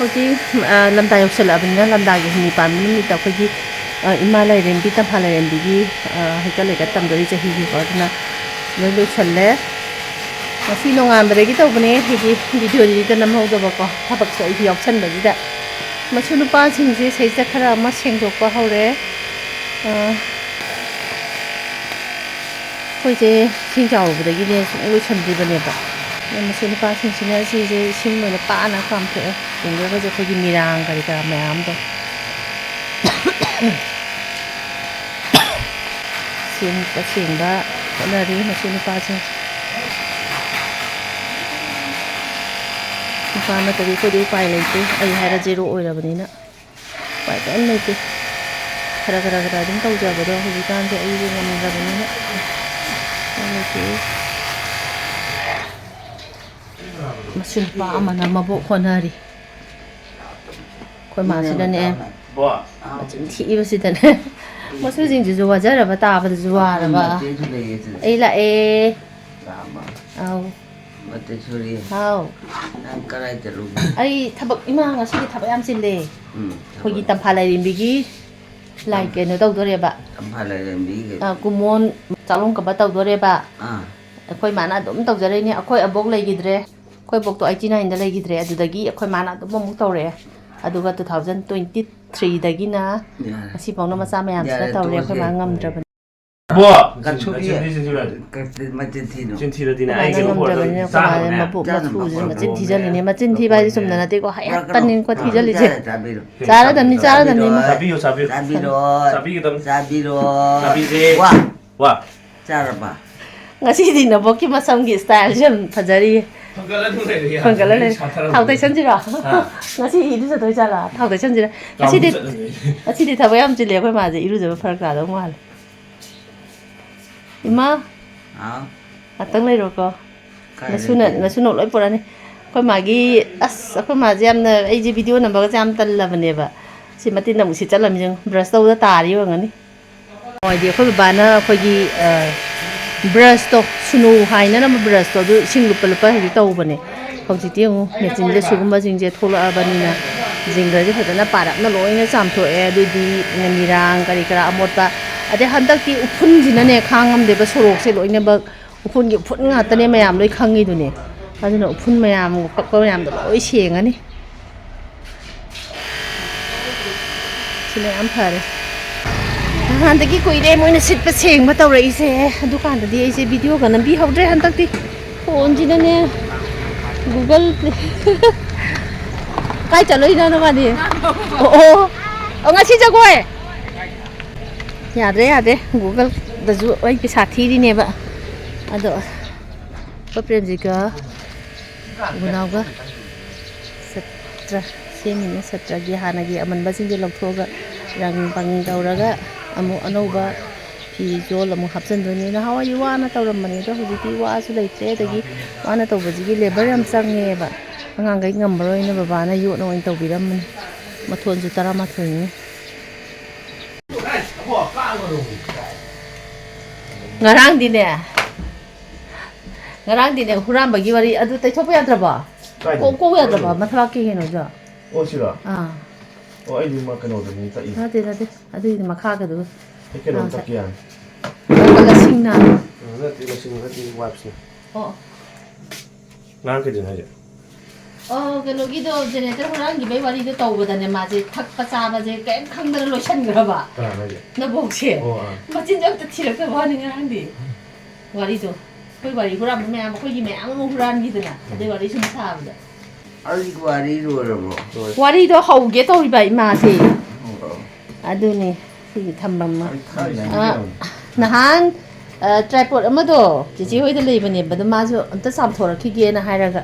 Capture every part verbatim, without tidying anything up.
ꯍꯧꯖꯤꯛ, ꯑ, ꯂꯝꯗꯥ ꯌꯧꯁꯜꯂꯛꯑꯕꯅꯤꯅ, ꯂꯝꯗꯥꯒꯤ ꯍꯨꯝꯅꯤ ꯄꯥꯟꯕ ꯅꯨꯃꯤꯠꯇ ꯑꯩꯈꯣꯏꯒꯤ, ꯑ, ꯏꯃꯥ ꯂꯥꯏꯔꯦꯝꯕꯤ, ꯇꯝꯐꯥ ꯂꯥꯏꯔꯦꯝꯕꯤꯒꯤ, ꯑ, ꯍꯩꯀꯠ ꯂꯩꯀꯠ ꯇꯝꯗꯣꯔꯤ ꯆꯍꯤꯒꯤꯀꯣ, ꯑꯗꯨꯅ ꯂꯣꯏ ꯂꯣꯏꯁꯜꯂꯦ꯫ ꯉꯁꯤ ꯅꯣꯡꯉꯥꯟꯕꯗꯒꯤ ꯇꯧꯕꯅꯦ, ꯑꯩꯒꯤ ꯚꯤꯗꯤꯑꯣꯗꯤ ꯅꯝꯍꯧꯗꯕꯀꯣ, ꯊꯕꯛꯁꯨ ꯑꯩꯒꯤ ꯌꯥꯎꯁꯟꯕꯁꯤꯗ꯫ ꯃꯁꯨ ꯅꯨꯄꯥꯁꯤꯡꯁꯦ ꯁꯩꯁꯤꯗ ꯈꯔ ꯑꯃ ꯁꯦꯡꯗꯣꯛꯄ ꯍꯧꯔꯦ꯫ ꯑ, ꯑꯩꯈꯣꯏꯁꯦ ꯏꯁꯤꯡ ꯆꯥꯎꯔꯨꯕꯗꯒꯤꯅꯦ ꯁꯨꯡꯂꯣꯏ ꯂꯣꯏꯁꯟꯗ꯭ꯔꯤꯕꯅꯦꯕ꯫ ꯑꯗꯣ ꯃꯁꯤ ꯅꯨꯄꯥꯁꯤꯡꯁꯤꯅ ꯁꯤꯁꯦ ꯏꯁꯤꯡ ꯑꯣꯏꯅ ꯄꯥꯅ ꯀꯥꯝꯊꯣꯛꯑꯦ꯫ ꯆꯤꯡꯗꯒꯁꯦ ꯑꯩꯈꯣꯏꯒꯤ ꯃꯤꯔꯥꯡ ꯀꯔꯤ ꯀꯔꯥ ꯃꯌꯥꯝꯗꯣ ꯁꯦꯡꯕ ꯁꯦꯡꯕ ꯍꯣꯠꯅꯔꯤ ꯃꯁꯤ ꯅꯨꯄꯥꯁꯤꯡ꯫ ꯅꯨꯄꯥ ꯅꯠꯇꯗꯤ ꯑꯩꯈꯣꯏꯗꯤ ꯎꯄꯥꯏ ꯂꯩꯇꯦ꯫ ꯑꯩ ꯍꯥꯏꯔ ꯖꯦꯔꯣ ꯑꯣꯏꯔꯕꯅꯤꯅ꯫ ꯎꯄꯥꯏ ꯀꯔꯤꯝ ꯂꯩꯇꯦ꯫ ꯈꯔ ꯈꯔ ꯈꯔ ꯑꯗꯨꯝ ꯇꯧꯖꯕꯗꯣ ꯍꯧꯖꯤꯛꯀꯥꯟꯁꯦ ꯑꯩꯁꯦ ꯉꯝꯗ꯭ꯔꯕꯅꯤꯅ ꯎꯄꯥꯏ ꯂꯩꯇꯦ꯫ ꯃꯁꯤ ꯅꯨꯄꯥ ꯑꯃꯅ ꯃꯕꯣꯛ ꯍꯣꯠꯅꯔꯤ꯫ ꯑꯩꯈꯣꯏ ꯃꯥꯁꯤꯅꯅꯦ, ꯃꯆꯤꯟ ꯊꯤꯕꯁꯤꯗꯅꯦ, ꯃꯁꯨꯁꯤꯡꯁꯤꯁꯨ ꯋꯥꯖꯔꯕ, ꯇꯥꯕꯗꯁꯨ ꯋꯥꯔꯕ꯫ ꯑꯩ ꯂꯥꯛꯑꯦ꯫ ꯑꯥꯎ꯫ ꯃꯇꯦꯁꯣꯔꯤ꯫ ꯍꯥꯎ꯫ ꯅꯪ ꯀꯗꯥꯏ ꯆꯠꯂꯨꯒꯦ? ꯑꯩ ꯊꯕꯛ, ꯏꯃꯥ ꯉꯁꯤꯗꯤ ꯊꯕꯛ ꯌꯥꯝ ꯆꯤꯜꯂꯦ꯫ ꯎꯝ, ꯑꯩꯈꯣꯏꯒꯤ ꯊꯕꯛ꯫ ꯇꯝꯐꯥ ꯂꯥꯏꯔꯦꯝꯕꯤꯒꯤ ꯂꯥꯏ ꯀꯩꯅꯣ ꯇꯧꯗꯣꯔꯦꯕ꯫ ꯇꯝꯐꯥ ꯂꯥꯏꯔꯦꯝꯕꯤꯒꯤ꯫ ꯑ, ꯀꯨꯃꯣꯟ ꯆꯥꯛꯂꯣꯟ ꯀꯕ ꯇꯧꯗꯣꯔꯦꯕ꯫ ꯑꯥ꯫ ꯑꯩꯈꯣꯏ ꯃꯥꯅ ꯑꯗꯨꯝ ꯇꯧꯖꯔꯛꯏꯅꯦ꯫ ꯑꯩꯈꯣꯏ ꯑꯕꯣꯛ ꯂꯩꯈꯤꯗ꯭ꯔꯦ꯫ ꯑꯩꯈꯣꯏ ꯕꯣꯛꯇꯣ ꯑꯩꯠꯇꯤ ꯅꯥꯏꯟꯗ ꯂꯩꯈꯤꯗ꯭ꯔꯦ꯫ ꯑꯗꯨꯗꯒꯤ ꯑꯩꯈꯣꯏ ꯃꯥꯅ ꯑꯗꯨꯝ ꯑꯃꯨꯛ ꯇꯧꯔꯛꯑꯦ꯫ ꯑꯗꯨꯒ two thousand twenty three ꯗꯒꯤꯅ ꯌꯥꯔꯦ꯫ ꯉꯁꯤꯐꯥꯎꯅ ꯃꯆꯥ ꯃꯌꯥꯝꯁꯤꯅ ꯌꯥꯔꯦ, ꯇꯧꯔꯦ꯫ ꯑꯩꯈꯣꯏ ꯇꯣꯛꯑꯁꯦ꯫ ꯃꯥ ꯉꯝꯗ꯭ꯔꯕꯅꯤ꯫ ꯕꯣ! ꯀꯟꯊꯨꯕꯤ꯫ ꯆꯤꯟ ꯊꯤꯔꯗꯤ꯫ ꯀ-, ꯃꯆꯤꯟ ꯊꯤꯅꯨ꯫ ꯆꯤꯟ ꯊꯤꯔꯗꯤ ꯅꯪ ꯑꯩ ꯑꯩꯅ ꯀꯩꯅꯣ ꯉꯝꯗ꯭ꯔꯕꯅꯤꯅ ꯑꯣꯏꯔꯗꯤ ꯑꯩꯈꯣꯏ ꯃꯥꯁꯦ ꯆꯥꯔꯕꯅꯦ꯫ ꯃꯕꯣꯛ ꯆꯥꯅꯕ ꯃꯊꯨꯁꯤꯁꯨ ꯄꯣꯔꯛꯑꯣ꯫ ꯃꯆꯤꯟ ꯊꯤꯖꯜꯂꯤꯅꯦ꯫ ꯃꯆꯤꯟ ꯊꯤꯕ ꯍꯥꯏꯁꯦ ꯆꯨꯝꯅ ꯅꯠꯇꯦꯀꯣ꯫ ꯍꯌꯥꯠꯄꯅꯤꯀꯣ ꯊꯤꯖꯜꯂꯤꯁꯦ꯫ ꯆꯥꯔꯗꯕꯅꯤ, ꯆꯥꯔꯗꯕꯅꯤ, ꯏꯃꯥ꯫ ꯆꯥꯕꯤꯔꯣ꯫ ꯆꯥꯕꯤꯌꯨ, ꯆꯥꯕꯤꯌꯨ꯫ ꯆꯥꯕꯤꯔꯣ꯫ ꯆꯥꯕꯤꯒꯗꯕꯅꯤ꯫ ꯆꯥꯕꯤꯔꯣ꯫ ꯆꯥꯕꯤꯁꯦ꯫ ꯋꯥ꯫ ꯋꯥ꯫ ꯆꯥꯔꯕ? ꯉꯁꯤꯗꯤ ꯅꯕꯣꯛꯀꯤ ꯃꯁꯝꯒꯤ ꯁ꯭ꯇꯥꯏꯜꯁꯦ ꯌꯥꯝ ꯐꯖꯔꯤꯌꯦ꯫ ꯐꯪꯒꯠꯂ ꯑꯗꯨꯝ ꯂꯩꯔꯦ, ꯌꯥꯗ꯭ꯔꯦ꯫ ꯐꯪꯒꯠꯂ ꯂꯩꯔꯦ꯫ ꯁꯥꯊꯔꯕꯅꯦ꯫ ꯊꯥꯎ ꯇꯩꯁꯟꯁꯤꯔꯣ? ꯍꯥ? ꯉꯁꯤꯗꯤ ꯏꯔꯨꯖꯗꯣꯏ ꯖꯥꯠꯂꯥ? ꯊꯥꯎ ꯇꯩꯁꯟꯁꯤꯔ? ꯀꯥꯡꯕꯨ ꯉꯁꯤꯗꯤ, ꯆꯠꯂꯅꯤ꯫ ꯉꯁꯤꯗꯤ ꯊꯕꯛ ꯌꯥꯝ ꯆꯤꯜꯂꯦ ꯑꯩꯈꯣꯏ ꯃꯥꯁꯦ, ꯏꯔꯨꯖꯕ ꯐꯔꯛ ꯇꯥꯗꯧ ꯃꯥꯜꯂꯦ꯫ ꯏꯃꯥ꯫ ꯍꯥꯎ꯫ ꯉꯥꯛꯇꯪ ꯂꯩꯔꯣꯀꯣ꯫ ꯀꯥꯏ ꯅꯁꯨꯅ, ꯂꯩꯒꯦ? ꯅꯁꯨꯅ ꯂꯣꯏ ꯄꯨꯔꯛꯑꯅꯤ꯫ ꯑꯩꯈꯣꯏ ꯃꯥꯒꯤ, ꯑꯁ, ꯑꯩꯈꯣꯏ ꯃꯥꯁꯦ ꯌꯥꯝꯅ, ꯑꯩꯁꯦ ꯚꯤꯗꯤꯑꯣ ꯅꯝꯕꯒꯁꯦ ꯌꯥꯝ ꯇꯜꯂꯕꯅꯦꯕ꯫ ꯁꯤ ꯃꯇꯤꯟ ꯑꯃꯨꯛ ꯁꯤꯠꯆꯜꯂꯝꯃꯤ ꯌꯦꯡꯉꯨ꯫ ꯕ꯭ꯔꯁ ꯇꯧꯕꯗ ꯇꯥꯔꯤ ꯑꯣꯏꯔꯝꯒꯅꯤ꯫ ꯍꯥꯏꯗꯤ ꯑꯩꯈꯣꯏ ꯕꯕꯥꯅ ꯑꯩꯈꯣꯏꯒꯤ, ꯑ, ꯕ꯭ꯔꯁꯇꯣ, ꯁꯨꯅꯨ ꯍꯥꯏꯅꯅꯕ ꯕ꯭ꯔꯁꯇꯣ, ꯑꯗꯨ ꯏꯁꯤꯡ ꯂꯨꯞꯄ ꯂꯨꯞꯄ ꯍꯧꯖꯤꯛ ꯇꯧꯕꯅꯦ꯫ ꯍꯧꯖꯤꯛꯇꯤ ꯌꯦꯡꯉꯨ, ꯃꯦꯆꯤꯟꯗ ꯁꯤꯒꯨꯝꯕꯁꯤꯡꯁꯦ ꯊꯣꯛꯂꯛꯑꯕꯅꯤꯅ ꯖꯤꯡꯒꯔꯁꯦ ꯐꯖꯅ ꯄꯥꯔꯞꯅ ꯂꯣꯏꯅ ꯆꯥꯝꯊꯣꯛꯑꯦ꯫ ꯑꯗꯨꯗꯤ ꯃꯤꯔꯥꯡ ꯀꯔꯤ ꯀꯔꯥ ꯑꯃꯣꯠꯄ, ꯑꯗꯩ ꯍꯟꯗꯛꯇꯤ ꯎꯐꯨꯟꯁꯤꯅꯅꯦ ꯈꯥꯡ ꯉꯝꯗꯦꯕ, ꯁꯣꯔꯣꯛꯁꯦ ꯂꯣꯏꯅꯃꯛ ꯎꯐꯨꯟꯒꯤ ꯎꯐꯨꯟ ꯉꯥꯛꯇꯅꯦ, ꯃꯌꯥꯝ ꯂꯣꯏ ꯈꯪꯉꯤꯗꯨꯅꯦ꯫ ꯑꯗꯨꯅ ꯎꯐꯨꯟ ꯃꯌꯥꯝ ꯀꯛꯄ ꯃꯌꯥꯝꯗꯣ ꯂꯣꯏ ꯁꯦꯡꯉꯅꯤ꯫ ꯁꯤꯅ ꯌꯥꯝ ꯐꯔꯦ꯫ ꯅꯍꯥꯟꯗꯒꯤ ꯀꯨꯏꯔꯦ ꯃꯣꯏꯅ ꯁꯤꯠꯄ ꯁꯦꯡꯕ ꯇꯧꯔꯛꯏꯁꯦ꯫ ꯑꯗꯨꯀꯥꯟꯗꯗꯤ ꯑꯩꯁꯦ ꯚꯤꯗꯤꯑꯣꯒ ꯅꯝꯕꯤꯍꯧꯗ꯭ꯔꯦ꯫ ꯍꯟꯗꯛꯇꯤ ꯐꯣꯟꯁꯤꯅꯅꯦ ꯒꯨꯒꯜ ꯄ꯭ꯂꯦ꯫ ꯀꯥꯏ ꯆꯠꯂꯨꯏꯅꯣ ꯅꯕꯥꯅꯤ? ꯑꯣ, ꯑꯣ꯫ ꯑꯣ, ꯉꯁꯤ ꯖꯒꯣꯏ? ꯌꯥꯗ꯭ꯔꯦ, ꯌꯥꯗ꯭ꯔꯦ꯫ ꯒꯨꯒꯜꯗꯁꯨ ꯑꯩ ꯄꯩꯁꯥ ꯊꯤꯔꯤꯅꯦꯕ꯫ ꯑꯗꯣ ꯑꯩꯈꯣꯏ ꯄ꯭ꯔꯦꯝꯖꯤꯠꯀ ꯎꯅꯥꯎꯒ ꯁꯇ꯭ꯔ ꯁꯦꯝꯃꯤꯅꯦ꯫ ꯁꯇ꯭ꯔꯒꯤ ꯍꯥꯟꯅꯒꯤ ꯑꯃꯟꯕꯁꯤꯡꯁꯦ ꯂꯧꯊꯣꯛꯑꯒ ꯔꯪ ꯕꯪ ꯇꯧꯔꯒ ꯑꯃꯨꯛ ꯑꯅꯧꯕ ꯐꯤꯖꯣꯜ ꯑꯃꯨꯛ ꯍꯥꯞꯆꯤꯟꯗꯣꯏꯅꯦ꯫ ꯅꯍꯥꯟꯋꯥꯏꯗꯤ ꯋꯥꯅ ꯇꯧꯔꯝꯕꯅꯦ, ꯑꯗꯣ ꯍꯧꯖꯤꯛꯇꯤ ꯋꯥꯁꯨ ꯂꯩꯇ꯭ꯔꯦ꯫ ꯑꯗꯒꯤ ꯋꯥꯅ ꯇꯧꯕꯁꯤꯒꯤ ꯂꯦꯕꯔ ꯌꯥꯝ ꯆꯪꯉꯦꯕ꯫ ꯑꯉꯥꯡꯈꯩ ꯉꯝꯃꯔꯣꯏꯅ ꯕꯕꯥꯅ ꯌꯣꯠꯅ ꯑꯣꯏꯅ ꯇꯧꯕꯤꯔꯝꯕꯅꯦ꯫ ꯃꯊꯣꯟꯁꯨ ꯇꯔꯥꯃꯥꯊꯣꯏꯅꯤ꯫ ꯉꯔꯥꯡꯗꯤꯅꯦ, ꯉꯔꯥꯡꯗꯤꯅꯦ, ꯍꯨꯔꯥꯟꯕꯒꯤ ꯋꯥꯔꯤ ꯑꯗꯨ ꯇꯩꯊꯣꯛꯄ ꯌꯥꯗ꯭ꯔꯕꯣ? ꯀꯥꯏꯗꯅꯣ? ꯀꯣꯛ, ꯀꯣꯛ ꯌꯥꯗ꯭ꯔꯕꯣ? ꯀꯥꯏꯗꯅꯣ? ꯃꯊꯕꯥꯛꯀꯤ ꯀꯩꯅꯣꯗꯣ? ꯑꯣ, ꯁꯤꯔꯣ? ꯑꯥ꯫ ꯑꯣ, ꯑꯩꯗꯤ ꯃꯥ ꯀꯩꯅꯣꯗꯅꯤ ꯇꯛꯏ꯫ ꯅꯠꯇꯦ, ꯅꯠꯇꯦ꯫ ꯑꯗꯨꯒꯤꯗꯤ ꯃꯈꯥꯒꯤꯗꯨ꯫ ꯑꯩ ꯀꯩꯅꯣꯝ ꯑꯥ, ꯇꯛꯀꯦ ꯌꯥꯅꯤ꯫ ꯑꯗꯨꯒ ꯂꯁꯤꯡꯅ꯫ ꯑ, ꯅꯠꯇꯦ, ꯂꯁꯤꯡ ꯅꯠꯇꯦ, wipesꯅꯦ꯫ ꯑꯣ꯫ ꯉꯔꯥꯡ ꯀꯩꯗꯧꯅꯣ ꯍꯥꯏꯁꯦ? ꯑꯣ, ꯀꯩꯅꯣꯒꯤꯗꯣ, generator ꯍꯨꯔꯥꯟꯈꯤꯕꯩ ꯋꯥꯔꯤꯗꯣ ꯇꯧꯕꯗꯅꯦ, ꯃꯥꯁꯦ ꯊꯛꯄ ꯆꯥꯕꯁꯦ ꯀꯔꯤꯝ ꯈꯪꯗꯅ ꯂꯣꯏꯁꯟꯈ꯭ꯔꯕ꯫ ꯀꯅꯥꯅꯣ ꯍꯥꯏꯁꯦ? ꯅꯕꯣꯛꯁꯦ꯫ ꯑꯣ, ꯑꯥ꯫ ꯃꯆꯤꯟꯁꯨ ꯑꯝꯇ ꯊꯤꯔꯛꯇꯕ ꯋꯥꯅꯤ ꯉꯔꯥꯡꯗꯤ꯫ ꯋꯥꯔꯤꯗꯣ꯫ ꯑꯩꯈꯣꯏ ꯋꯥꯔꯤ ꯍꯨꯔꯥꯟꯕ ꯃꯌꯥꯝ, ꯑꯩꯈꯣꯏꯒꯤ ꯃꯌꯥꯝ ꯑꯃ ꯍꯨꯔꯥꯟꯈꯤꯗꯅ꯫ ꯑꯗꯩ ꯋꯥꯔꯤ ꯁꯨꯝ ꯁꯥꯕꯗ꯫ ꯑꯩꯒꯤ ꯋꯥꯔꯤ ꯂꯣꯏꯔꯕꯣ? ꯂꯣꯏꯔꯦ꯫ ꯋꯥꯔꯤꯗꯣ ꯍꯧꯒꯦ ꯇꯧꯔꯤꯕ ꯏꯃꯥꯁꯦ꯫ ꯑꯣ꯫ ꯑꯗꯨꯅꯤ꯫ ꯁꯤꯒꯤ ꯊꯝꯕꯝ ꯑꯃ꯫ ꯑꯩ ꯊꯥꯏꯅ ꯑꯥ, ꯌꯦꯡꯉꯝꯃꯦ꯫ ꯅꯍꯥꯟ, ꯑ, tripod ꯑꯃꯗꯣ ꯆꯦꯆꯦ ꯍꯣꯏꯗ ꯂꯩꯕꯅꯦꯕ, ꯑꯗꯣ ꯃꯥꯁꯨ ꯑꯝꯇ ꯆꯥꯝꯊꯣꯔꯛꯈꯤꯒꯦꯅ ꯍꯥꯏꯔꯒ꯫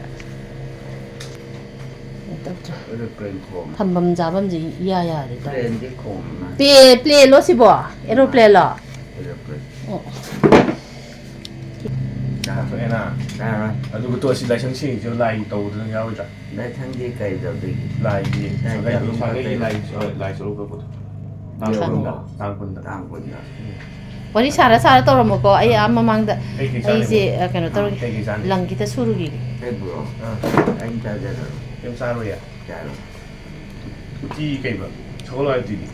ꯀꯩꯅꯣ ꯇꯧꯗ꯭ꯔꯦ꯫ Aeroplane ꯈꯣꯡꯉꯦ꯫ ꯊꯝꯕꯝ ꯆꯥꯕꯝꯁꯦ ꯏꯌꯥ ꯌꯥꯗꯦ ꯇꯧꯔꯤꯁꯦ꯫ Planeꯗꯤ ꯈꯣꯡꯉꯦ꯫ ꯄ꯭ꯂꯦ-, planeꯂꯣ ꯁꯤꯕꯣ? Aeroplaneꯂꯣ? Aeroplane꯫ ꯑꯣ꯫ ꯇꯥꯊꯣꯛꯑꯦꯅ꯫ ꯇꯥꯔꯣꯏ꯫ ꯑꯗꯨꯒ ꯇꯣ ꯑꯁꯤ ꯂꯥꯏꯁꯪ ꯁꯦꯡꯉꯤꯁꯦ ꯂꯥꯏ ꯇꯧꯗꯅ ꯌꯥꯎꯔꯣꯏꯗ꯭ꯔꯥ? ꯂꯥꯏꯁꯪꯗꯤ ꯀꯩ ꯇꯧꯗꯣꯏꯒꯦ? ꯂꯥꯏꯒꯤ ꯂꯥꯏ ꯁꯥꯒꯩ, ꯆꯠꯂꯨ ꯁꯥꯒꯩꯒꯤ ꯈꯣꯠꯇꯣꯏ꯫ ꯂꯥꯏ, ꯂꯥꯏ ꯆꯠꯂꯨ ꯈꯣꯠꯄꯗꯣ꯫ ꯇꯥꯡ ꯌꯧꯔꯕꯣ? ꯀꯨꯟꯗ, ꯇꯥꯡ ꯀꯨꯟꯗ꯫ ꯇꯥꯡ ꯀꯨꯟꯗ꯫ ꯎꯝ꯫ ꯋꯥꯔꯤ ꯁꯥꯔ ꯁꯥꯔ ꯇꯧꯔꯝꯃꯣꯀꯣ꯫ ꯑꯩ ꯑꯥ ꯃꯃꯥꯡꯗ ꯀꯩ ꯀꯩ ꯆꯥꯅꯤꯡꯕ? ꯑꯩꯁꯦ ꯑ, ꯀꯩꯅꯣ ꯇꯧꯔꯒꯦ꯫ ꯀꯩ ꯀꯩ ꯆꯥꯅꯤꯡꯕ? ꯂꯪ ꯈꯤꯇ ꯁꯨꯔꯨꯈꯤꯒꯦ꯫ ꯑꯩꯕꯨꯔꯣ? ꯑꯥ, ꯑꯩꯅ ꯆꯥꯖꯔꯔꯣꯏ꯫ ꯀꯩꯝ ꯆꯥꯔꯣꯏꯌꯦ? ꯆꯥꯔꯣꯏ꯫ ꯎꯇꯤ ꯀꯩꯕ? ꯁꯒꯣꯜ ꯍꯋꯥꯏ ꯎꯇꯤꯗꯤ?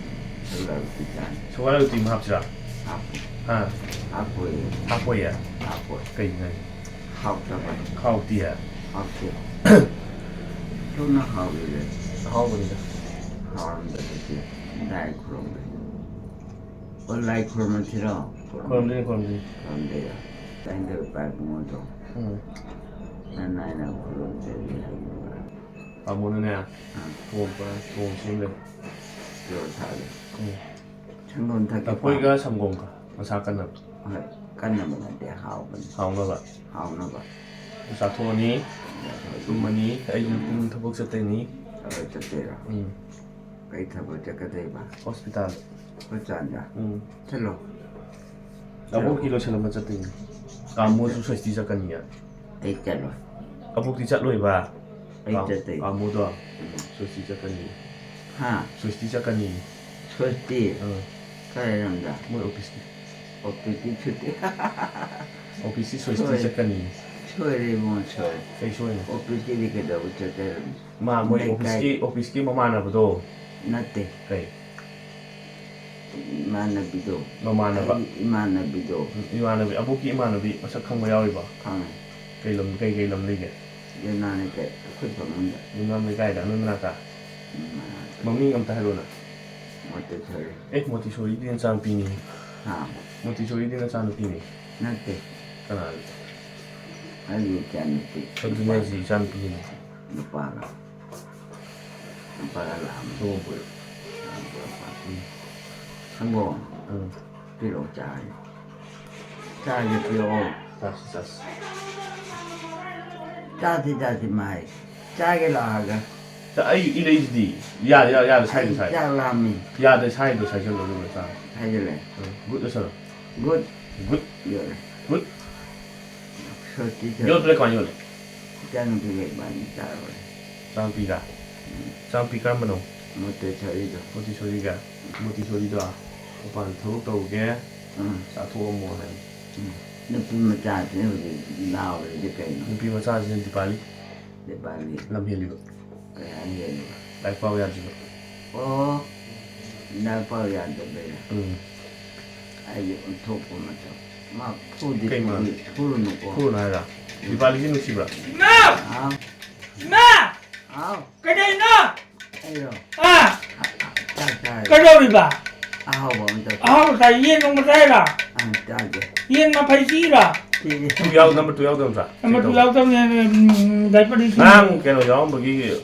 ꯁꯒꯣꯜ ꯍꯋꯥꯏ ꯎꯇꯤ ꯆꯥꯅꯤ꯫ ꯁꯒꯣꯜ ꯍꯋꯥꯏ ꯎꯇꯤ ꯑꯃ ꯍꯥꯞꯁꯤꯔꯥ? ꯍꯥꯞꯄꯣꯏ꯫ ꯍꯥ? ꯍꯥꯞꯄꯣꯏ꯫ ꯍꯥꯞꯄꯣꯏꯌꯦ? ꯍꯥꯞꯄꯣꯏ꯫ ꯀꯩꯒꯤꯅꯣ ꯍꯥꯏꯁꯦ? ꯍꯥꯎꯇꯕ꯫ ꯍꯥꯎꯇꯤꯌꯦ? ꯍꯥꯎꯇꯦ꯫ ꯊꯨꯅ ꯍꯥꯎꯔꯤꯔꯦ꯫ ꯑꯍꯥꯎꯕꯅꯤꯗ꯫ ꯍꯥꯎꯔꯝꯗꯕꯁꯦ ꯂꯥꯏ ꯈꯨꯔꯨꯝꯕ꯫ ꯑꯣ, ꯂꯥꯏ ꯈꯨꯔꯨꯝꯃꯁꯤꯔꯣ? ꯈꯨꯔꯨꯝꯗꯣꯏꯅꯦ, ꯈꯨꯔꯨꯝꯗꯣꯏꯅꯦ꯫ ꯈꯨꯔꯨꯝꯗꯣꯏꯔꯣ? ꯇꯥꯏꯟꯗꯕ ꯄꯥꯏꯕꯨꯡꯉꯣꯗꯣ꯫ ꯎꯝ꯫ ꯅꯪ ꯅꯥꯏꯅ ꯈꯨꯔꯨꯝꯖꯔꯤ ꯍꯥꯏꯕꯤꯕ꯫ ꯄꯥꯕꯨꯡꯅꯅꯦ, ꯑꯥ꯫ ꯊꯣꯡꯕ, ꯊꯣꯡ ꯁꯦꯝ ꯂꯩ꯫ ꯆꯣꯔ ꯊꯥꯗ꯫ ꯎꯝ꯫ ꯁꯪꯒꯣꯝ ꯊꯛꯀꯦ꯫ ꯂꯐꯣꯏꯒ ꯁꯪꯒꯣꯝꯒ, ꯃꯁꯥ ꯀꯟꯅꯕ꯫ ꯍꯣꯏ, ꯀꯟꯅꯕ ꯅꯠꯇꯦ, ꯍꯥꯎꯕꯅꯤ꯫ ꯍꯥꯎꯅꯕ꯫ ꯍꯥꯎꯅꯕ꯫ ꯆꯥꯊꯣꯛꯑꯅꯤ, ꯇꯨꯝꯃꯅꯤ, ꯑꯩꯁꯨ ꯄꯨꯡ ꯊꯕꯛ ꯆꯠꯇꯣꯏꯅꯤ꯫ ꯊꯕꯛ ꯆꯠꯇꯣꯏꯔꯣ? ꯎꯝ꯫ ꯀꯩ ꯊꯕꯛ ꯆꯠꯀꯗꯣꯏꯕ? ꯍꯣꯁꯄꯤꯇꯥꯜ꯫ ꯍꯣꯁꯄꯤꯇꯥꯜꯗ? ꯎꯝ꯫ ꯆꯠꯂꯣ꯫ ꯑꯕꯣꯛꯀꯤ ꯂꯣꯏꯁꯤꯜꯂꯝꯕ ꯆꯠꯇꯣꯏꯅꯤ꯫ ꯀꯥꯃꯣꯁꯨ ꯁ꯭ꯋꯁꯇꯤ ꯆꯠꯀꯅꯤꯌꯦ꯫ ꯑꯩ ꯆꯠꯂꯣꯏ꯫ ꯑꯕꯣꯛꯇꯤ ꯆꯠꯂꯣꯏꯕ꯫ ꯑꯩ ꯆꯠꯇꯣꯏ꯫ ꯀꯥꯃꯣꯗꯣ ꯎꯝ꯫ ꯁ꯭ꯋꯁꯇꯤ ꯆꯠꯀꯅꯤ꯫ ꯍꯥ? ꯁ꯭ꯋꯁꯇꯤ ꯆꯠꯀꯅꯤ꯫ ꯁ꯭ꯋꯁꯇꯤ? ꯑꯥ꯫ ꯀꯗꯥꯏꯔꯣꯝꯗ? ꯃꯣꯏ ꯑꯣꯐꯤꯁꯀꯤ꯫ ꯑꯣꯐꯤꯁꯀꯤ ꯁꯨꯇꯤ꯫ ꯑꯣꯐꯤꯁꯀꯤ ꯁ꯭ꯋꯁꯇꯤ ꯍꯣꯏ꯫ ꯆꯠꯀꯅꯤ꯫ ꯁꯣꯏꯔꯦ ꯏꯕꯨꯡꯉꯣ, ꯁꯣꯏꯔꯦ꯫ ꯀꯩ ꯁꯣꯏꯅꯣ? ꯑꯣꯐꯤꯁꯀꯤꯗꯤ ꯀꯩꯗꯧꯕ ꯆꯠꯇꯣꯏꯔꯝꯅꯤ? ꯃꯥ ꯃꯣꯏ ꯂꯩꯀꯥꯏ꯫ ꯑꯣꯐꯤꯁꯀꯤ, ꯑꯣꯐꯤꯁꯀꯤ ꯃꯃꯥꯟꯅꯕꯗꯣ꯫ ꯅꯠꯇꯦ꯫ ꯀꯩ? ꯏꯃꯥꯟꯅꯕꯤꯗꯣ꯫ ꯃꯃꯥꯟꯅꯕ꯫ ꯑꯩꯒꯤ ꯏꯃꯥꯟꯅꯕꯤꯗꯣ꯫ ꯎꯝ, ꯏꯃꯥꯟꯅꯕꯤ, ꯑꯕꯣꯛꯀꯤ ꯏꯃꯥꯟꯅꯕꯤ ꯃꯁꯛ ꯈꯪꯕ ꯌꯥꯎꯔꯤꯕꯣ? ꯈꯪꯉꯦ꯫ ꯀꯩ ꯂꯝ, ꯀꯩ, ꯀꯩ ꯂꯝ ꯂꯩꯒꯦ? ꯌꯨꯝꯅꯥꯝ ꯂꯩꯀꯥꯏ, ꯑꯩꯈꯣꯏ ꯐꯃꯨꯡꯗ꯫ ꯌꯨꯝꯅꯥꯝ ꯂꯩꯀꯥꯏꯗ, ꯅꯣꯏ ꯃꯅꯥꯛꯇ? ꯎꯝ, ꯃꯅꯥꯛꯇ꯫ ꯃꯃꯤꯡ ꯑꯝꯇ ꯍꯥꯏꯔꯣꯅ꯫ ꯃꯣꯇꯦꯁꯣꯔꯤ꯫ ꯑꯦ, ꯃꯣꯇꯤꯁꯣꯔꯤꯗꯤ ꯅꯆꯥꯅꯨꯄꯤꯅꯤ꯫ ꯍꯥ? ꯃꯣꯇꯤꯁꯣꯔꯤꯗꯤ ꯅꯆꯥꯅꯨꯄꯤꯅꯤ꯫ ꯅꯠꯇꯦ꯫ ꯀꯅꯥ? ꯑꯩꯒꯤ ꯏꯆꯥꯅꯨꯄꯤ꯫ ꯑꯗꯨꯅꯦ ꯍꯥꯏꯁꯦ, ꯏꯆꯥꯅꯨꯄꯤꯅꯤ꯫ ꯅꯨꯄꯥꯒ꯫ ꯅꯨꯄꯥꯒ ꯂꯥꯛꯑꯝꯃꯤ꯫ ꯁꯪꯒꯣꯝ ꯄꯨꯔꯛꯑꯣ꯫ ꯁꯪꯒꯣꯝ ꯄꯨꯔꯛꯄ꯫ ꯎꯝ꯫ ꯁꯪꯒꯣꯝ꯫ ꯎꯝ꯫ ꯄꯤꯔꯛꯑꯣ ꯆꯥꯒꯦ꯫ ꯆꯥꯒꯦ ꯄꯤꯔꯛꯑꯣ꯫ ꯆꯥꯁꯤ, ꯆꯥꯁꯤ꯫ ꯆꯥꯁꯤ ꯆꯥꯁꯤ ꯃꯥ ꯍꯥꯏ꯫ ꯆꯥꯒꯦ ꯂꯥꯛꯑꯒ꯫ ꯆꯥ-, ꯑꯩ ꯏꯔꯛꯏꯁꯤꯗꯤ꯫ ꯌꯥꯔꯦ, ꯌꯥꯔꯦ, ꯌꯥꯔꯦ, ꯁꯥꯏꯗꯣ, ꯑꯩ ꯁꯥꯏꯗꯣ꯫ ꯆꯥꯛ ꯂꯥꯝꯃꯤ꯫ ꯌꯥꯗ꯭ꯔꯦ, ꯁꯥꯏꯗꯣ ꯁꯥꯏꯖꯜꯂꯣ, ꯑꯗꯨꯒ ꯆꯥꯔꯣ꯫ ꯍꯥꯏꯖꯜꯂꯦ꯫ ꯎꯝ, ꯒꯨꯠ ꯂꯣꯏꯁꯜꯂꯣ꯫ ꯒꯨꯠ꯫ ꯒꯨꯠ꯫ ꯌꯣꯜꯂꯦ꯫ ꯒꯨꯠ꯫ ꯁꯣꯇꯤ ꯆꯠ-꯫ ꯌꯣꯠꯄꯗ ꯀꯃꯥꯏꯅ ꯌꯣꯜꯂꯤ? ꯏꯆꯥꯅꯨꯄꯤꯒ ꯏꯕꯥꯅꯤ ꯆꯥꯔꯨꯔꯦ꯫ ꯆꯥꯅꯨꯄꯤꯒ? ꯎꯝ꯫ ꯆꯥꯅꯨꯄꯤ ꯀꯔꯝꯕꯅꯣ? ꯃꯣꯇꯦꯁꯣꯔꯤꯗꯣ꯫ ꯃꯣꯇꯤꯁꯣꯔꯤꯒ? ꯃꯣꯇꯤꯁꯣꯔꯤꯗꯣ ꯃꯄꯥꯟ ꯊꯕꯛ ꯇꯧꯒꯦ, ꯎꯝ꯫ ꯆꯥꯊꯣꯛꯑꯝꯃꯣ ꯍꯥꯏꯕ꯫ ꯎꯝ꯫ ꯅꯨꯄꯤ ꯃꯆꯥꯁꯤꯅ ꯍꯧꯖꯤꯛ ꯂꯥꯎꯔꯤꯁꯦ ꯀꯩꯅꯣ? ꯅꯨꯄꯤ ꯃꯆꯥꯁꯤꯅ ꯗꯤꯄꯥꯂꯤ꯫ ꯗꯤꯄꯥꯂꯤ꯫ ꯂꯝ ꯍꯦꯜꯂꯤꯕ꯫ ꯀꯌꯥ ꯍꯦꯜꯂꯤꯕ? ꯂꯥꯏꯔꯤꯛ ꯄꯥꯎ ꯌꯥꯗ꯭ꯔꯤꯕ꯫ ꯑꯣ, ꯂꯥꯏꯔꯤꯛ ꯄꯥꯎ ꯌꯥꯗꯕꯩꯔꯥ? ꯎꯝ꯫ ꯑꯩꯗꯤ ꯑꯣꯟꯊꯣꯛꯄ ꯃꯇꯝ꯫ ꯃꯥ ꯐꯨꯗꯤ ꯀꯩ ꯃꯥ? ꯐꯨꯗꯤ-, ꯐꯨꯔꯨꯅꯨꯀꯣ꯫ ꯐꯨꯔꯨꯅꯨ ꯍꯥꯏꯔ? ꯎꯝ꯫ ꯗꯤꯄꯥꯂꯤꯁꯤ ꯅꯨꯡꯁꯤꯕ꯭ꯔꯥ? ꯏꯃꯥ! ꯍꯥꯎ꯫ ꯏꯃꯥ! ꯍꯥꯎ꯫ ꯀꯩꯗꯧꯔꯤꯅꯣ? ꯑꯩꯔꯣ? ꯑꯥ! ꯆꯥꯛ ꯆꯥꯔꯤ꯫ ꯀꯩꯗꯧꯔꯤꯕ? ꯑꯍꯥꯎꯕ ꯑꯃ ꯇꯧꯁꯤ꯫ ꯑꯍꯥꯎꯕ ꯆꯥꯏ, ꯌꯦꯟ ꯅꯣꯡꯕ ꯆꯥꯏꯔꯣ? ꯑꯪ, ꯆꯥꯗꯦ꯫ ꯌꯦꯟ ꯃꯐꯩ ꯆꯤꯛꯏꯔꯣ? ꯆꯤꯛꯏ꯫ ꯇꯨ ꯌꯥꯎ-, number two ꯌꯥꯎꯗꯕ ꯅꯠꯇ꯭ꯔꯥ? Number two ꯌꯥꯎꯗꯕꯅꯦ, ꯎꯝ, diaper ꯗꯤ ꯁꯤꯖꯤꯟꯅꯩ꯫ ꯉꯔꯥꯡ ꯀꯩꯅꯣ ꯌꯥꯎꯔꯝꯕꯒꯤ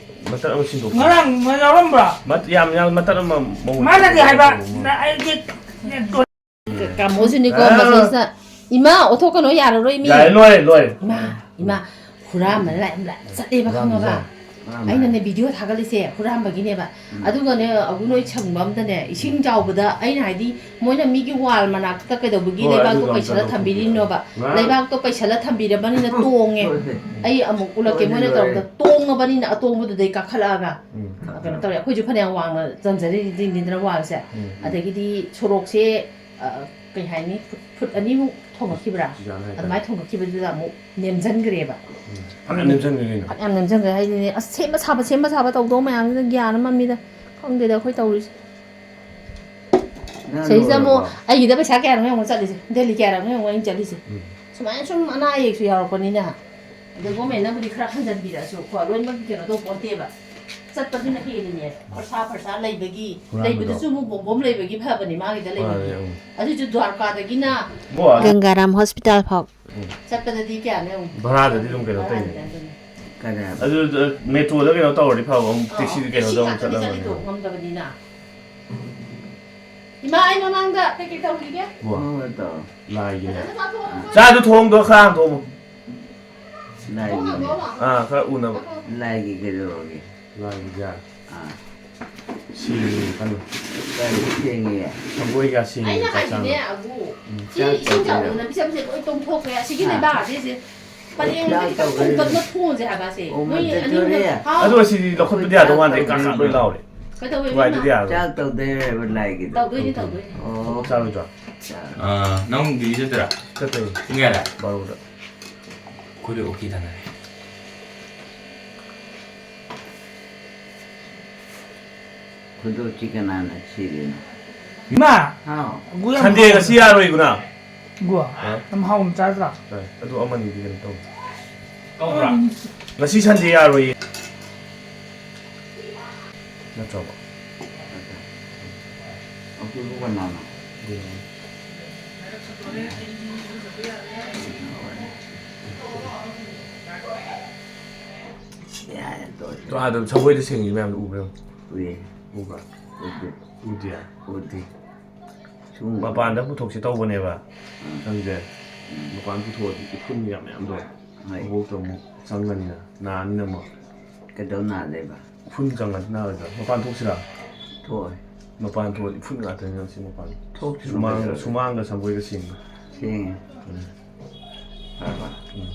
ꯃꯇꯠ ꯑꯃ ꯁꯤꯟꯗꯣꯛꯄ꯫ ꯉꯔꯥꯡ ꯌꯥꯎꯔꯝꯕ꯭ꯔꯣ? ꯃꯠ-, ꯌꯥꯝ, ꯌꯥꯝ ꯃꯇꯠ ꯑꯃ ꯃꯉꯣꯟꯗ ꯃꯥꯅꯗꯤ ꯍꯥꯏꯕ, ꯁꯤꯟꯗꯣꯛꯄ꯫ ꯅ-, ꯑꯩꯗꯤ ꯀꯥꯃꯣꯁꯨꯅꯤꯀꯣ, ꯑꯥ꯫ ꯃꯁꯤꯁꯤꯅ, "ꯏꯃꯥ, ꯑꯣꯊꯣꯛꯀꯅꯣ, ꯌꯥꯔꯔꯣꯏ ꯃꯤ"꯫ ꯌꯥꯔꯦ, ꯂꯣꯏꯔꯦ, ꯂꯣꯏꯔꯦ꯫ ꯏꯃꯥ, ꯏꯃꯥ, ꯍꯨꯔꯥꯟꯕꯅ ꯂꯥꯛꯑꯦ, ꯆꯠꯂꯦꯕ, ꯈꯪꯉꯕ? ꯍꯨꯔꯥꯟꯕ꯫ ꯑꯩꯅꯅꯦ video ꯊꯥꯒꯠꯂꯤꯁꯦ ꯍꯨꯔꯥꯟꯕꯒꯤꯅꯦꯕ꯫ ꯎꯝ꯫ ꯑꯗꯨꯒꯅꯦ, ꯑꯕꯨ ꯅꯣꯏ ꯁꯪꯕ ꯑꯝꯗꯅꯦ, ꯏꯁꯤꯡ ꯆꯥꯎꯕꯗ, ꯑꯩꯅ ꯍꯥꯏꯗꯤ, ꯃꯣꯏꯅ ꯃꯤꯒꯤ wall ꯃꯅꯥꯛꯇ ꯀꯩꯗꯧꯕꯒꯤ ꯍꯣꯏ, ꯂꯩꯕꯥꯛꯇꯣ ꯑꯗꯨꯗꯣ ꯑꯝꯇ ꯄꯩꯁꯜꯂ ꯂꯧꯊꯣꯛꯄꯤꯔꯣ꯫ ꯊꯝꯕꯤꯔꯤꯅꯣꯕ? ꯉꯔꯥꯡ ꯂꯩꯕꯥꯛꯇꯣ ꯄꯩꯁꯜꯂ ꯊꯝꯕꯤꯔꯕꯅꯤꯅ ꯇꯣꯡꯉꯦ꯫ ꯍꯣꯏ꯫ ꯑꯩ ꯑꯃꯨꯛ ꯎꯠꯂꯛꯀꯦ, ꯍꯣꯏꯅꯦ, ꯃꯣꯏꯅ ꯂꯣꯏꯔꯦ꯫ ꯇꯧꯔꯛꯄꯗ ꯇꯣꯡꯉꯕꯅꯤꯅ ꯑꯇꯣꯡꯕꯗꯨꯗꯩ ꯀꯥꯈꯠꯂꯛꯑꯒ ꯎꯝ꯫ ꯀꯩꯅꯣ ꯇꯧꯔꯦ꯫ ꯑꯩꯈꯣꯏꯁꯨ ꯐꯅꯌꯥꯝ ꯋꯥꯡꯅ ꯆꯟꯖꯔꯤꯅꯤꯗꯅ wall ꯁꯦ꯫ ꯎꯝ꯫ ꯑꯗꯒꯤꯗꯤ ꯁꯣꯔꯣꯛꯁꯦ, ꯑ, ꯀꯩ ꯍꯥꯏꯅꯤ, ꯐꯨꯠ, ꯐꯨꯠ ꯑꯅꯤꯃꯨꯛ ꯊꯣꯡꯒꯠꯈꯤꯕ꯭ꯔꯥ? ꯆꯤꯖꯥꯟ ꯍꯥꯏꯇꯥꯔꯦ꯫ ꯑꯗꯨꯃꯥꯏꯅ ꯊꯣꯡꯒꯠꯈꯤꯕꯗꯨꯗ ꯑꯃꯨꯛ ꯅꯦꯝꯖꯟꯈ꯭ꯔꯦꯕ꯫ ꯎꯝ꯫ ꯐꯅꯌꯥꯝ ꯅꯦꯝꯖꯟꯈ꯭ꯔꯦ ꯀꯩꯅꯣ꯫ ꯐꯅꯌꯥꯝ ꯅꯦꯝꯖꯟꯈ꯭ꯔꯦ ꯍꯥꯏꯗꯤꯅꯦ, ꯑꯁ, ꯁꯦꯝꯕ ꯁꯥꯕ, ꯁꯦꯝꯕ ꯁꯥꯕ ꯇꯧꯗꯧ ꯃꯌꯥꯝꯁꯤꯅ ꯒ꯭ꯌꯥꯟ ꯑꯃ ꯃꯝꯃꯤꯗ꯫ ꯈꯪꯗꯦꯗ ꯑꯩꯈꯣꯏ ꯇꯧꯔꯤꯁꯦ꯫ ꯅꯪ ꯁꯤꯗꯩꯁꯤꯗ ꯑꯃꯨꯛ ꯂꯣꯏꯔꯕꯣ? ꯑꯩꯒꯤꯗ ꯄꯩꯁꯥ ꯀꯌꯥꯅꯣ ꯌꯦꯡꯉꯣ ꯆꯠꯂꯤꯁꯦ, ꯗꯦꯜꯂꯤ ꯀꯌꯥꯔꯛꯅꯣ ꯌꯦꯡꯉꯣ ꯑꯩꯅ ꯆꯠꯂꯤꯁꯦ꯫ ꯎꯝ꯫ ꯁꯨꯃꯥꯏꯅ ꯁꯨꯝ ꯑꯅꯥ ꯑꯌꯦꯛꯁꯨ ꯌꯥꯎꯔꯛꯄꯅꯤꯅ꯫ ꯑꯗꯣ government ꯅꯕꯨꯗꯤ ꯈꯔ ꯍꯟꯖꯟꯕꯤꯔꯛꯑꯁꯨ ꯀꯣ, ꯂꯣꯏꯅꯃꯛ ꯀꯩꯅꯣ ꯇꯧ ꯄꯣꯟꯇꯦꯕ꯫ ꯆꯠꯄꯗꯨꯅ ꯍꯦꯜꯂꯤꯅꯦ꯫ ꯈꯣꯔꯁꯥ ꯐꯔꯁꯥ ꯂꯩꯕꯒꯤ, ꯍꯨꯔꯥꯟꯕꯗꯣ꯫ ꯂꯩꯕꯗꯨꯁꯨ ꯑꯃꯨꯛ ꯕꯣꯝꯕꯣꯝ ꯂꯩꯕꯒꯤ ꯐꯕꯅꯦ ꯃꯥꯒꯤꯗ ꯂꯩꯕꯒꯤ꯫ ꯃꯥꯅꯦ, ꯎꯝ꯫ ꯑꯗꯨꯏꯁꯨ ꯗ꯭ꯋꯥꯔꯀꯥꯗꯒꯤꯅ ꯕꯣ꯫ ꯒꯪꯒꯥꯔꯥꯝ ꯍꯣꯁꯄꯤꯇꯥꯜ ꯐꯥꯎ꯫ ꯎꯝ꯫ ꯆꯠꯄꯗꯗꯤ ꯀꯌꯥꯅꯣ ꯌꯦꯡꯉꯨ꯫ ꯚꯔꯥꯗꯗꯤ ꯑꯗꯨꯝ ꯀꯩꯅꯣ ꯇꯧꯔꯤꯅꯦ꯫ ꯀꯅꯥ? ꯑꯗꯨ, ꯑ, metro ꯗ ꯀꯩꯅꯣ ꯇꯧꯔꯗꯤ ꯐꯕ, ꯑꯃꯨꯛ ꯑ, taxi ꯗ ꯀꯩꯅꯣ taxi ꯇꯧꯔ ꯉꯥꯛꯇꯅꯤ ꯆꯠꯂꯝꯃꯅꯤ꯫ ꯆꯠꯂꯤꯗꯣ, ꯉꯝꯗꯕꯅꯤꯅ꯫ ꯏꯃꯥ, ꯑꯩ ꯃꯃꯥꯡꯗ ꯀꯩꯀꯩ ꯇꯧꯔꯤꯒꯦ? ꯕꯣ꯫ ꯃꯉꯣꯟꯗ ꯇꯧꯔꯣ꯫ ꯂꯥꯏꯒꯤꯅꯦ꯫ ꯐꯖꯅ ꯆꯥꯊꯣꯛꯑꯣ꯫ ꯆꯥꯗꯣ ꯊꯣꯡꯗꯣ ꯈꯔ ꯍꯥꯡꯗꯣꯛꯑꯣ꯫ ꯂꯥꯏꯒꯤ꯫ ꯊꯣꯡ ꯍꯥꯡꯗꯣꯛꯑꯣ꯫ ꯑꯥ, ꯈꯔ ꯎꯅꯕ꯫ ꯂꯥꯏꯒꯤ ꯀꯩꯗꯧꯔꯒꯦ? ꯂꯥꯏꯒꯤꯁꯦ꯫ ꯑꯥ꯫ ꯁꯦꯡꯉꯤ ꯀꯟꯅ꯫ ꯀꯔꯤ ꯁꯦꯡꯉꯤ? ꯁꯪꯒꯣꯏꯒ ꯁꯦꯡꯉꯤ ꯑꯩꯅ ꯆꯥꯛ ꯍꯥꯏꯗꯤꯅꯦ, ꯆꯥꯅꯕ꯫ ꯑꯕꯨ, ꯎꯝ꯫ ꯁꯤ ꯆꯥꯛ ꯏꯁꯤꯡ ꯇꯧꯗꯣꯏꯔꯣ? ꯆꯥꯎꯕꯗꯨꯅ ꯄꯤꯁꯛ ꯄꯤꯁꯛ ꯂꯣꯏ ꯇꯣꯡꯊꯣꯛꯈ꯭ꯔꯦ꯫ ꯑꯁꯤꯒꯤ ꯍꯥ? ꯂꯩꯕꯥꯛ ꯑꯁꯤꯁꯦ ꯄꯔꯦꯡ ꯑꯃ ꯆꯥꯛ ꯈꯤꯇꯪ ꯇꯧꯗꯣꯏꯔꯣ? ꯀꯨꯡꯇꯛꯅ ꯊꯣꯡꯁꯦ ꯍꯥꯏꯕ ꯑꯁꯦ꯫ ꯑꯣ, ꯅꯣꯏ ꯃꯟꯇ꯭ꯔꯤ ꯑꯅꯤꯅ ꯊꯣꯛꯑꯦ꯫ ꯍꯥꯎ꯫ ꯑꯗꯣ ꯑꯁꯤꯗꯤ ꯂꯧꯈꯠꯄꯗꯤ ꯌꯥꯗꯧ ꯃꯥꯟꯗꯦ, ꯀꯥ ꯀꯥ ꯂꯣꯏ ꯂꯥꯎꯔꯦ꯫ ꯀꯩꯗꯧꯋꯦ ꯊꯨꯒꯥꯏꯗꯗꯤ ꯏꯕꯦꯝꯃ? ꯌꯥꯔꯣꯏ꯫ ꯆꯥꯛ ꯇꯧꯗꯣꯏꯔꯦꯕ ꯂꯥꯏꯒꯤꯗꯣ? ꯇꯧꯗꯣꯏꯅꯤ, ꯇꯧꯗꯣꯏꯅꯤ꯫ ꯑꯣ꯫ ꯆꯥꯔꯣꯏꯗ꯭ꯔꯣ? ꯑꯥ, ꯅꯪ ꯗ꯭ꯌꯨꯇꯤ ꯆꯠꯇꯣꯏꯔꯥ? ꯆꯠꯇꯣꯏꯅꯤ꯫ ꯄꯨꯡ ꯀꯌꯥꯗ? ꯕꯥꯔꯣꯗ꯫ ꯑꯩꯈꯣꯏꯗꯤ ꯑꯣꯀꯦ ꯊꯥꯅꯔꯦ꯫ ꯈꯨꯗꯣꯞꯁꯤ ꯀꯅꯥꯅ ꯁꯤꯔꯤꯅꯣ? ꯏꯃꯥ! ꯍꯥꯎ꯫ ꯒꯨ ꯌꯥꯝ ꯁꯟꯗꯦ ꯍꯥꯎ-, ꯉꯁꯤ ꯌꯥꯔꯣꯏ, ꯒꯨꯅꯥ꯫ ꯒꯨ, ꯍꯥ? ꯌꯥꯝ ꯍꯥꯎꯅ ꯆꯥꯗ꯭ꯔꯥ? ꯆꯥꯏ꯫ ꯑꯗꯨ ꯑꯃꯅꯤꯗꯤ ꯀꯩꯅꯣ ꯇꯧ꯫ ꯀꯧꯕ꯭ꯔꯥ? ꯉꯁꯤ ꯁꯟꯗꯦ ꯌꯥꯔꯣꯏꯌꯦ꯫ ꯅꯠꯇ꯭ꯔꯕ? ꯑꯗꯨꯕꯨ ꯀꯅꯥꯅꯣ? ꯌꯥꯔꯦ, ꯇꯣꯛꯑꯁꯤ꯫ ꯑꯗꯣ ꯑꯥꯗ ꯁꯪꯒꯣꯏꯗ ꯁꯦꯡꯉꯤ ꯃꯌꯥꯝꯗꯣ ꯎꯕ꯭ꯔꯥ ꯌꯦꯡꯉꯨ꯫ ꯎꯏꯌꯦ꯫ ꯎꯕ꯭ꯔꯥ? ꯎꯗꯦ꯫ ꯎꯗꯦ꯫ ꯎꯗꯦ꯫ ꯁꯨꯝ ꯃꯄꯥꯟꯗ ꯄꯨꯊꯣꯛꯁꯦ ꯇꯧꯕꯅꯦꯕ꯫ ꯎꯝ꯫ ꯅꯪꯁꯦ ꯎꯝ꯫ ꯃꯄꯥꯟ ꯄꯨꯊꯣꯛꯑꯗꯤ ꯎꯐꯨꯟ ꯌꯥꯝ ꯃꯌꯥꯝꯗꯣ ꯍꯣꯏ꯫ ꯀꯣꯛꯇ ꯑꯃꯨꯛ ꯆꯪꯒꯅꯤꯅ, ꯅꯥꯅꯤꯅ ꯑꯃꯨꯛ꯫ ꯀꯩꯗꯧ ꯅꯥꯗꯣꯏꯕ? ꯎꯐꯨꯟ ꯆꯪꯉꯗꯤ ꯅꯥꯔꯣꯏꯗ꯭ꯔꯥ? ꯃꯄꯥꯟ ꯊꯣꯛꯁꯤꯔꯥ? ꯊꯣꯛꯑꯣꯏ꯫ ꯃꯄꯥꯟ ꯊꯣꯛꯑꯗꯤ ꯎꯐꯨꯟ ꯉꯥꯛꯇꯅꯤꯅ ꯁꯤ ꯃꯄꯥꯟ꯫ ꯊꯣꯛꯁꯤ ꯁꯨꯃꯥꯡ-, ꯀꯩꯗꯧꯔꯒꯦ? ꯁꯨꯃꯥꯡꯒ ꯁꯪꯒꯣꯏꯒ ꯁꯦꯡꯉꯤ꯫ ꯁꯦꯡꯉꯤ꯫ ꯎꯝ꯫ ꯐꯔꯕ? ꯎꯝ꯫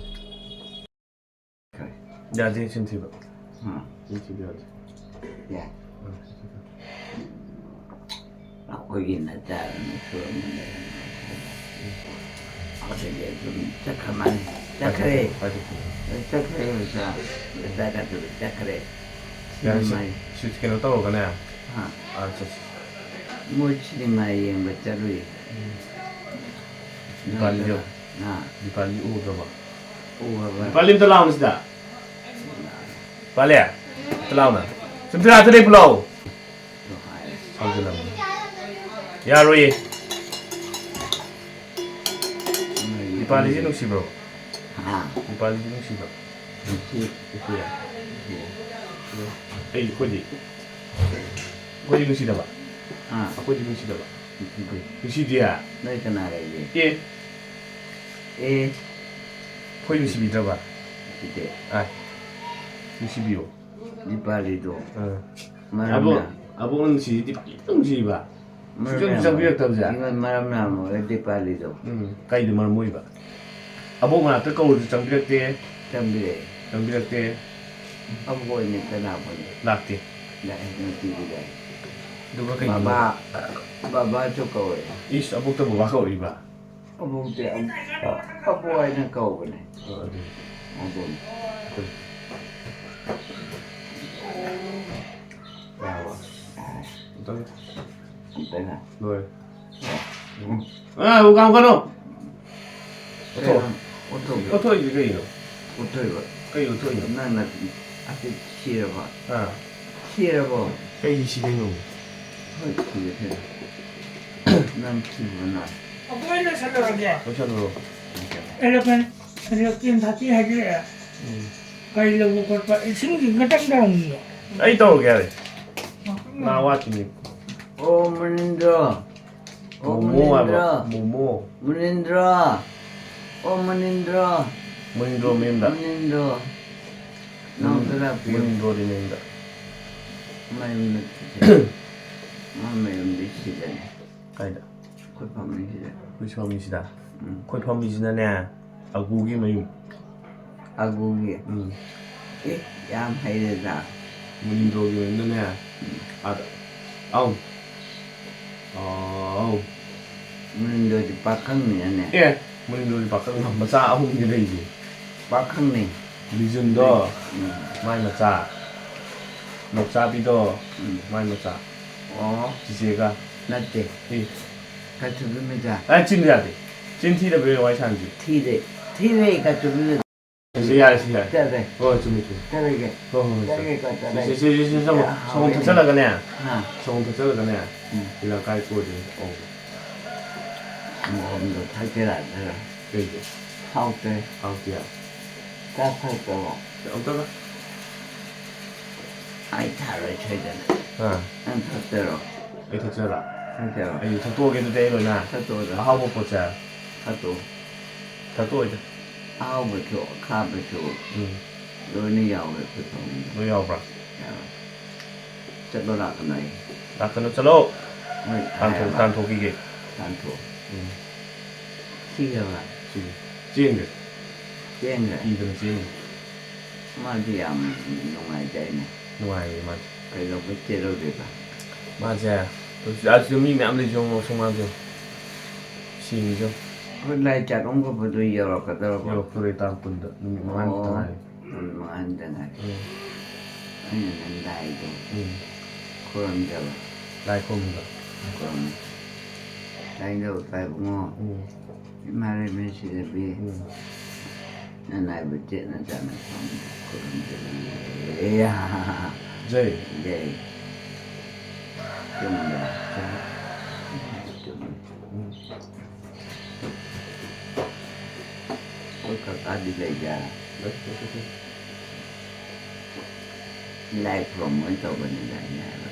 ꯈꯔ꯫ ꯌꯥꯗꯦ, ꯆꯤꯟ ꯊꯤꯕ꯫ ꯎꯝ꯫ ꯆꯤꯟ ꯊꯤꯕ ꯌꯥꯗꯦ꯫ ꯌꯥꯏ꯫ ꯎꯝ꯫ ꯑꯩꯈꯣꯏꯒꯤ ꯅꯆꯥ ꯅꯁꯨ ꯑꯃ ꯂꯩꯔꯝꯃꯦ꯫ ꯑꯗꯨꯗꯤ ꯑꯗꯨꯝ ꯆꯠꯈ꯭ꯔ ꯃꯥꯜꯂꯦ꯫ ꯆꯠꯈ꯭ꯔꯦ꯫ ꯍꯥꯏꯗꯣꯛꯈ꯭ꯔꯦ꯫ ꯆꯠꯈ꯭ꯔꯦ ꯑꯣꯖꯥ꯫ ꯑꯣꯖꯥꯒ ꯑꯗꯨꯝ ꯆꯠꯈ꯭ꯔꯦ꯫ ꯌꯥꯔꯦ, ꯁꯤ, ꯁꯤꯅꯦꯃꯥ ꯁꯤ ꯀꯩꯅꯣ ꯇꯧꯔꯒꯅꯦ꯫ ꯑꯥ꯫ ꯑꯥ, ꯆꯠꯁꯤ꯫ ꯃꯣꯏ ꯁꯤꯅꯦꯃꯥ ꯌꯦꯡꯕ ꯆꯠꯂꯨꯏ꯫ ꯎꯝ꯫ ꯗꯤꯄꯥꯂꯤꯗꯣ꯫ ꯑꯥ꯫ ꯗꯤꯄꯥꯂꯤ ꯎꯗ꯭ꯔꯕꯣ? ꯎꯔꯕ? ꯗꯤꯄꯥꯂꯤ ꯑꯝꯇ ꯂꯥꯎꯅ ꯁꯤꯗ꯫ ꯗꯤꯄꯥꯂꯤ, ꯑꯝꯇ ꯂꯥꯎꯅ꯫ ꯁꯨꯝꯇ꯭ꯔꯥ, ꯑꯝꯇ ꯂꯦꯞꯄꯨ ꯂꯥꯎ꯫ ꯁꯥꯎꯖꯜꯂꯝꯃꯦ꯫ ꯌꯥꯔꯣꯏꯌꯦ꯫ ꯗꯤꯄꯥꯂꯤꯁꯤ ꯅꯨꯡꯁꯤꯕ꯭ꯔꯣ? ꯍꯥ? ꯗꯤꯄꯥꯂꯤꯁꯤ ꯅꯨꯡꯁꯤꯕ꯭ꯔꯣ? ꯅꯨꯡꯁꯤ꯫ ꯅꯨꯡꯁꯤꯌꯦ꯫ ꯅꯨꯡꯁꯤ꯫ ꯑꯩ, ꯑꯩꯈꯣꯏꯗꯤ꯫ ꯑꯩꯈꯣꯏꯗꯤ ꯅꯨꯡꯁꯤꯗꯕ? ꯍꯥ? ꯑꯩꯈꯣꯏꯗꯤ ꯅꯨꯡꯁꯤꯗꯕ? ꯅꯨꯡꯁꯤꯗꯦ꯫ ꯅꯨꯡꯁꯤꯗꯤꯌꯦ? ꯅꯣꯏ ꯀꯅꯥ ꯂꯩꯒꯦ? ꯑꯦ꯫ ꯑꯦ꯫ ꯑꯩꯈꯣꯏ ꯅꯨꯡꯁꯤꯕꯤꯗ꯭ꯔꯕ? ꯅꯨꯡꯁꯤꯗꯦ꯫ ꯑꯥꯏ꯫ ꯅꯨꯡꯁꯤꯕꯤꯌꯨ꯫ ꯗꯤꯄꯥꯂꯤꯗꯣ꯫ ꯑꯥ꯫ ꯃꯔꯝꯅ ꯑꯕꯣꯛ, ꯑꯕꯣꯛꯅ ꯅꯨꯡꯁꯤꯔꯤꯗꯤ ꯈꯤꯇꯪ ꯅꯨꯡꯁꯤꯕ꯫ ꯃꯔꯝ ꯁꯨꯡꯆꯪ ꯌꯥꯝ ꯆꯪꯕꯤꯔꯛꯇꯕꯁꯦ꯫ ꯑꯣꯏ-, ꯃꯔꯝ ꯌꯥꯝ ꯑꯣꯏꯔꯗꯤ ꯄꯥꯜꯂꯤꯗꯣ꯫ ꯎꯝ, ꯀꯩꯗ ꯃꯔꯝ ꯑꯣꯏꯕ? ꯑꯕꯣꯛ ꯃꯅꯥꯛꯇ ꯀꯧꯔꯁꯨ ꯆꯪꯕꯤꯔꯛꯇꯦ꯫ ꯆꯪꯕꯤꯔꯛꯑꯦ꯫ ꯆꯪꯕꯤꯔꯛꯇꯦ꯫ ꯑꯕꯣꯛ ꯑꯣꯏꯅ ꯀꯅꯥ ꯑꯣꯏꯅ? ꯂꯥꯛꯇꯦ꯫ ꯂꯥꯛꯑꯦ, ꯅꯨꯡꯇꯤꯒꯤ ꯂꯥꯛꯑꯦ꯫ ꯑꯗꯨꯒ ꯀꯩꯒꯤꯅꯣ? ꯕꯕꯥ, ꯕꯕꯥꯁꯨ ꯀꯧꯋꯦ꯫ ꯏꯁ, ꯑꯕꯣꯛꯇ ꯕꯕꯥ ꯀꯧꯔꯤꯕ? ꯑꯕꯣꯛꯇꯤ ꯑꯕ-, ꯑꯕꯣꯛ ꯍꯥꯏꯅ ꯀꯧꯕꯅꯦ꯫ ꯑ, ꯑꯗꯨ꯫ ꯑꯕꯣꯛ꯫ ꯌꯥꯔꯕ? ꯌꯥꯔꯦ꯫ ꯑꯝꯇꯪ꯫ ꯑꯝꯇꯪ꯫ ꯂꯣꯏꯔꯦ꯫ ꯑ, ꯎ ꯀꯥꯝ ꯀꯩꯅꯣ꯫ ꯀꯩꯅꯣ? ꯑꯣꯊꯣꯛꯏꯁꯦ ꯀꯩꯅꯣ? ꯑꯣꯊꯣꯛꯏꯕ꯫ ꯀꯩ ꯑꯣꯊꯣꯛꯏꯅꯣ? ꯅꯪꯅ ꯑꯁꯤ ꯁꯤꯔꯕ? ꯑꯥ꯫ ꯁꯤꯔꯕꯣ? ꯀꯩꯒꯤ ꯁꯤꯗꯣꯏꯅꯣ? ꯍꯣꯏ, ꯁꯤꯔꯦ, ꯁꯤꯔꯦ꯫ ꯅꯪ ꯁꯤꯔꯕ ꯅꯪ? ꯑꯩꯈꯣꯏ ꯂꯣꯏꯁꯜꯂꯨꯔꯒꯦ꯫ ꯂꯣꯏꯁꯜꯂꯨꯔꯣ꯫ ꯑꯦꯂꯚꯦꯟ, ꯍꯧꯖꯤꯛ ꯇꯦꯟ ꯊꯥꯔꯇꯤ ꯍꯥꯏꯕꯤꯔꯛꯑꯦ꯫ ꯎꯝ꯫ ꯀꯔꯤ ꯂꯧꯕ ꯈꯣꯠꯄ, ꯏꯁꯤꯡꯒꯤ ꯈꯇꯪ ꯇꯧꯔꯝꯃꯤꯗꯣ꯫ ꯑꯩ ꯇꯧꯔꯒꯦ ꯌꯥꯔꯦ꯫ ꯉꯥ ꯋꯥꯠꯈꯤꯅꯤ꯫ ꯑꯣ, ꯃꯅꯤꯟꯗ꯭ꯔꯣ꯫ ꯑꯣ, ꯃꯣꯃꯣ ꯍꯥꯏꯕ, ꯃꯅꯤꯟꯗ꯭ꯔꯣ꯫ ꯃꯣꯃꯣ꯫ ꯃꯅꯤꯟꯗ꯭ꯔꯣ꯫ ꯑꯣ, ꯃꯅꯤꯟꯗ꯭ꯔꯣ꯫ ꯃꯅꯤꯟꯗ꯭ꯔꯣ ꯃꯌꯨꯝꯗ꯫ ꯃꯅꯤꯟꯗ꯭ꯔꯣ꯫ ꯅꯥꯎ ꯃꯅꯤꯟ-, ꯆꯔꯥ ꯄꯤꯌꯨ꯫ ꯃꯅꯤꯟꯗ꯭ꯔꯣꯗꯤ ꯃꯌꯨꯝꯗ꯫ ꯃꯌꯨꯝꯗ ꯆꯠꯁꯦ꯫ ꯃꯥ ꯃꯌꯨꯝꯗꯤ ꯁꯤꯗꯅꯦ꯫ ꯀꯥꯏꯗ? ꯑꯩꯈꯣꯏ ꯐꯝꯃꯤꯁꯤꯗ꯫ ꯑꯩꯈꯣꯏ ꯐꯝꯃꯤꯁꯤꯗ? ꯎꯝ꯫ ꯑꯩꯈꯣꯏ ꯐꯝꯃꯤꯁꯤꯅꯅꯦ, ꯑꯒꯨꯒꯤ ꯃꯌꯨꯝ꯫ ꯑꯒꯨꯒꯤ? ꯎꯝ꯫ ꯑꯦ, ꯌꯥꯝ ꯍꯩꯔꯦꯗ꯫ ꯃꯅꯤꯟꯗ꯭ꯔꯣꯒꯤ ꯃꯌꯨꯝꯗꯅꯦ, ꯎꯝ꯫ ꯑꯥꯗ꯫ ꯑꯧ꯫ ꯑꯧ꯫ ꯃꯅꯤꯟꯗ꯭ꯔꯣꯗꯤ ꯄꯥꯈꯪꯅꯤꯅꯅꯦ꯫ ꯑꯦ, ꯃꯅꯤꯟꯗ꯭ꯔꯣꯗꯤ ꯄꯥꯈꯪ ꯃꯆꯥ ꯑꯍꯨꯝꯅꯤ ꯂꯩꯔꯤꯁꯦ꯫ ꯄꯥꯈꯪꯅꯤ꯫ ꯂꯤꯖꯨꯟꯗꯣ, ꯎꯝ꯫ ꯃꯥꯏ ꯃꯆꯥ꯫ ꯅꯣꯛꯆꯥꯕꯤꯗꯣ, ꯎꯝ꯫ ꯃꯥꯏ ꯃꯆꯥ꯫ ꯑꯣ꯫ ꯆꯤꯆꯦꯒ꯫ ꯅꯠꯇꯦ꯫ ꯏ꯫ ꯀꯥꯏꯊꯕꯤ ꯃꯆꯥ꯫ ꯑꯦ, ꯆꯤꯟ ꯌꯥꯗꯦ꯫ ꯆꯤꯟ ꯊꯤꯗꯕ ꯋꯥꯔꯤ ꯁꯥꯟꯅꯁꯤ꯫ ꯊꯤꯔꯦ꯫ ꯊꯤꯔꯦ, ꯀꯥꯏꯊꯕꯤ ꯃꯆꯥ꯫ ꯁꯤ ꯌꯥꯔꯦ, ꯁꯤ ꯌꯥꯔꯦ꯫ ꯆꯠꯂꯦ꯫ ꯍꯣꯏ, ꯆꯨꯝꯃꯤ, ꯆꯨꯝꯃꯤ꯫ ꯆꯠꯂꯒꯦ꯫ ꯍꯣꯏ, ꯍꯣꯏ, ꯍꯣꯏ, ꯆꯠꯂꯒꯦ, ꯆꯠꯂꯒꯦ꯫ ꯀꯣ, ꯆꯠꯂꯒꯦ꯫ ꯁꯤ, ꯁꯤ, ꯁꯤ, ꯁꯤ, ꯁꯪꯒꯣꯝ, ꯌꯥ, ꯁꯪꯒꯣꯝ ꯍꯥꯎꯔꯦꯅꯦ꯫ ꯊꯛꯆꯜꯂꯒꯅꯦ꯫ ꯍꯥ꯫ ꯁꯪꯒꯣꯝ ꯊꯛꯆꯜꯂꯒꯅꯦ꯫ ꯎꯝ꯫ ꯂꯝꯀꯥꯏ ꯀꯣꯏꯗꯣꯏꯅꯦ꯫ ꯑꯧ꯫ ꯁꯪꯒꯣꯝꯗꯣ ꯊꯛꯀꯦꯔꯥ, ꯅꯠꯇ꯭ꯔꯒ? ꯀꯩꯒꯤ? ꯍꯥꯎꯇꯦ꯫ ꯍꯥꯎꯇꯦ꯫ ꯆꯥ ꯊꯛꯇꯕ꯫ ꯑꯝꯇꯒ꯫ ꯑꯩ ꯊꯥꯔꯣꯏ ꯁꯣꯏꯗꯅ꯫ ꯑꯥ꯫ ꯅꯪ ꯊꯛꯇꯣꯏꯔꯣ? ꯑꯩ ꯊꯛꯆꯔꯣ? ꯊꯛꯆꯔꯣ꯫ ꯑꯩ ꯊꯛꯇꯣꯛꯑꯒꯦ ꯑꯗꯨꯗꯤ ꯑꯩ ꯂꯣꯏꯅ꯫ ꯊꯛꯇꯣꯛꯑꯣ꯫ ꯑꯍꯥꯎꯕ ꯄꯣꯠꯁꯦ꯫ ꯊꯛꯇꯣꯛꯑꯣ꯫ ꯊꯛꯇꯣꯛꯑꯣꯏꯗ꯫ ꯑꯍꯥꯎꯕꯁꯨ, ꯑꯈꯥꯕꯁꯨ ꯎꯝ꯫ ꯂꯣꯏꯅ ꯌꯥꯎꯔꯦ ꯑꯩꯈꯣꯏ ꯐꯃꯨꯡꯗ꯫ ꯂꯣꯏ ꯌꯥꯎꯕ꯭ꯔꯥ? ꯌꯥꯎꯔꯦ꯫ ꯆꯠꯂꯣ ꯂꯥꯛꯀꯅꯣ ꯑꯩ꯫ ꯂꯥꯛꯀꯅꯨ, ꯆꯠꯂꯣ꯫ ꯍꯣꯏ, ꯇꯥꯟꯊꯣꯛ-, ꯍꯥꯏꯔꯕ꯫ ꯇꯥꯟꯊꯣꯛꯈꯤꯒꯦ꯫ ꯇꯥꯟꯊꯣꯛ꯫ ꯎꯝ꯫ ꯁꯤꯈ꯭ꯔꯕ? ꯁꯤꯈ꯭ꯔꯦ꯫ ꯆꯦꯟꯈ꯭ꯔꯦ꯫ ꯆꯦꯟꯈ꯭ꯔꯦ? ꯀꯤꯗꯅ ꯆꯦꯟꯈ꯭ꯔꯦ꯫ ꯃꯥꯗꯤ ꯌꯥꯝ ꯅꯨꯡꯉꯥꯏꯗꯥꯏꯅꯦ? ꯅꯨꯡꯉꯥꯏꯌꯦ ꯃꯥꯗꯤ꯫ ꯀꯩꯗꯧꯕ ꯆꯦꯜꯂꯨꯔꯤꯕ? ꯃꯥꯁꯦ ꯍꯧꯖꯤꯛ ꯑꯁꯤꯗ ꯃꯤ ꯃꯌꯥꯝ ꯂꯩꯁꯦ ꯌꯦꯡꯉꯣ, ꯁꯨꯃꯥꯡꯁꯦ꯫ ꯁꯤꯡꯁꯦ꯫ ꯑꯩꯈꯣꯏ ꯂꯥꯏ ꯆꯥꯛ ꯑꯃ ꯀꯞꯄꯗꯣ ꯌꯧꯔꯛꯀꯗꯧꯔꯕꯣ? ꯌꯧꯔꯛꯇꯣꯔꯦ, ꯇꯥꯡ ꯀꯨꯟꯗ꯫ ꯅꯨꯃꯤꯠ ꯃꯉꯥꯅꯤ ꯈꯛꯇ ꯉꯥꯏꯔꯦ꯫ ꯅꯨꯃꯤꯠ ꯃꯉꯥꯅꯤꯗ ꯉꯥꯏꯔꯦ꯫ ꯎꯝ꯫ ꯑꯩꯅ ꯅꯪ ꯂꯥꯏꯗꯣ ꯎꯝ꯫ ꯈꯨꯔꯨꯝꯖꯕ꯫ ꯂꯥꯏ ꯈꯨꯔꯨꯝꯕ꯫ ꯈꯨꯔꯨꯝꯃꯤ꯫ ꯂꯥꯏꯅꯤꯡꯊꯧ ꯏꯄꯥ ꯏꯕꯨꯡꯉꯣ꯫ ꯎꯝ꯫ ꯏꯃꯥ ꯂꯩꯃ ꯁꯤꯗꯕꯤ꯫ ꯎꯝ꯫ ꯅꯅꯥꯏꯕ ꯆꯦꯠꯅ ꯆꯥꯅ ꯐꯝ ꯈꯨꯔꯨꯝꯖꯔꯤ꯫ ꯖꯩ꯫ ꯖꯩ꯫ ꯆꯨꯝꯕ꯭ꯔꯥ? ꯆꯨꯝꯃꯤ꯫ ꯑꯩꯈꯣꯏ ꯀꯀꯥꯗꯤ ꯂꯩꯖꯥꯔꯥ? ꯂꯥꯏ ꯈꯨꯔꯨꯝ ꯑꯣꯏꯅ ꯇꯧꯕꯅꯤꯗ ꯑꯩꯅ ꯍꯥꯏꯕ꯫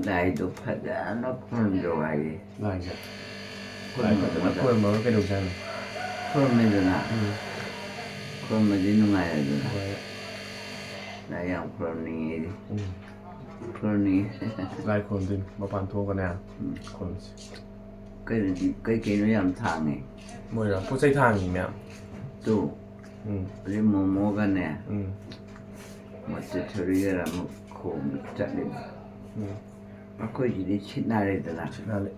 ꯂꯥꯏꯗꯣ ꯐꯖꯅ ꯈꯨꯔꯨꯝꯖꯧ ꯍꯥꯏꯌꯦ꯫ ꯂꯥꯏꯁꯦ꯫ ꯂꯥꯏ ꯐꯖꯅ ꯈꯨꯔꯨꯝꯃꯒ ꯀꯩꯗꯧꯁꯦ ꯍꯥꯏꯅꯣ? ꯈꯨꯔꯨꯝꯃꯤꯗꯅ꯫ ꯎꯝ꯫ ꯈꯨꯔꯨꯝꯃꯗꯤ ꯅꯨꯡꯉꯥꯏꯔꯦꯗꯅ꯫ ꯍꯣꯏ꯫ ꯂꯥꯏ ꯌꯥꯝ ꯈꯨꯔꯨꯝꯅꯤꯡꯉꯦ ꯑꯩꯗꯤ꯫ ꯎꯝ꯫ ꯈꯨꯔꯨꯝꯅꯤꯡꯉꯦ꯫ ꯂꯥꯏ ꯈꯨꯔꯨꯝꯗꯣꯏꯅꯤ꯫ ꯃꯄꯥꯟ ꯊꯣꯛꯑꯒꯅꯦ꯫ ꯎꯝ꯫ ꯈꯨꯔꯨꯝꯁꯤ꯫ ꯀꯩꯅꯣꯗꯤ ꯀꯩ ꯀꯩꯅꯣ ꯌꯥꯝ ꯊꯥꯡꯉꯦ꯫ ꯃꯣꯏꯔꯣ? ꯄꯣꯠ ꯆꯩ ꯊꯥꯡꯉꯤ ꯃꯌꯥꯝ꯫ ꯇꯨ꯫ ꯎꯝ꯫ ꯑꯗꯩ ꯃꯣꯃꯣꯒꯅꯦ꯫ ꯎꯝ꯫ ꯃꯆꯨ ꯊꯣꯔꯤꯒꯔ ꯑꯃꯨꯛ ꯈꯣꯡ ꯆꯠꯂꯤꯕ꯫ ꯎꯝ꯫ ꯑꯩꯈꯣꯏꯁꯤꯗꯤ ꯁꯤꯠ ꯅꯥꯔꯦꯗꯅ꯫ ꯁꯤꯠ ꯅꯥꯜꯂꯦ꯫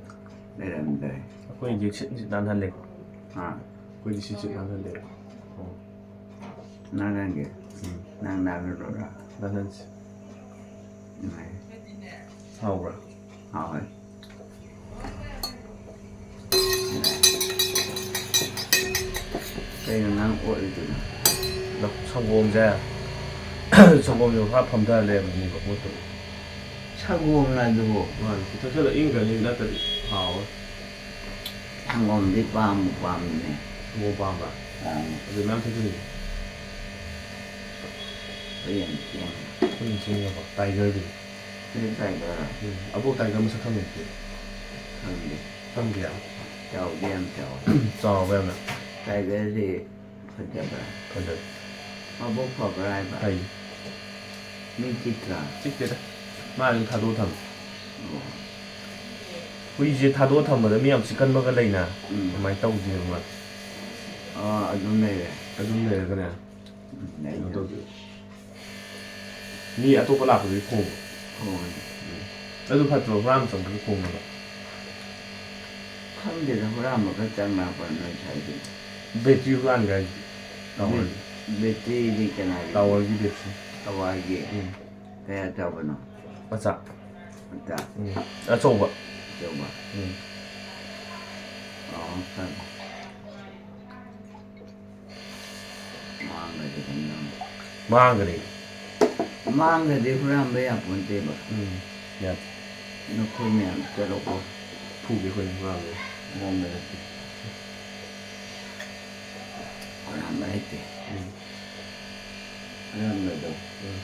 ꯂꯩꯔꯝꯗ꯭ꯔꯦ꯫ ꯑꯩꯈꯣꯏꯗꯤ ꯁꯤꯠ ꯁꯤꯠ ꯅꯥꯟꯍꯜꯂꯦ꯫ ꯑꯥ꯫ ꯑꯩꯈꯣꯏꯗꯤ ꯁꯤꯠ ꯁꯤꯠ ꯅꯥꯟꯍꯜꯂꯦ꯫ ꯑꯣ꯫ ꯅꯥꯟꯍꯟꯒꯦ꯫ ꯎꯝ꯫ ꯅꯪ ꯅꯥꯟꯍꯜꯂꯣꯔꯥ? ꯅꯥꯟꯍꯟꯁꯤ꯫ ꯅꯨꯡꯉꯥꯏ꯫ ꯍꯥꯎꯕ꯭ꯔꯥ? ꯍꯥꯎꯋꯦ꯫ ꯀꯩꯅꯣ ꯅꯪ ꯑꯣꯠꯂꯤꯗꯨꯅ? ꯂꯧ-, ꯁꯪꯒꯣꯝꯁꯦ꯫ ꯁꯪꯒꯣꯝꯁꯦ ꯈꯔ ꯐꯝꯊꯔ ꯂꯩꯔꯝꯃꯅꯦꯕ ꯃꯣꯠꯇꯨ꯫ ꯁꯪꯒꯣꯝꯅ ꯑꯗꯨꯕꯨ? ꯃꯥꯅꯤ, ꯄꯤꯊꯛꯆꯜꯂ ꯏꯪꯈ꯭ꯔꯅꯤ, ꯅꯠꯇ꯭ꯔꯗꯤ ꯍꯥꯎꯔꯣꯏ꯫ ꯁꯪꯒꯣꯝꯗꯤ ꯄꯥꯝꯕꯨ ꯄꯥꯝꯃꯤꯅꯦ꯫ ꯁꯪꯒꯣꯝ ꯄꯥꯝꯕ꯭ꯔꯥ? ꯄꯥꯝꯃꯤ꯫ ꯑꯗꯨ ꯃꯌꯥꯝ ꯊꯛꯆꯜꯂꯤ꯫ ꯍꯣꯏ, ꯌꯥꯝ ꯊꯦꯡꯉꯦ꯫ ꯑꯩꯈꯣꯏ ꯆꯤꯡꯅꯕ ꯇꯥꯏꯒꯔꯗꯨ꯫ ꯁꯤ ꯇꯥꯏꯒꯔ? ꯎꯝ, ꯑꯕꯣꯛ ꯇꯥꯏꯒꯔ ꯃꯁꯛ ꯈꯪꯉꯤꯗꯨꯗꯤ꯫ ꯈꯪꯗꯦ꯫ ꯈꯪꯗꯦ? ꯆꯥꯎꯗꯤ ꯌꯥꯝ ꯆꯥꯎꯋꯦ꯫ ꯆꯥꯎꯕ ꯌꯥꯝꯅ꯫ ꯇꯥꯏꯒꯔꯁꯤ ꯐꯖꯕ꯭ꯔꯥ? ꯐꯖꯩ꯫ ꯃꯕꯨꯛ ꯐꯕ꯭ꯔꯥ ꯍꯥꯏꯕ? ꯐꯩ꯫ ꯃꯤ ꯆꯤꯛꯇ꯭ꯔꯥ? ꯆꯤꯛꯇꯦꯗ꯫ ꯃꯥ ꯑꯗꯨꯝ ꯊꯥꯗꯣꯛꯑ ꯊꯝꯃꯦ꯫ ꯑꯣ꯫ ꯍꯨꯏꯁꯦ ꯊꯥꯗꯣꯛꯑ ꯊꯝꯕꯗ ꯃꯤ ꯌꯥꯝ ꯆꯤꯛꯀꯟꯕꯒ ꯂꯩꯅ꯫ ꯎꯝ꯫ ꯑꯗꯨꯃꯥꯏꯅ ꯇꯧꯗꯦꯕ ꯃꯥ꯫ ꯑꯥ, ꯑꯗꯨꯝ ꯂꯩꯔꯦ꯫ ꯑꯗꯨꯝ ꯂꯩꯔꯒꯅꯦ꯫ ꯎꯝ, ꯂꯩꯔꯦ꯫ ꯀꯩꯅꯣ ꯇꯧꯗꯦ꯫ ꯃꯤ ꯑꯇꯣꯞꯄ ꯂꯥꯛꯄꯗꯨꯗꯤ ꯈꯣꯡꯕ꯫ ꯈꯣꯡꯉꯅꯤ꯫ ꯑꯗꯨ ꯐꯠꯇ꯭ꯔꯣ, ꯍꯨꯔꯥꯟꯕ ꯆꯪꯕꯗ ꯈꯣꯡꯕꯗꯣ? ꯈꯪꯗꯦꯗ, ꯍꯨꯔꯥꯟꯕ ꯈꯔ ꯆꯪ ꯂꯥꯛꯄ꯭ꯔꯥ ꯅꯣꯏ ꯁ꯭ꯋꯥꯏꯗꯗꯤ? ꯕꯦꯇ꯭ꯔꯤ ꯍꯨꯔꯥꯟꯒꯦ ꯍꯥꯏꯁꯦ꯫ ꯇꯥꯋꯔꯒꯤ꯫ ꯕꯦꯇ꯭ꯔꯤꯗꯤ ꯀꯅꯥꯒꯤ? ꯇꯥꯋꯔꯒꯤ ꯕꯦꯇ꯭ꯔꯤ꯫ ꯇꯥꯋꯔꯒꯤ꯫ ꯎꯝ꯫ ꯀꯌꯥ ꯆꯥꯎꯕꯅꯣ? ꯃꯆꯥ꯫ ꯃꯆꯥ꯫ ꯎꯝ꯫ ꯑꯆꯧꯕ꯫ ꯑꯆꯧꯕ꯫ ꯎꯝ꯫ ꯑꯣ, ꯈꯪꯉꯦ꯫ ꯃꯥꯡꯒ꯭ꯔꯗꯤ ꯀꯩꯅꯣ? ꯃꯥꯡꯒ꯭ꯔꯦ꯫ ꯃꯥꯡꯒ꯭ꯔꯗꯤ ꯍꯨꯔꯥꯟꯕ ꯌꯥꯄꯣꯟꯇꯦꯕ꯫ ꯎꯝ꯫ ꯌꯥꯗꯦ꯫ ꯅꯈꯣꯏ ꯃꯌꯥꯝ ꯆꯠꯂꯣꯀꯣ꯫ ꯐꯨꯒꯦ ꯑꯩꯈꯣꯏꯅ ꯍꯨꯔꯥꯟꯕ꯫ ꯃꯑꯣꯡꯗ ꯅꯠꯇꯦ꯫ ꯍꯨꯔꯥꯟꯕ ꯍꯩꯇꯦ꯫ ꯎꯝ꯫ ꯍꯨꯔꯥꯟꯕꯗꯣ꯫ ꯎꯝ꯫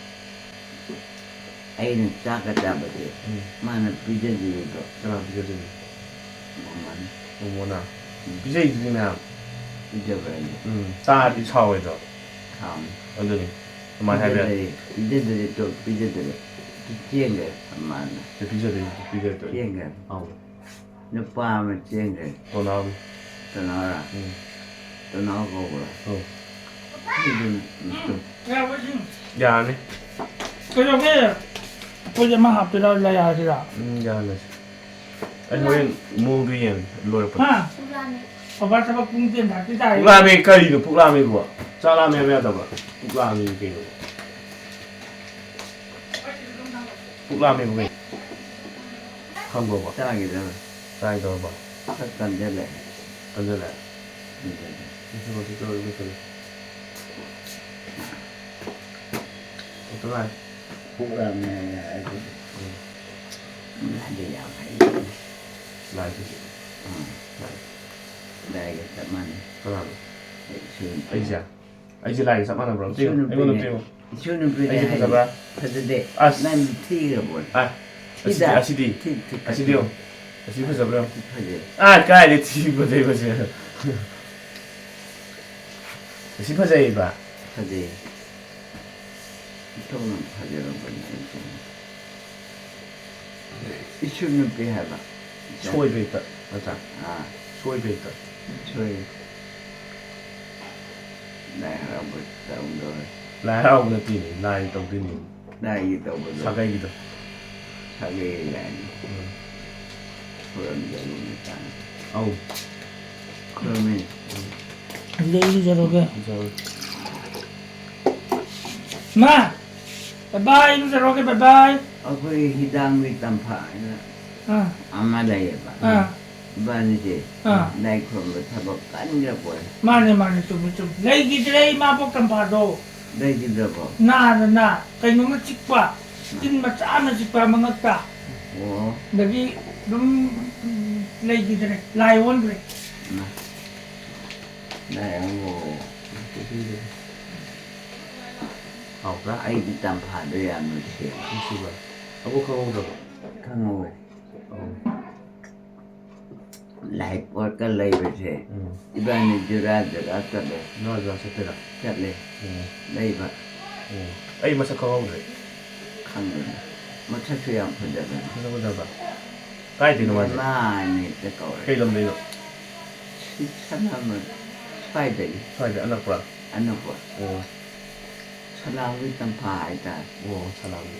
ꯑꯩꯅ ꯆꯥꯛꯀ ꯆꯥꯕꯁꯦ꯫ ꯎꯝ꯫ ꯃꯥꯅ ꯄꯤꯖꯗꯣꯏꯗꯣ꯫ ꯀꯅꯥ ꯄꯤꯖꯗꯣꯏꯅꯣ? ꯃꯃꯜ꯫ ꯃꯣꯃꯣꯅ꯫ ꯎꯝ꯫ ꯄꯤꯖꯩꯗꯨꯗꯤ ꯃꯌꯥꯝ꯫ ꯄꯤꯖꯕ꯭ꯔꯥ ꯍꯥꯏꯁꯦ? ꯎꯝ꯫ ꯆꯥꯔꯗꯤ ꯁꯥꯎꯔꯣꯏꯗ꯭ꯔꯣ? ꯁꯥꯎꯅꯤ꯫ ꯑꯗꯨꯅꯤ꯫ ꯑꯗꯨꯃꯥꯏꯅ ꯍꯥꯏꯕ ꯌꯥꯏ꯫ ꯄꯤꯖꯗ꯭ꯔꯗꯤ, ꯄꯤꯖꯗ꯭ꯔꯗꯤ ꯇꯣ-, ꯄꯤꯖꯗ꯭ꯔꯦ꯫ ꯆꯦꯟꯈ꯭ꯔꯦ ꯃꯃꯥꯅ꯫ ꯄꯤꯖꯗꯣꯏꯅꯤ, ꯄꯤꯖꯗꯣꯏꯅꯤ꯫ ꯆꯦꯟꯈ꯭ꯔꯦ꯫ ꯑꯧ꯫ ꯅꯨꯄꯥ ꯑꯃ ꯆꯦꯟꯈ꯭ꯔꯦ꯫ ꯇꯣꯅꯥꯎ꯫ ꯇꯣꯅꯥꯎꯔ? ꯎꯝ꯫ ꯇꯣꯅꯥꯎ ꯀꯧꯕ꯭ꯔꯥ? ꯑꯧ꯫ ꯈꯪꯗꯦ, ꯃꯁꯛꯇꯣ꯫ ꯌꯥꯔꯅꯤ꯫ ꯀꯩꯗꯧꯒꯦ? ꯑꯩꯈꯣꯏꯁꯦ ꯑꯃ ꯍꯥꯞꯇꯣꯏꯔꯥ, ꯂꯩ ꯍꯥꯏꯁꯤꯔꯥ? ꯎꯝ, ꯌꯥꯍꯜꯂꯁꯤ꯫ ꯑꯩ ꯍꯣꯔꯦꯟ ꯃꯑꯣꯡꯗꯣ ꯌꯦꯡꯉꯒꯦ ꯂꯣꯏꯔꯛꯄꯗ꯫ ꯍꯥ? ꯕꯕꯥ ꯊꯕꯛ ꯄꯨꯡ ꯇꯦꯟ ꯊꯥꯔꯇꯤ ꯇꯥꯔꯦ꯫ ꯄꯨꯛ ꯂꯥꯝꯃꯦ ꯀꯔꯤꯅꯣ? ꯄꯨꯛ ꯂꯥꯝꯃꯦꯕꯨ꯫ ꯆꯥꯛ ꯂꯥꯝꯃꯦ ꯍꯥꯏꯕ ꯌꯥꯗꯕ꯭ꯔꯥ? ꯄꯨꯛ ꯂꯥꯝꯃꯦ ꯀꯩꯅꯣ? ꯄꯨꯛ ꯂꯥꯝꯃꯦꯕꯨ ꯀꯩꯅꯣ? ꯈꯪꯕ꯭ꯔꯣꯕ? ꯆꯥꯈꯤꯗꯕ꯫ ꯆꯥꯈꯤꯗꯕ? ꯈꯔ ꯀꯟꯖꯜꯂꯛꯑꯦ꯫ ꯀꯟꯖꯜꯂꯛꯑꯦ? ꯀꯟꯖꯜꯂꯦ꯫ ꯏꯁꯤꯡ ꯃꯊꯛꯇ ꯑꯣꯏꯅ ꯂꯨꯞꯄꯒꯦ꯫ ꯑꯝꯇ ꯉꯥꯏ꯫ ꯄꯨꯛ ꯂꯥꯝꯃꯦ ꯍꯥꯏꯔꯦ ꯑꯗꯨꯗꯤ꯫ ꯎꯝ꯫ ꯂꯥꯏꯗ ꯌꯥꯝ ꯍꯩ꯫ ꯂꯥꯏꯁꯤ꯫ ꯎꯝ꯫ ꯂꯥꯏ꯫ ꯂꯥꯏꯒ ꯆꯞ ꯃꯥꯟꯅꯩ꯫ ꯀꯅꯥꯅꯣ? ꯑꯩ ꯏꯁꯨ ꯅꯨꯄꯤ꯫ ꯑꯩꯁꯦ? ꯑꯩꯁꯦ ꯂꯥꯏꯒ ꯆꯞ ꯃꯥꯟꯅꯕ꯭ꯔꯣ? ꯑꯝꯇ ꯏꯁꯨ ꯌꯦꯡꯉꯣ꯫ ꯑꯩꯉꯣꯟꯗ ꯑꯝꯇ ꯅꯨꯄꯤꯅꯦ꯫ ꯌꯦꯡꯉꯣ꯫ ꯏꯁꯨ ꯅꯨꯄꯤꯅꯦ ꯑꯩꯁꯦ ꯍꯥꯏ꯫ ꯐꯖꯕ꯭ꯔꯥ? ꯐꯖꯗꯦ꯫ ꯑꯁ꯫ ꯅꯪ ꯊꯤꯈ꯭ꯔꯕꯣ? ꯑ, ꯑꯁꯤꯗꯤ, ꯊꯤꯗ꯫ ꯑꯁꯤꯗꯤ, ꯊꯤ-, ꯊꯤ-, ꯑꯁꯤꯗꯤ ꯌꯦꯡꯉꯣ꯫ ꯑꯁꯤ ꯐꯖꯕ꯭ꯔꯥ ꯌꯦꯡꯉꯣ꯫ ꯐꯖꯩ꯫ ꯑ, ꯀꯥꯏꯗꯩ ꯊꯤ ꯐꯖꯩ ꯐꯖꯩ꯫ ꯑꯁꯤ ꯐꯖꯩꯕ꯫ ꯐꯖꯩ꯫ ꯏꯊꯧꯅ ꯐꯖꯔꯕꯅꯤ ꯑꯩꯁꯦ꯫ ꯏꯁꯨ ꯅꯨꯄꯤ ꯍꯥꯏꯕ꯫ ꯁꯣꯏꯕ ꯍꯦꯛꯇ, ꯅꯠꯇ꯭ꯔꯥ? ꯑꯥ, ꯁꯣꯏꯕ ꯍꯦꯛꯇ꯫ ꯁꯣꯏ꯫ ꯂꯥꯏ ꯍꯔꯥꯎꯕ ꯇꯧꯗꯧꯔꯦ꯫ ꯂꯥꯏ ꯍꯔꯥꯎꯕ ꯅꯠꯇꯦꯅꯦ, ꯂꯥꯏ ꯇꯧꯗꯣꯏꯅꯦ꯫ ꯂꯥꯏꯒꯤ ꯇꯧꯕꯗꯣ꯫ ꯁꯥꯒꯩꯒꯤꯗꯣ꯫ ꯁꯥꯒꯩ ꯂꯥꯏꯅꯤ꯫ ꯎꯝ꯫ ꯈꯨꯔꯨꯝꯖꯔꯨꯅꯤ ꯀꯥꯏꯅ꯫ ꯑꯧ꯫ ꯈꯨꯔꯨꯝꯃꯤ꯫ ꯑꯗꯨꯗꯤ ꯑꯩ ꯏꯔꯨꯖꯔꯨꯒꯦ꯫ ꯏꯔꯨꯖꯔꯨ꯫ ꯃꯥ! ꯕꯥꯏ ꯕꯥꯏ, ꯏꯔꯨꯖꯔꯨꯒꯦ, ꯕꯥꯏ ꯕꯥꯏ꯫ ꯑꯩꯈꯣꯏꯒꯤ ꯍꯤꯗꯥꯡꯒꯤ ꯇꯝꯐꯥ ꯍꯥꯏꯅ ꯑꯥ꯫ ꯑꯃ ꯂꯩꯌꯦꯕ꯫ ꯑꯥ꯫ ꯏꯕꯥꯅꯤꯁꯦ ꯑꯥ꯫ ꯂꯥꯏ ꯈꯨꯔꯨꯝꯕ ꯊꯕꯛ ꯀꯟꯈ꯭ꯔ ꯄꯣꯠꯅꯤ꯫ ꯃꯥꯅꯦ, ꯃꯥꯅꯦ, ꯆꯨꯝꯃꯤ, ꯆꯨꯝꯃꯤ꯫ ꯂꯩꯈꯤꯗ꯭ꯔꯦ ꯏꯃꯥꯕꯣꯛ ꯇꯝꯐꯥꯗꯣ꯫ ꯂꯩꯈꯤꯗ꯭ꯔꯕꯣ? ꯅꯥꯗꯅ ꯀꯩꯅꯣꯝꯅ ꯆꯤꯛꯄ, ꯇꯤꯟ ꯃꯆꯥ ꯑꯃ ꯆꯤꯛꯄ ꯃꯉꯛꯇ꯫ ꯑꯣ꯫ ꯑꯗꯒꯤ ꯑꯗꯨꯝ ꯂꯩꯈꯤꯗ꯭ꯔꯦ, ꯂꯥꯏ ꯑꯣꯟꯈ꯭ꯔꯦ꯫ ꯏꯃꯥ꯫ ꯂꯥꯏ ꯑꯣꯟꯈ꯭ꯔꯦ꯫ ꯍꯥꯎꯕ꯭ꯔꯥ? ꯑꯩꯗꯤ ꯇꯝꯐꯥꯗꯣ ꯌꯥꯝ ꯅꯨꯡꯁꯤ꯫ ꯅꯨꯡꯁꯤꯕ꯭ꯔꯥ? ꯑꯕꯣꯛ ꯈꯪꯍꯧꯗ꯭ꯔꯕꯣ? ꯈꯪꯍꯧꯋꯦ꯫ ꯑꯣ꯫ ꯂꯥꯏ ꯄꯣꯠꯀ ꯂꯩꯕꯁꯦ ꯎꯝ꯫ ꯏꯕꯥꯅꯤ ꯖꯨꯔꯥ ꯖꯨꯔꯥ ꯆꯠꯂꯦ꯫ ꯖꯨꯔꯥ ꯖꯨꯔꯥ ꯆꯠꯇꯣꯏꯔꯥ? ꯆꯠꯂꯦ꯫ ꯎꯝ꯫ ꯂꯩꯕ꯫ ꯎꯝ꯫ ꯑꯩ ꯃꯁꯛ ꯈꯪꯍꯧꯗ꯭ꯔꯦ꯫ ꯈꯪꯗꯦꯅꯦ꯫ ꯃꯁꯛꯁꯨ ꯌꯥꯝ ꯐꯖꯕꯅꯦ꯫ ꯃꯁꯛ ꯐꯖꯕ꯭ꯔꯥ? ꯀꯥꯏꯗꯩꯅꯣ ꯃꯥꯁꯦ? ꯏꯃꯥꯅ ꯍꯦꯛꯇ ꯀꯧꯔꯦ꯫ ꯀꯩ ꯂꯝꯗꯩꯅꯣ? ꯁꯤ ꯁꯅꯥꯃ-, ꯁ꯭ꯋꯥꯏꯗꯒꯤ꯫ ꯁ꯭ꯋꯥꯏꯗ ꯑꯅꯛꯄ꯭ꯔꯥ? ꯑꯅꯛꯄ꯫ ꯑꯣ꯫ ꯁꯂꯥꯝꯒꯤ ꯇꯝꯐꯥ ꯍꯥꯏꯇꯥꯔꯦ꯫ ꯑꯣ, ꯁꯂꯥꯝꯒꯤ꯫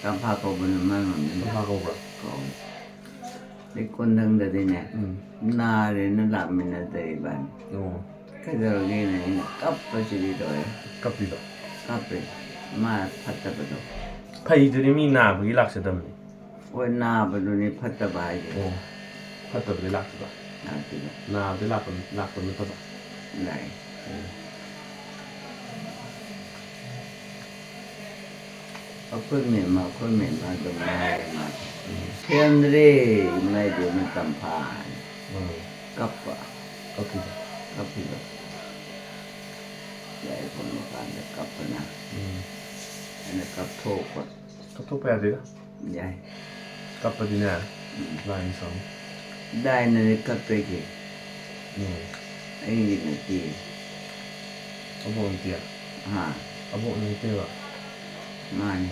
ꯇꯝꯐꯥ ꯀꯧꯕꯅꯦ ꯃꯥꯏ ꯃꯃꯤꯡ꯫ ꯇꯝꯐꯥ ꯀꯧꯕ꯭ꯔꯥ? ꯀꯧꯋꯦ꯫ ꯑꯗꯩ ꯀꯣꯟꯊꯪꯗꯗꯤꯅꯦ, ꯎꯝ꯫ ꯅꯥꯔꯦꯅ ꯂꯥꯛꯃꯤꯟꯅꯗ꯭ꯔꯦ ꯏꯕꯥꯅꯤ꯫ ꯑꯣ꯫ ꯀꯩꯗꯧꯔꯒꯦꯅ ꯑꯩꯅ ꯀꯞꯄꯁꯤꯗꯤ ꯂꯣꯏꯔꯦ꯫ ꯀꯞꯄꯤꯕ? ꯀꯞꯄꯦ꯫ ꯃꯥ ꯐꯠꯇꯕꯗꯣ꯫ ꯐꯩꯗꯨꯗꯤ ꯃꯤ ꯅꯥꯕꯒꯤ ꯂꯥꯛꯆꯗꯕꯅꯤ꯫ ꯍꯣꯏ, ꯅꯥꯕꯗꯨꯅꯤ ꯐꯠꯇꯕ ꯍꯥꯏꯁꯦ꯫ ꯑꯣ꯫ ꯐꯠꯇꯕꯗꯤ ꯂꯥꯛꯇꯕ? ꯂꯥꯛꯇꯕ꯫ ꯅꯥꯕꯗꯤ ꯂꯥꯛꯄ, ꯂꯥꯛꯄ ꯅꯠꯇꯕ? ꯂꯥꯛꯑꯦ꯫ ꯑꯣ꯫ ꯑꯩꯈꯣꯏ ꯃꯦꯝꯃ, ꯑꯩꯈꯣꯏ ꯃꯦꯝꯃ ꯑꯗꯨꯝ ꯍꯥꯏꯌꯦ ꯃꯥꯗꯤ꯫ ꯎꯝ꯫ ꯊꯦꯝꯗ꯭ꯔꯦ, ꯏꯃꯥ ꯏꯕꯦꯝꯃ ꯇꯝꯐꯥ ꯍꯥꯏꯅ꯫ ꯎꯝ꯫ ꯀꯞꯄ꯫ ꯀꯞꯄꯤꯕ? ꯀꯞꯄꯤꯕ꯫ ꯂꯥꯏ ꯈꯨꯔꯨꯝꯕ ꯀꯥꯟꯗ ꯀꯞꯄꯅ꯫ ꯎꯝ꯫ ꯑꯩꯅ ꯀꯞꯊꯣꯛꯄ꯫ ꯀꯞꯊꯣꯛꯄ ꯌꯥꯗꯦꯗ꯫ ꯌꯥꯏ꯫ ꯀꯞꯄꯗꯤꯅꯦ, ꯎꯝ꯫ ꯂꯥꯏꯅ ꯁꯥꯎꯅꯤ꯫ ꯂꯥꯏꯅꯅꯦ ꯀꯞꯄꯩꯁꯦ꯫ ꯎꯝ꯫ ꯑꯩꯒꯤ ꯅꯠꯇꯦ꯫ ꯑꯕꯣꯛ ꯅꯠꯇꯦ? ꯑꯥ꯫ ꯑꯕꯣꯛ ꯅꯠꯇꯦꯕ? ꯃꯥꯅꯤ꯫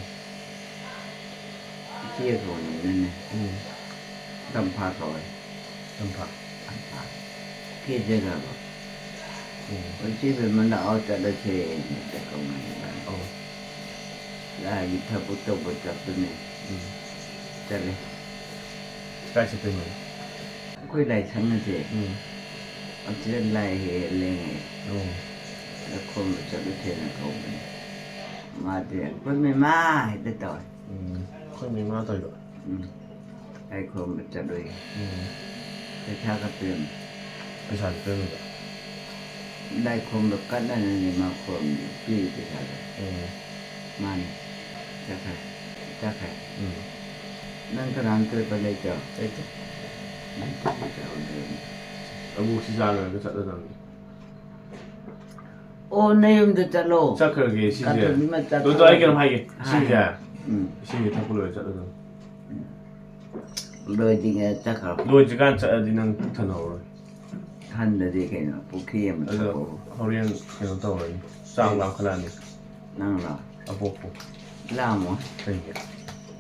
ꯏꯆꯦ ꯀꯧꯕꯅꯤꯅꯅꯦ꯫ ꯎꯝ꯫ ꯇꯝꯐꯥ ꯀꯧꯋꯦ꯫ ꯇꯝꯐꯥ꯫ ꯇꯝꯐꯥ꯫ ꯀꯦꯖꯈ꯭ꯔꯕ꯫ ꯎꯝ꯫ ꯑꯣ, ꯏꯆꯦ ꯕꯦꯝꯃ ꯂꯥꯛꯑꯣ ꯆꯠꯂꯁꯦꯅ ꯍꯦꯛꯇ ꯀꯧꯅꯩꯌꯦꯕ꯫ ꯑꯧ꯫ ꯂꯥꯏꯒꯤ ꯊꯕꯛ ꯇꯧꯕ ꯆꯠꯄꯅꯦ꯫ ꯎꯝ꯫ ꯆꯠꯂꯦ꯫ ꯀꯥꯏ ꯆꯠꯇꯣꯏꯅꯣ? ꯑꯩꯈꯣꯏ ꯂꯥꯏꯁꯪ ꯑꯁꯦ ꯎꯝ꯫ ꯑꯁꯤꯗ ꯂꯥꯏ ꯍꯦꯛ ꯍꯦꯛ ꯂꯦꯡꯉꯦ꯫ ꯎꯝ꯫ ꯑꯗ ꯈꯨꯔꯨꯝꯕ ꯆꯠꯂꯨꯁꯦꯅ ꯀꯧꯕꯅꯦ꯫ ꯃꯥꯗꯤ ꯑꯩꯈꯣꯏ ꯃꯤꯃꯥ ꯍꯦꯛꯇ ꯇꯧꯋꯦ꯫ ꯎꯝ꯫ ꯑꯩꯈꯣꯏ ꯃꯤꯃꯥ ꯇꯧꯔꯤꯕ꯫ ꯎꯝ꯫ ꯑꯩ ꯈꯨꯔꯨꯝꯕ ꯆꯠꯂꯨꯏ꯫ ꯎꯝ꯫ ꯄꯩꯁꯥꯒ ꯄꯤꯔꯝꯃꯤ꯫ ꯄꯩꯁꯥꯗꯤ ꯄꯤꯔꯝꯃꯤꯕ꯫ ꯂꯥꯏ ꯈꯨꯔꯨꯝꯕ ꯀꯠꯅꯅꯅꯦ ꯃꯥ ꯈꯨꯔꯨꯝꯃꯤ, ꯄꯤꯔꯤ ꯄꯩꯁꯥꯗꯣ꯫ ꯎꯝ꯫ ꯃꯥꯅꯤ꯫ ꯆꯠꯈ꯭ꯔꯦ꯫ ꯆꯠꯈ꯭ꯔꯦ꯫ ꯎꯝ꯫ ꯅꯪ ꯀꯅꯥꯝꯇ ꯂꯩꯇ꯭ꯔꯣ? ꯂꯩꯇꯦ꯫ ꯅꯪ ꯀꯔꯤ ꯇꯧꯗꯣꯏꯅꯣ? ꯑꯕꯣꯛꯁꯤ ꯆꯥ ꯂꯣꯏꯔꯒ ꯆꯠꯂꯗꯕꯅꯤ꯫ ꯑꯣ, ꯅꯌꯨꯝꯗ ꯆꯠꯂꯣ꯫ ꯆꯠꯈ꯭ꯔꯒꯦ ꯁꯤꯁꯦ꯫ ꯀꯥꯇꯨꯕꯤ ꯑꯃ ꯆꯠꯈ꯭ꯔꯣ꯫ ꯑꯗꯣ ꯑꯩ ꯀꯩꯅꯣꯝ ꯍꯥꯏꯒꯦ꯫ ꯍꯥꯏ꯫ ꯁꯤꯁꯦ꯫ ꯎꯝ꯫ ꯏꯁꯤꯡꯁꯦ ꯊꯛꯄ ꯂꯣꯏꯔ ꯆꯠꯂꯗꯕꯅꯤ꯫ ꯂꯣꯏꯗ꯭ꯔꯤꯉꯩꯗ ꯆꯠꯈ꯭ꯔꯣ꯫ ꯂꯣꯏꯗ꯭ꯔꯤꯀꯥꯟ ꯆꯠꯂꯗꯤ ꯅꯪ ꯄꯨꯛ ꯊꯟꯍꯧꯔꯣꯏ꯫ ꯍꯟꯗꯗꯤ ꯀꯩꯅꯣ, ꯄꯨꯈ꯭ꯔꯤ ꯑꯃ ꯑꯗꯣ ꯊꯛꯑꯣ꯫ ꯍꯣꯔꯦꯟ ꯀꯩꯅꯣ ꯇꯧꯔꯅꯤ꯫ ꯆꯥꯛ ꯂꯥꯝꯈꯠꯂꯛꯑꯅꯤ꯫ ꯅꯪꯂꯣ? ꯑꯕꯣꯛꯄꯨ꯫ ꯂꯥꯝꯃꯣ꯫ ꯀꯩꯒꯤ?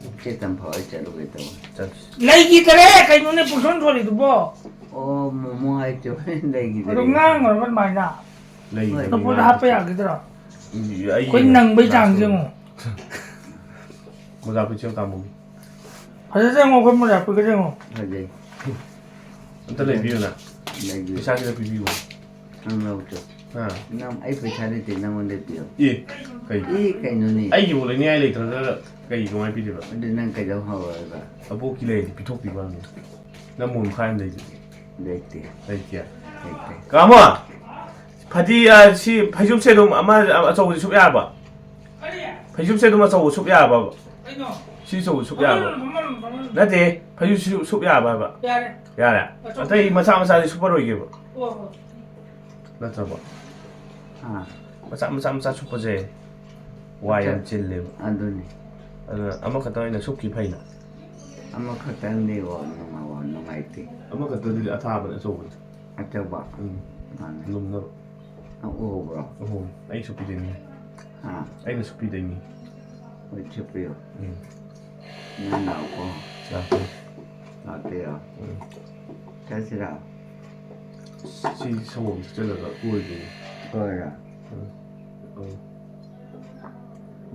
ꯏꯆꯦ ꯇꯝꯐꯥ ꯍꯣꯏ ꯆꯠꯂꯨꯒꯦ ꯇꯧꯕ꯫ ꯆꯠꯁꯤ꯫ ꯂꯩꯈꯤꯗꯔꯦ ꯀꯩꯅꯣꯅꯦ ꯄꯨꯡꯁꯣꯟ ꯁꯣꯜꯂꯤꯗꯨꯕꯣ? ꯑꯣ, ꯃꯣꯃꯣ ꯍꯥꯏꯗꯣ ꯂꯩꯈꯤꯗ꯭ꯔꯦ꯫ ꯑꯗꯨ ꯉꯥꯡꯉꯨꯔꯕ ꯑꯗꯨꯃꯥꯏꯅ? ꯂꯩꯒꯤꯗ꯭ꯔꯦ꯫ ꯑꯇꯣꯞꯄꯗ ꯍꯥꯞꯄ ꯌꯥꯈꯤꯗ꯭ꯔꯣ? ꯑꯩ ꯑꯩꯈꯣꯏ ꯅꯪꯕꯩ ꯆꯥꯡꯁꯦ ꯌꯦꯡꯉꯣ꯫ ꯃꯣꯖꯥ ꯐꯨꯔꯤꯠꯁꯦ ꯌꯥꯝ ꯀꯥꯝꯃꯨꯒꯤ꯫ ꯐꯖꯅ ꯌꯦꯡꯉꯣ, ꯑꯩꯈꯣꯏ ꯃꯣꯖꯥ ꯐꯨꯔꯤꯠꯀꯁꯦ ꯌꯦꯡꯉꯣ꯫ ꯐꯖꯩ꯫ ꯑꯝꯇ ꯂꯩꯕꯤꯌꯨꯅ꯫ ꯂꯩꯕꯤꯌꯨ꯫ ꯄꯩꯁꯥ ꯈꯤꯇ ꯄꯤꯕꯤꯌꯨ꯫ ꯅꯪ ꯂꯧꯆꯣ꯫ ꯍꯥ? ꯅꯪ, ꯑꯩ ꯄꯩꯁꯥ ꯂꯩꯇꯦ, ꯅꯪꯉꯣꯟꯗ ꯄꯤꯌꯣ꯫ ꯑꯦ, ꯀꯩ? ꯏ, ꯀꯩꯅꯣꯅꯦ? ꯑꯩꯒꯤꯕꯨ ꯂꯩꯅꯤꯡꯉꯥꯏ ꯂꯩꯇ꯭ꯔꯒ ꯀꯩ ꯀꯃꯥꯏꯅ ꯄꯤꯗꯣꯏꯕ? ꯑꯗꯨ ꯅꯪ ꯀꯩꯗꯧ ꯍꯧꯔꯣꯏꯕ? ꯑꯕꯣꯛꯀꯤ ꯂꯩꯔꯗꯤ ꯄꯤꯊꯣꯛꯄꯤꯕ ꯋꯥꯅꯤ꯫ ꯅꯪ ꯃꯣꯟ ꯃꯈꯥꯏ ꯑꯃ ꯂꯩꯗꯨꯗꯤ꯫ ꯂꯩꯇꯦ꯫ ꯂꯩꯇꯦ꯫ ꯂꯩꯇꯦ꯫ ꯀꯥꯃꯣ! ꯐꯗꯤ, ꯑ, ꯁꯤ ꯐꯩꯖꯨꯞꯁꯦ ꯑꯗꯨꯝ ꯑꯃ, ꯑ, ꯑꯆꯧꯕꯁꯦ ꯁꯨꯞ ꯌꯥꯔꯕ? ꯐꯩꯖꯨꯞꯁꯦ ꯑꯗꯨꯝ ꯑꯆꯧꯕ ꯁꯨꯞ ꯌꯥꯔꯕ? ꯁꯤ ꯑꯆꯧꯕ ꯁꯨꯞ ꯌꯥꯔꯕ? ꯅꯠꯇꯦ, ꯐꯩꯖꯨꯞꯁꯤ ꯁꯨꯞ ꯌꯥꯔꯕ ꯍꯥꯏꯕ? ꯌꯥꯔꯦ꯫ ꯌꯥꯔꯦ? ꯑꯆꯧꯕ꯫ ꯑꯇꯩ ꯃꯆꯥ ꯃꯆꯥꯗꯤ ꯁꯨꯞꯄꯔꯣꯏꯒꯦꯕ꯫ ꯍꯣꯏ, ꯍꯣꯏ꯫ ꯅꯠꯇ꯭ꯔꯕ? ꯑꯥ, ꯃꯆꯥ, ꯃꯆꯥ, ꯃꯆꯥ ꯁꯨꯞꯄꯁꯦ ꯋꯥꯏ ꯌꯥꯝ ꯆꯤꯜꯂꯦꯕ꯫ ꯑꯗꯨꯅꯤ꯫ ꯑꯗꯨꯅ ꯑꯃꯈꯛꯇꯪ ꯑꯣꯏꯅ ꯁꯨꯞꯈꯤ ꯐꯩꯅ꯫ ꯑꯃꯈꯛꯇꯪꯗꯤ ꯋꯥ ꯅꯨꯡꯉꯥꯏ-, ꯋꯥ ꯅꯨꯡꯉꯥꯏꯇꯦ꯫ ꯑꯃꯈꯛꯇꯪꯗꯨꯗꯤ ꯑꯊꯥꯕꯅ ꯑꯆꯧꯕꯅꯤ꯫ ꯑꯆꯧꯕ꯫ ꯎꯝ꯫ ꯃꯥꯅꯦ꯫ ꯂꯨꯝꯅꯕ꯫ ꯅꯪ ꯎꯍꯧꯕ꯭ꯔꯣ? ꯑꯣꯍꯣ, ꯑꯩ ꯁꯨꯞꯄꯤꯗꯣꯏꯅꯤ꯫ ꯍꯥ? ꯑꯩꯅ ꯁꯨꯞꯄꯤꯗꯣꯏꯅꯤ꯫ ꯍꯣꯏ, ꯁꯨꯞꯄꯤꯌꯣ꯫ ꯎꯝ꯫ ꯅꯪ ꯂꯥꯛꯑꯣꯀꯣ꯫ ꯂꯥꯛꯀꯦ꯫ ꯂꯥꯛꯄꯤꯌꯣ꯫ ꯎꯝ꯫ ꯆꯠꯁꯤꯔꯣ? ꯁꯤ ꯁꯪꯒꯣꯝ ꯊꯛꯆꯜꯂꯒ ꯀꯣꯏꯗꯣꯏꯅꯤ꯫ ꯀꯣꯏꯔꯣ? ꯎꯝ꯫ ꯎꯝ꯫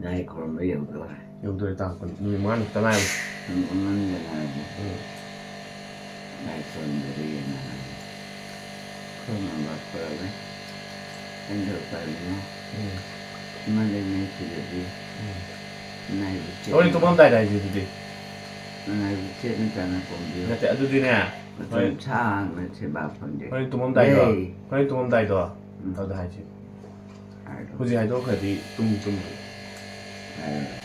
ꯂꯥꯏ ꯈꯨꯔꯨꯝꯕ ꯌꯧꯗꯣꯔꯦ꯫ ꯌꯧꯗꯣꯔꯦ, ꯇꯥꯡ ꯀꯨꯟ, ꯅꯨꯃꯤꯠ ꯃꯉꯥꯅꯤ ꯈꯛꯇ ꯉꯥꯏꯔꯦ꯫ ꯅꯨꯃꯤꯠ ꯃꯉꯥꯅꯤꯗ ꯉꯥꯏꯔꯦ꯫ ꯎꯝ꯫ ꯂꯥꯏ ꯈꯨꯔꯨꯝꯕꯗ ꯌꯦꯡꯉꯒ ꯈꯨꯔꯨꯝꯃꯒ ꯈꯨꯔꯨꯝꯃꯦ꯫ ꯀꯩꯗꯧ ꯇꯧꯔꯤꯅꯣ? ꯎꯝ꯫ ꯏꯃꯥ ꯂꯩꯃ ꯁꯤꯗꯗꯤ ꯎꯝ꯫ ꯅꯥꯏꯕ ꯆꯦꯠꯅ ꯍꯣꯔꯦꯟ ꯇꯨꯝꯃꯝꯗꯥꯏꯗ ꯍꯥꯏꯁꯦ ꯑꯗꯨꯗꯤ꯫ ꯅꯥꯏꯕ ꯆꯦꯠꯅ ꯆꯥꯅ ꯀꯣꯝꯕꯤꯌꯨ꯫ ꯅꯠꯇꯦ, ꯑꯗꯨꯗꯤꯅꯦ, ꯃꯇꯝ ꯍꯣꯔꯦꯟ, ꯁꯥꯡꯅ ꯁꯦꯕꯥ ꯐꯪꯖꯩ꯫ ꯍꯣꯔꯦꯟ ꯇꯨꯝꯃꯝꯗꯥꯏꯗꯣ, ꯌꯦ꯫ ꯍꯣꯔꯦꯟ ꯇꯨꯝꯃꯝꯗꯥꯏꯗꯣ, ꯎꯝ꯫ ꯑꯗꯨꯗ ꯍꯥꯏꯁꯦ꯫ ꯍꯥꯏꯔꯣ꯫ ꯍꯧꯖꯤꯛ ꯍꯥꯏꯗꯣꯛꯈ꯭ꯔꯗꯤ ꯇꯨꯝ ꯇꯨꯝ꯫ ꯍꯥꯏꯔꯣ꯫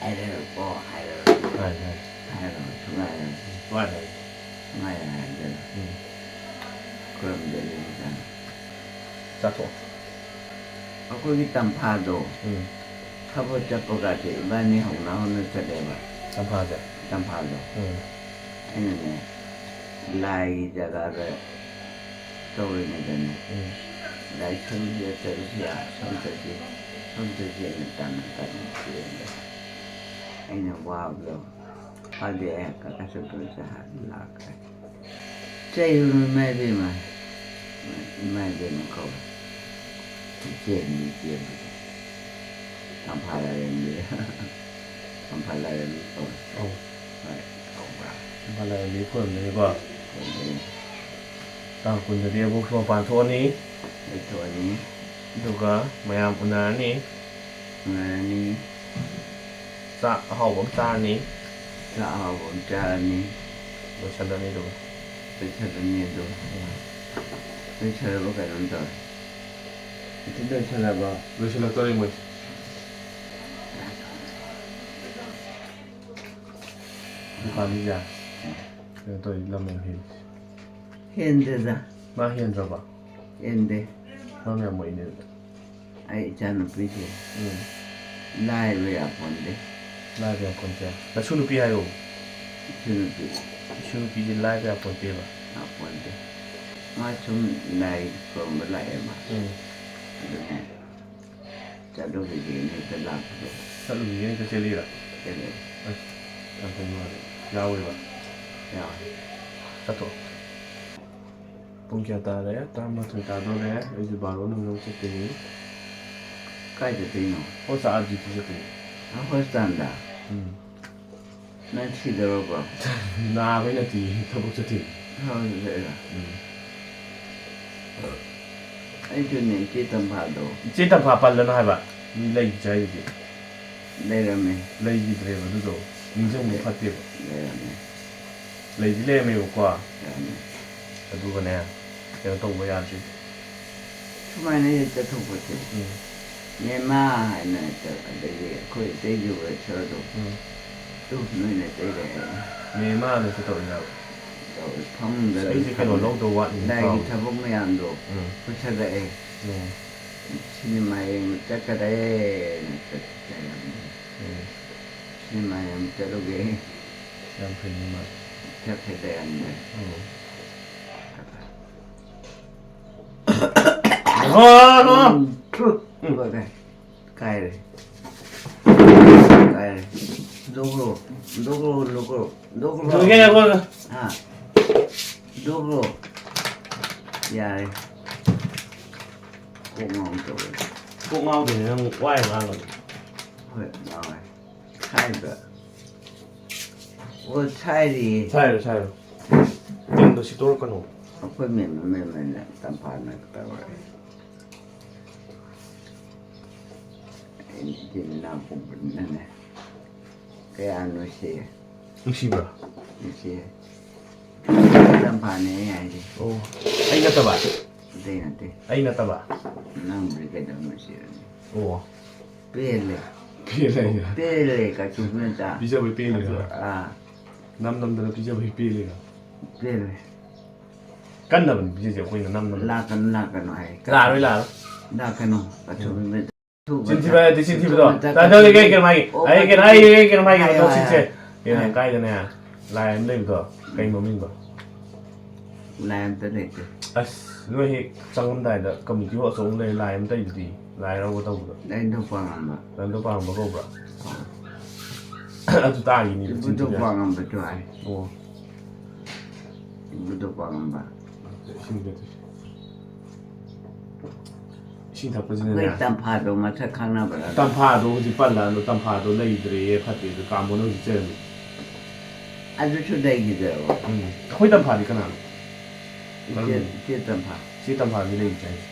ꯍꯥꯏꯔꯣꯀꯣ, ꯍꯥꯏꯔꯣ꯫ ꯍꯥꯏ, ꯍꯥꯏ꯫ ꯍꯥꯏꯔꯣ, ꯁꯨꯡꯍꯥꯏ ꯍꯥꯏꯔꯣ꯫ ꯍꯣꯏ, ꯍꯣꯏ꯫ ꯁꯨꯡꯍꯥꯏ ꯍꯥꯏꯔꯣ꯫ ꯎꯝ꯫ ꯈꯨꯔꯨꯝꯖꯔꯤ ꯍꯥꯏꯇꯥꯔꯦ꯫ ꯆꯥꯊꯣꯛꯑꯣ꯫ ꯑꯩꯈꯣꯏꯒꯤ ꯇꯝꯐꯥꯗꯣ ꯎꯝ꯫ ꯊꯕꯛ ꯆꯠꯄꯒꯁꯦ ꯏꯕꯥꯅꯤ ꯍꯧꯅ ꯍꯧꯅ ꯆꯠꯂꯦꯕ꯫ ꯇꯝꯐꯥꯁꯦ? ꯇꯝꯐꯥꯗꯣ꯫ ꯎꯝ꯫ ꯑꯩꯅꯅꯦ, ꯂꯥꯏꯒꯤ ꯖꯒꯥꯗ ꯇꯧꯔꯤꯉꯩꯗꯅꯦ, ꯎꯝ꯫ ꯂꯥꯏꯁꯪꯁꯤꯗ ꯆꯠꯂꯁꯤ, ꯑꯥ, ꯁꯣꯝ ꯆꯠꯁꯤ, ꯁꯣꯝ ꯆꯠꯁꯤꯅ ꯇꯥꯟꯅ ꯇꯥꯟꯅ ꯆꯦꯟꯕ꯫ ꯑꯩꯅ ꯋꯥꯕꯗꯣ ꯐꯥꯗꯦ, ꯑꯩ ꯀꯀꯥ ꯁꯟꯇꯣꯁꯦ ꯍꯥꯟꯅ ꯂꯥꯛꯈ꯭ꯔꯦ꯫ ꯆꯩꯔꯨꯅꯨ ꯏꯃꯥ ꯏꯕꯦꯝꯃ꯫ ꯏꯃꯥ ꯏꯕꯦꯝꯃ ꯀꯧꯔꯦ꯫ ꯏꯆꯦꯅꯤ ꯏꯆꯦꯕꯨꯗꯤ꯫ ꯇꯝꯐꯥ ꯂꯥꯏꯔꯦꯝꯕꯤ꯫ ꯇꯝꯐꯥ ꯂꯥꯏꯔꯦꯝꯕꯤ ꯀꯧꯔꯦ꯫ ꯑꯧ꯫ ꯍꯣꯏ, ꯀꯧꯕ꯭ꯔꯥ? ꯇꯝꯐꯥ ꯂꯥꯏꯔꯦꯝꯕꯤ ꯈꯨꯔꯨꯝꯗꯣꯏꯅꯤꯀꯣ꯫ ꯈꯨꯔꯨꯝꯗꯣꯏꯅꯤ꯫ ꯇꯥꯡ ꯀꯨꯟꯗꯗꯤ ꯑꯩꯕꯣꯛꯁꯨ ꯃꯄꯥꯟ ꯊꯣꯛꯑꯅꯤ꯫ ꯂꯩꯊꯣꯛꯑꯅꯤ꯫ ꯑꯗꯨꯒ ꯃꯌꯥꯝ ꯎꯅꯔꯅꯤ꯫ ꯎꯅꯔꯅꯤ꯫ ꯆꯥꯛ ꯑꯍꯥꯎꯕ ꯑꯃ ꯆꯥꯔꯅꯤ꯫ ꯆꯥꯛ ꯑꯍꯥꯎꯕ ꯑꯃ ꯆꯥꯔꯅꯤ꯫ ꯂꯣꯏꯁꯜꯂꯅꯤ ꯑꯗꯨꯒ꯫ ꯂꯣꯏꯁꯜꯂꯅꯤ ꯑꯗꯨꯒ꯫ ꯎꯝ꯫ ꯂꯣꯏꯁꯜꯂꯕꯣ ꯀꯩꯅꯣꯝ ꯇꯧꯔꯦ꯫ ꯏꯊꯟ ꯂꯣꯏꯁꯜꯂꯕꯣ? ꯂꯣꯏꯁꯤꯜꯂꯛꯇꯣꯔꯦ ꯃꯣꯏ꯫ ꯅꯨꯄꯥꯅꯤꯁꯦ ꯀꯩꯅꯣ ꯇꯧꯔꯤ, ꯂꯝ ꯌꯥꯝ ꯍꯦꯜꯂꯤ꯫ ꯍꯦꯟꯗꯦꯗ꯫ ꯃꯥ ꯍꯦꯟꯗ꯭ꯔꯕ? ꯍꯦꯟꯗꯦ꯫ ꯃꯥ ꯃꯌꯥꯝ ꯃꯣꯏꯅꯦ ꯑꯗꯨꯗꯤ꯫ ꯑꯩ ꯏꯆꯥꯅꯨꯄꯤꯁꯦ ꯎꯝ꯫ ꯂꯥꯏꯕ ꯌꯥꯄꯣꯟꯗꯦ꯫ ꯂꯥꯏꯕ ꯌꯥꯄꯣꯟꯇꯦ꯫ ꯅꯁꯨ ꯅꯨꯄꯤ ꯍꯥꯏꯌꯣ꯫ ꯏꯁꯨ ꯅꯨꯄꯤ꯫ ꯏꯁꯨ ꯅꯨꯄꯤꯁꯦ ꯂꯥꯏꯕ ꯌꯥꯄꯣꯟꯇꯦꯕ꯫ ꯌꯥꯄꯣꯟꯇꯦ꯫ ꯃꯥ ꯁꯨꯝ ꯂꯥꯏ ꯈꯨꯔꯨꯝꯕ ꯂꯥꯛꯑꯦ ꯃꯥ꯫ ꯎꯝ꯫ ꯑꯗꯨꯅꯦ ꯆꯠꯂꯨꯈꯤꯒꯦꯅ ꯍꯦꯛꯇ ꯂꯥꯛꯄꯗꯣ꯫ ꯆꯠꯂꯨꯈꯤꯒꯦꯅ ꯍꯦꯛꯇ ꯆꯦꯜꯂꯤꯔ? ꯆꯦꯜꯂꯦ꯫ ꯑꯁ, ꯌꯥꯝ ꯐꯩ ꯃꯥꯗꯤ꯫ ꯌꯥꯎꯋꯦꯕ? ꯌꯥꯎꯋꯦ꯫ ꯆꯠꯊꯣꯛꯑꯣ꯫ ꯄꯨꯡ ꯀꯌꯥ ꯇꯥꯔꯦ? ꯇꯔꯥꯃꯥꯊꯣꯏ ꯇꯥꯗꯣꯔꯦ꯫ ꯑꯩꯁꯨ ꯕꯥꯔꯣ ꯅꯪꯅꯕ ꯆꯠꯇꯣꯏꯅꯤ꯫ ꯀꯥꯏ ꯆꯠꯇꯣꯏꯅꯣ? ꯍꯣꯁꯇꯥꯜ ꯗ꯭ꯌꯨꯇꯤ ꯆꯠꯇꯣꯏꯅꯦ꯫ ꯑ, ꯍꯣꯁꯇꯥꯜꯗ? ꯎꯝ꯫ ꯅꯪ ꯁꯤꯗꯧꯔꯕꯣ? ꯅꯥꯕꯩ ꯅꯠꯇꯦ, ꯊꯕꯛ ꯆꯠꯇꯣꯏꯅꯦ꯫ ꯊꯕꯛ ꯆꯠꯇꯣꯏꯔꯣ? ꯎꯝ꯫ ꯑꯩꯁꯨꯅꯦ, ꯏꯆꯦ ꯇꯝꯐꯥꯗꯣ꯫ ꯏꯆꯦ ꯇꯝꯐꯥ ꯄꯜꯂꯅꯨ ꯍꯥꯏꯕ꯫ ꯃꯤ ꯂꯩꯈꯤꯗ꯭ꯔꯦ ꯍꯥꯏꯗꯨꯗꯤ꯫ ꯂꯩꯔꯝꯃꯦ꯫ ꯂꯩꯈꯤꯗ꯭ꯔꯦꯕ ꯑꯗꯨꯗꯣ꯫ ꯅꯤꯡꯁꯤꯡꯕ ꯐꯠꯇꯦꯕ꯫ ꯂꯩꯔꯝꯃꯦ꯫ ꯂꯩꯗꯤ ꯂꯩꯔꯝꯃꯦꯕꯀꯣ꯫ ꯂꯩꯔꯝꯃꯦ꯫ ꯑꯗꯨꯒꯅꯦ, ꯀꯩꯅꯣ ꯇꯧꯕ ꯌꯥꯗ꯭ꯔꯤ꯫ ꯁꯨꯃꯥꯏꯅ ꯍꯦꯛ ꯆꯠꯊꯣꯛꯄꯁꯦ꯫ ꯎꯝ꯫ ꯃꯦꯃꯥ ꯍꯥꯏꯅ ꯍꯦꯛꯇ, ꯑꯗꯒꯤ ꯑꯩꯈꯣꯏ ꯏꯇꯩꯒꯤ ꯋꯦꯁꯔꯗꯣ꯫ ꯎꯝ꯫ ꯑꯗꯨ ꯅꯣꯏꯅ ꯏꯇꯩꯗ ꯍꯥꯏꯌꯨ꯫ ꯃꯦꯃꯥꯗꯁꯨ ꯇꯧꯔꯤꯔꯕ? ꯇꯧꯔꯤ꯫ ꯐꯃꯨꯡꯗ ꯑꯁ, ꯑꯩꯁꯦ ꯀꯩꯅꯣ ꯐꯝꯃꯤ꯫ ꯂꯧꯗꯧ ꯋꯥꯠꯂꯤ ꯂꯥꯏꯒꯤ ꯀꯥꯎꯔꯦ꯫ ꯊꯕꯛ ꯃꯌꯥꯝꯗꯣ ꯎꯝ꯫ ꯄꯨꯁꯜꯂꯛꯑꯦ꯫ ꯎꯝ꯫ ꯁꯤꯅꯦꯃꯥ ꯌꯦꯡꯕ ꯆꯠꯀꯗ꯭ꯔꯦꯅ ꯆꯠ-, ꯂꯩꯔꯝꯃꯦ꯫ ꯎꯝ꯫ ꯁꯤꯅꯦꯃꯥ ꯌꯦꯡꯕ ꯆꯠꯂꯨꯒꯦ꯫ ꯌꯥꯝ ꯐꯩꯅꯦ ꯃꯥ꯫ ꯆꯠꯈ꯭ꯔꯦ ꯂꯩꯔꯝꯃꯦ꯫ ꯎꯝ꯫ ꯍꯣ, ꯍꯣ꯫ ꯎꯝ, ꯊꯨ꯫ ꯎꯝ꯫ ꯂꯣꯏꯔꯦ꯫ ꯀꯥꯏꯔꯦ꯫ ꯀꯥꯏꯔꯦ꯫ ꯍꯨꯟꯗꯣꯛꯈ꯭ꯔꯣ꯫ ꯍꯨꯟꯗꯣꯛꯈ꯭ꯔꯣ, ꯍꯨꯟꯗꯣꯛꯈ꯭ꯔꯣ꯫ ꯍꯨꯟꯗꯣꯛꯈ꯭ꯔꯣ꯫ ꯍꯨꯟꯗꯣꯛꯈ꯭ꯔꯣ꯫ ꯍꯥ? ꯍꯨꯟꯗꯣꯛꯈ꯭ꯔꯣ꯫ ꯌꯥꯔꯦ꯫ ꯀꯣꯛ ꯉꯥꯎ ꯇꯧꯔꯦ꯫ ꯀꯣꯛ ꯉꯥꯎꯗꯣꯏꯅꯦ ꯅꯪ ꯋꯥ ꯌꯥꯝ ꯉꯥꯡꯒꯅꯨ꯫ ꯍꯣꯏ, ꯉꯥꯎꯔꯦ꯫ ꯁꯥꯏꯕ꯫ ꯑꯣ, ꯁꯥꯏꯔꯤꯌꯦ꯫ ꯁꯥꯏꯔꯣ, ꯁꯥꯏꯔꯣ꯫ ꯇꯤꯟꯗꯣ ꯁꯤꯠꯇꯣꯔꯛꯀꯅꯣ꯫ ꯑꯩꯈꯣꯏ ꯃꯦꯝ, ꯃꯦꯝ, ꯃꯦꯝ, ꯇꯝꯐꯥꯅ ꯇꯧꯔꯦ꯫ ꯑꯩ ꯏꯆꯤꯟ ꯏꯅꯥꯎ ꯄꯣꯛꯄꯅꯤꯅꯅꯦ꯫ ꯀꯌꯥ ꯅꯨꯡꯁꯤ꯫ ꯅꯨꯡꯁꯤꯕ꯭ꯔꯥ? ꯅꯨꯡꯁꯤ꯫ ꯇꯝꯐꯥꯅꯦ ꯑꯩ ꯍꯥꯏꯁꯦ꯫ ꯑꯣ꯫ ꯑꯩ ꯅꯠꯇꯕ? ꯑꯇꯩ ꯅꯠꯇꯦ꯫ ꯑꯩ ꯅꯠꯇꯕ? ꯅꯪꯕꯨꯗꯤ ꯀꯩꯗꯧ ꯅꯨꯡꯁꯤꯔꯅꯤ? ꯑꯣ꯫ ꯄꯦꯜꯂꯦ꯫ ꯄꯦꯜꯂꯦ ꯍꯥꯏꯁꯦ? ꯄꯦꯜꯂꯦ, ꯀꯩꯁꯨ ꯅꯠꯇ꯫ ꯄꯤꯖꯕꯩ ꯄꯦꯜꯂꯤꯔꯣ? ꯑꯥ꯫ ꯅꯝ ꯅꯝꯗꯅ ꯄꯤꯖꯕꯩ ꯄꯦꯜꯂꯤꯔꯣ? ꯄꯦꯜꯂꯦ꯫ ꯀꯟꯅꯕꯅꯤ ꯄꯤꯖꯁꯦ ꯑꯩꯈꯣꯏꯅ ꯅꯝ ꯅꯝ꯫ ꯂꯥꯛꯀꯅꯨ, ꯂꯥꯛꯀꯅꯨ ꯍꯥꯏ꯫ ꯂꯥꯛꯑꯔꯣꯏ, ꯂꯥꯛꯑꯔꯣꯏ꯫ ꯂꯥꯛꯀꯅꯨ꯫ ꯎꯝ꯫ ꯑꯆꯨꯝꯕ ꯆꯤꯟ ꯊꯤꯕ ꯍꯥꯏꯔꯗꯤ ꯆꯤꯟ ꯊꯤꯕꯗꯣ꯫ ꯆꯨꯝꯕ ꯇꯥ-, ꯇꯥ-, ꯀꯩ, ꯀꯩ, ꯀꯩꯅꯣ ꯍꯥꯏꯒꯦ? ꯑꯣ, ꯑꯩ ꯀꯩꯅꯣ, ꯑꯩ, ꯑꯩ ꯀꯩꯅꯣ ꯍꯥꯏꯒꯦ? ꯍꯥꯏꯌꯣ, ꯃꯇꯧ ꯍꯥꯏꯌꯣ, ꯁꯤꯡꯁꯦ꯫ ꯍꯥꯏꯌꯣ꯫ ꯀꯩꯅꯣ, ꯍꯥꯏꯌꯣ꯫ ꯀꯥꯏꯗꯅꯦ? ꯂꯥꯏ ꯑꯃ ꯂꯩꯕꯗꯣ꯫ ꯀꯩ ꯃꯃꯤꯡꯗꯣ? ꯂꯥꯏ ꯑꯝꯇ ꯂꯩꯇꯦ꯫ ꯑꯁ, ꯅꯣꯏ ꯍꯦꯛ ꯆꯪꯉꯝꯗꯥꯏꯗ ꯀꯝꯃ꯭ꯌꯨꯅꯤꯇꯤ ꯍꯣꯜ ꯑꯆꯧꯕ ꯂꯩ, ꯂꯥꯏ ꯑꯃ ꯂꯩꯕꯗꯤ, ꯂꯥꯏ ꯍꯔꯥꯎꯕ ꯇꯧꯕꯗꯣ꯫ ꯂꯥꯏꯅꯤꯡꯊꯧ ꯄꯥꯉꯝꯕ꯫ ꯂꯥꯏꯅꯤꯡꯊꯧ ꯄꯥꯉꯝꯕ ꯀꯧꯕ꯭ꯔꯥ? ꯑꯥ꯫ ꯑꯗꯨ ꯇꯥꯈꯤꯅꯤ, ꯏꯕꯨꯙꯧ ꯆꯤꯟꯊꯤꯕ ꯌꯥꯏ꯫ ꯄꯥꯉꯝꯕꯁꯨ ꯍꯥꯏ꯫ ꯑꯣ꯫ ꯏꯕꯨꯙꯧ ꯄꯥꯉꯝꯕ꯫ ꯏꯁꯤꯡ ꯄꯤꯔꯛꯀꯦ꯫ ꯏꯁꯤꯡ ꯊꯛꯄꯁꯤꯅꯅꯦ꯫ ꯑꯩꯈꯣꯏ ꯇꯝꯐꯥꯗꯣ ꯃꯁꯛ ꯈꯪꯅꯕ꯭ꯔꯥ? ꯇꯝꯐꯥꯗꯣ ꯍꯧꯖꯤꯛ ꯄꯜꯂꯛꯑꯅꯨ, ꯇꯝꯐꯥꯗꯣ ꯂꯩꯇ꯭ꯔꯦꯌꯦ, ꯐꯠꯇꯦ, ꯑꯗꯨ ꯀꯥꯃꯣꯅ ꯍꯧꯖꯤꯛ ꯆꯩꯔꯝꯃꯤ꯫ ꯑꯗꯨꯁꯨ ꯂꯩꯈꯤꯗ꯭ꯔꯕꯣ? ꯎꯝ꯫ ꯑꯩꯈꯣꯏ ꯇꯝꯐꯥꯗꯤ ꯀꯅꯥꯅꯣ? ꯏꯆꯦ, ꯀꯔꯝꯕꯅꯣ? ꯏꯆꯦ ꯇꯝꯐꯥ꯫ ꯏꯆꯦ ꯇꯝꯐꯥꯗꯤ ꯂꯩꯈꯤꯗ꯭ꯔꯦ ꯍꯥꯏꯁꯦ꯫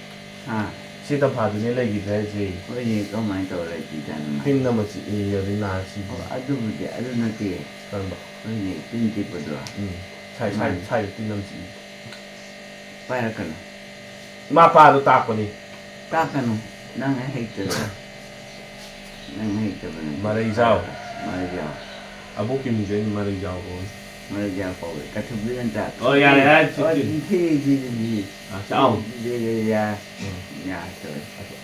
ꯍꯥ? ꯏꯆꯦ ꯇꯝꯐꯥꯗꯨꯅꯦ ꯂꯩꯈꯤꯗ꯭ꯔꯦ ꯍꯥꯏꯁꯦ꯫ ꯍꯣꯏꯅꯦ, ꯀꯃꯥꯏꯅ ꯇꯧꯔ ꯂꯩꯈꯤꯗ꯭ꯔꯥꯅꯣ ꯃꯥ? ꯇꯤꯟ ꯑꯃ ꯆꯤꯛꯏ, ꯑꯗꯩ ꯅꯥꯔ ꯁꯤꯗꯤ꯫ ꯑꯣ, ꯑꯗꯨꯕꯨꯗꯤ, ꯑꯗꯨ ꯅꯠꯇꯦ꯫ ꯀꯔꯝꯕ? ꯍꯣꯏꯅꯦ, ꯇꯤꯟ ꯆꯤꯛꯄꯗꯣ꯫ ꯎꯝ꯫ ꯁꯥꯏ-, ꯁꯥꯏ-, ꯃꯥꯅꯦ꯫ ꯁꯥꯏꯗ ꯇꯤꯟ ꯑꯃ ꯆꯤꯛꯏ꯫ ꯄꯥꯏꯔꯛꯀꯅꯨ꯫ ꯏꯃꯥ ꯄꯥꯗꯣ ꯇꯥꯛꯄꯅꯤ꯫ ꯇꯥꯛꯀꯅꯨ꯫ ꯅꯪ ꯍꯩꯇ꯭ꯔꯒ꯫ ꯅꯪ ꯍꯩꯇꯕ ꯅꯠꯇꯦ꯫ ꯃꯔꯩꯖꯥꯎ꯫ ꯃꯔꯩꯖꯥꯎ꯫ ꯑꯕꯣꯛꯀꯤ ꯃꯤꯡꯁꯦ ꯑꯩꯅ ꯃꯔꯩꯖꯥꯎ ꯀꯧꯏ꯫ ꯃꯔꯩꯖꯥꯎ ꯀꯧꯏ꯫ ꯀꯊꯨꯝꯕꯤ ꯉꯟꯇꯥ꯫ ꯑꯣ, ꯌꯥꯔꯦ, ꯌꯥꯔꯦ, ꯁꯤ, ꯑꯣ, ꯁꯤ꯫ ꯁꯤ, ꯁꯤ, ꯁꯤ, ꯁꯤ꯫ ꯑꯥ, ꯆꯥꯎ꯫ ꯁꯤ, ꯁꯤ, ꯁꯤ, ꯌꯥ-, ꯎꯝ꯫ ꯌꯥ-, ꯁꯣꯔꯤ꯫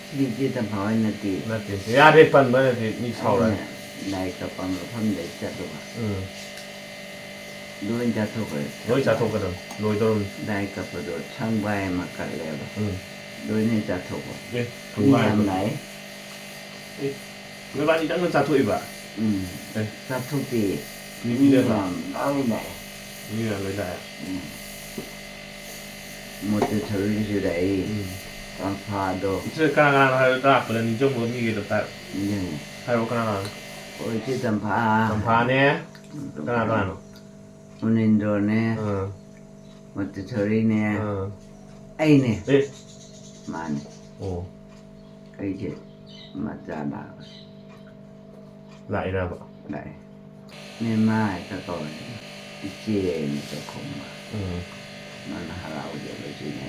ꯁꯤꯗꯤ ꯏꯆꯦ ꯇꯝꯐꯥ ꯍꯣꯏ ꯅꯠꯇꯦ꯫ ꯅꯠꯇꯦ, ꯏꯆꯦ꯫ ꯌꯥꯔꯦ, ꯄꯟꯕ ꯅꯠꯇꯦ, ꯃꯤ ꯁꯥꯎꯔꯛꯑꯅꯤ꯫ ꯑꯩꯅ ꯂꯥꯏ ꯀꯞꯄ ꯃꯐꯝꯗ ꯆꯠꯂꯨꯕ꯫ ꯎꯝ꯫ ꯂꯣꯏ ꯆꯥꯊꯣꯛꯈ꯭ꯔꯦ꯫ ꯂꯣꯏ ꯆꯥꯊꯣꯛꯀꯗꯕꯅꯤ꯫ ꯂꯣꯏꯗꯧꯔꯕꯅꯤ꯫ ꯂꯥꯏ ꯀꯞꯄꯗꯣ ꯁꯪꯕꯥꯏ ꯑꯃ ꯀꯠꯂꯦꯕ꯫ ꯎꯝ꯫ ꯂꯣꯏꯅ ꯆꯥꯊꯣꯛꯄ꯫ ꯑꯦ, ꯃꯤ ꯌꯥꯝ ꯁꯪꯕꯥꯏ꯫ ꯂꯥꯛꯑꯦ꯫ ꯑꯦ, ꯅꯣꯏꯕꯥꯅꯤꯗꯪꯅ ꯆꯥꯊꯣꯛꯏꯕ? ꯎꯝ꯫ ꯑꯦ꯫ ꯆꯥꯊꯣꯛꯇꯦ꯫ ꯃꯤ ꯃꯤ ꯄꯤꯖꯗ꯭ꯔꯣ? ꯌꯥꯝ ꯂꯣꯏ ꯂꯥꯛꯑꯦ꯫ ꯃꯤ ꯃꯌꯥꯝ ꯂꯣꯏ ꯂꯥꯛꯑꯦ? ꯎꯝ꯫ ꯃꯣꯇꯦꯁꯣꯔꯤꯒꯤꯁꯨ ꯂꯥꯛꯏ꯫ ꯎꯝ꯫ ꯇꯝꯐꯥꯗꯣ꯫ ꯏꯆꯦ, ꯀꯅꯥ ꯀꯅꯥꯅꯣ ꯍꯥꯏꯔꯣ, ꯂꯥꯛꯄꯗ ꯅꯤꯡꯁꯤꯡꯕ ꯃꯤꯒꯤꯗꯣ ꯍꯥꯏꯔꯣ꯫ ꯅꯤꯡꯁꯤꯡꯉꯦ꯫ ꯍꯥꯏꯔꯣ, ꯀꯅꯥ ꯀꯅꯥꯅꯣ? ꯑꯣ, ꯏꯆꯦ ꯇꯝꯐꯥ꯫ ꯇꯝꯐꯥꯅꯦ꯫ ꯎꯝ, ꯀꯅꯥ ꯀꯅꯥꯅꯣ? ꯃꯨꯅꯤꯟꯗ꯭ꯔꯣꯅꯦ꯫ ꯑꯥ꯫ ꯃꯣꯇꯦꯁꯣꯔꯤꯅꯦ꯫ ꯑꯥ꯫ ꯑꯩꯅꯦ꯫ ꯑꯦ꯫ ꯃꯥꯅꯦ꯫ ꯑꯣ꯫ ꯑꯩꯁꯦ ꯃꯆꯥ ꯂꯥꯛꯑꯦ꯫ ꯂꯥꯛꯏꯔꯕ? ꯂꯥꯛꯑꯦ꯫ ꯃꯦꯝꯃ ꯍꯦꯛꯇ ꯀꯧꯔꯦ꯫ ꯏꯆꯦ ꯍꯥꯏꯅ ꯍꯦꯛꯇ ꯈꯨꯝꯕ꯫ ꯎꯝ꯫ ꯃꯥꯅ ꯍꯔꯥꯎꯖꯕꯁꯤꯅꯦ꯫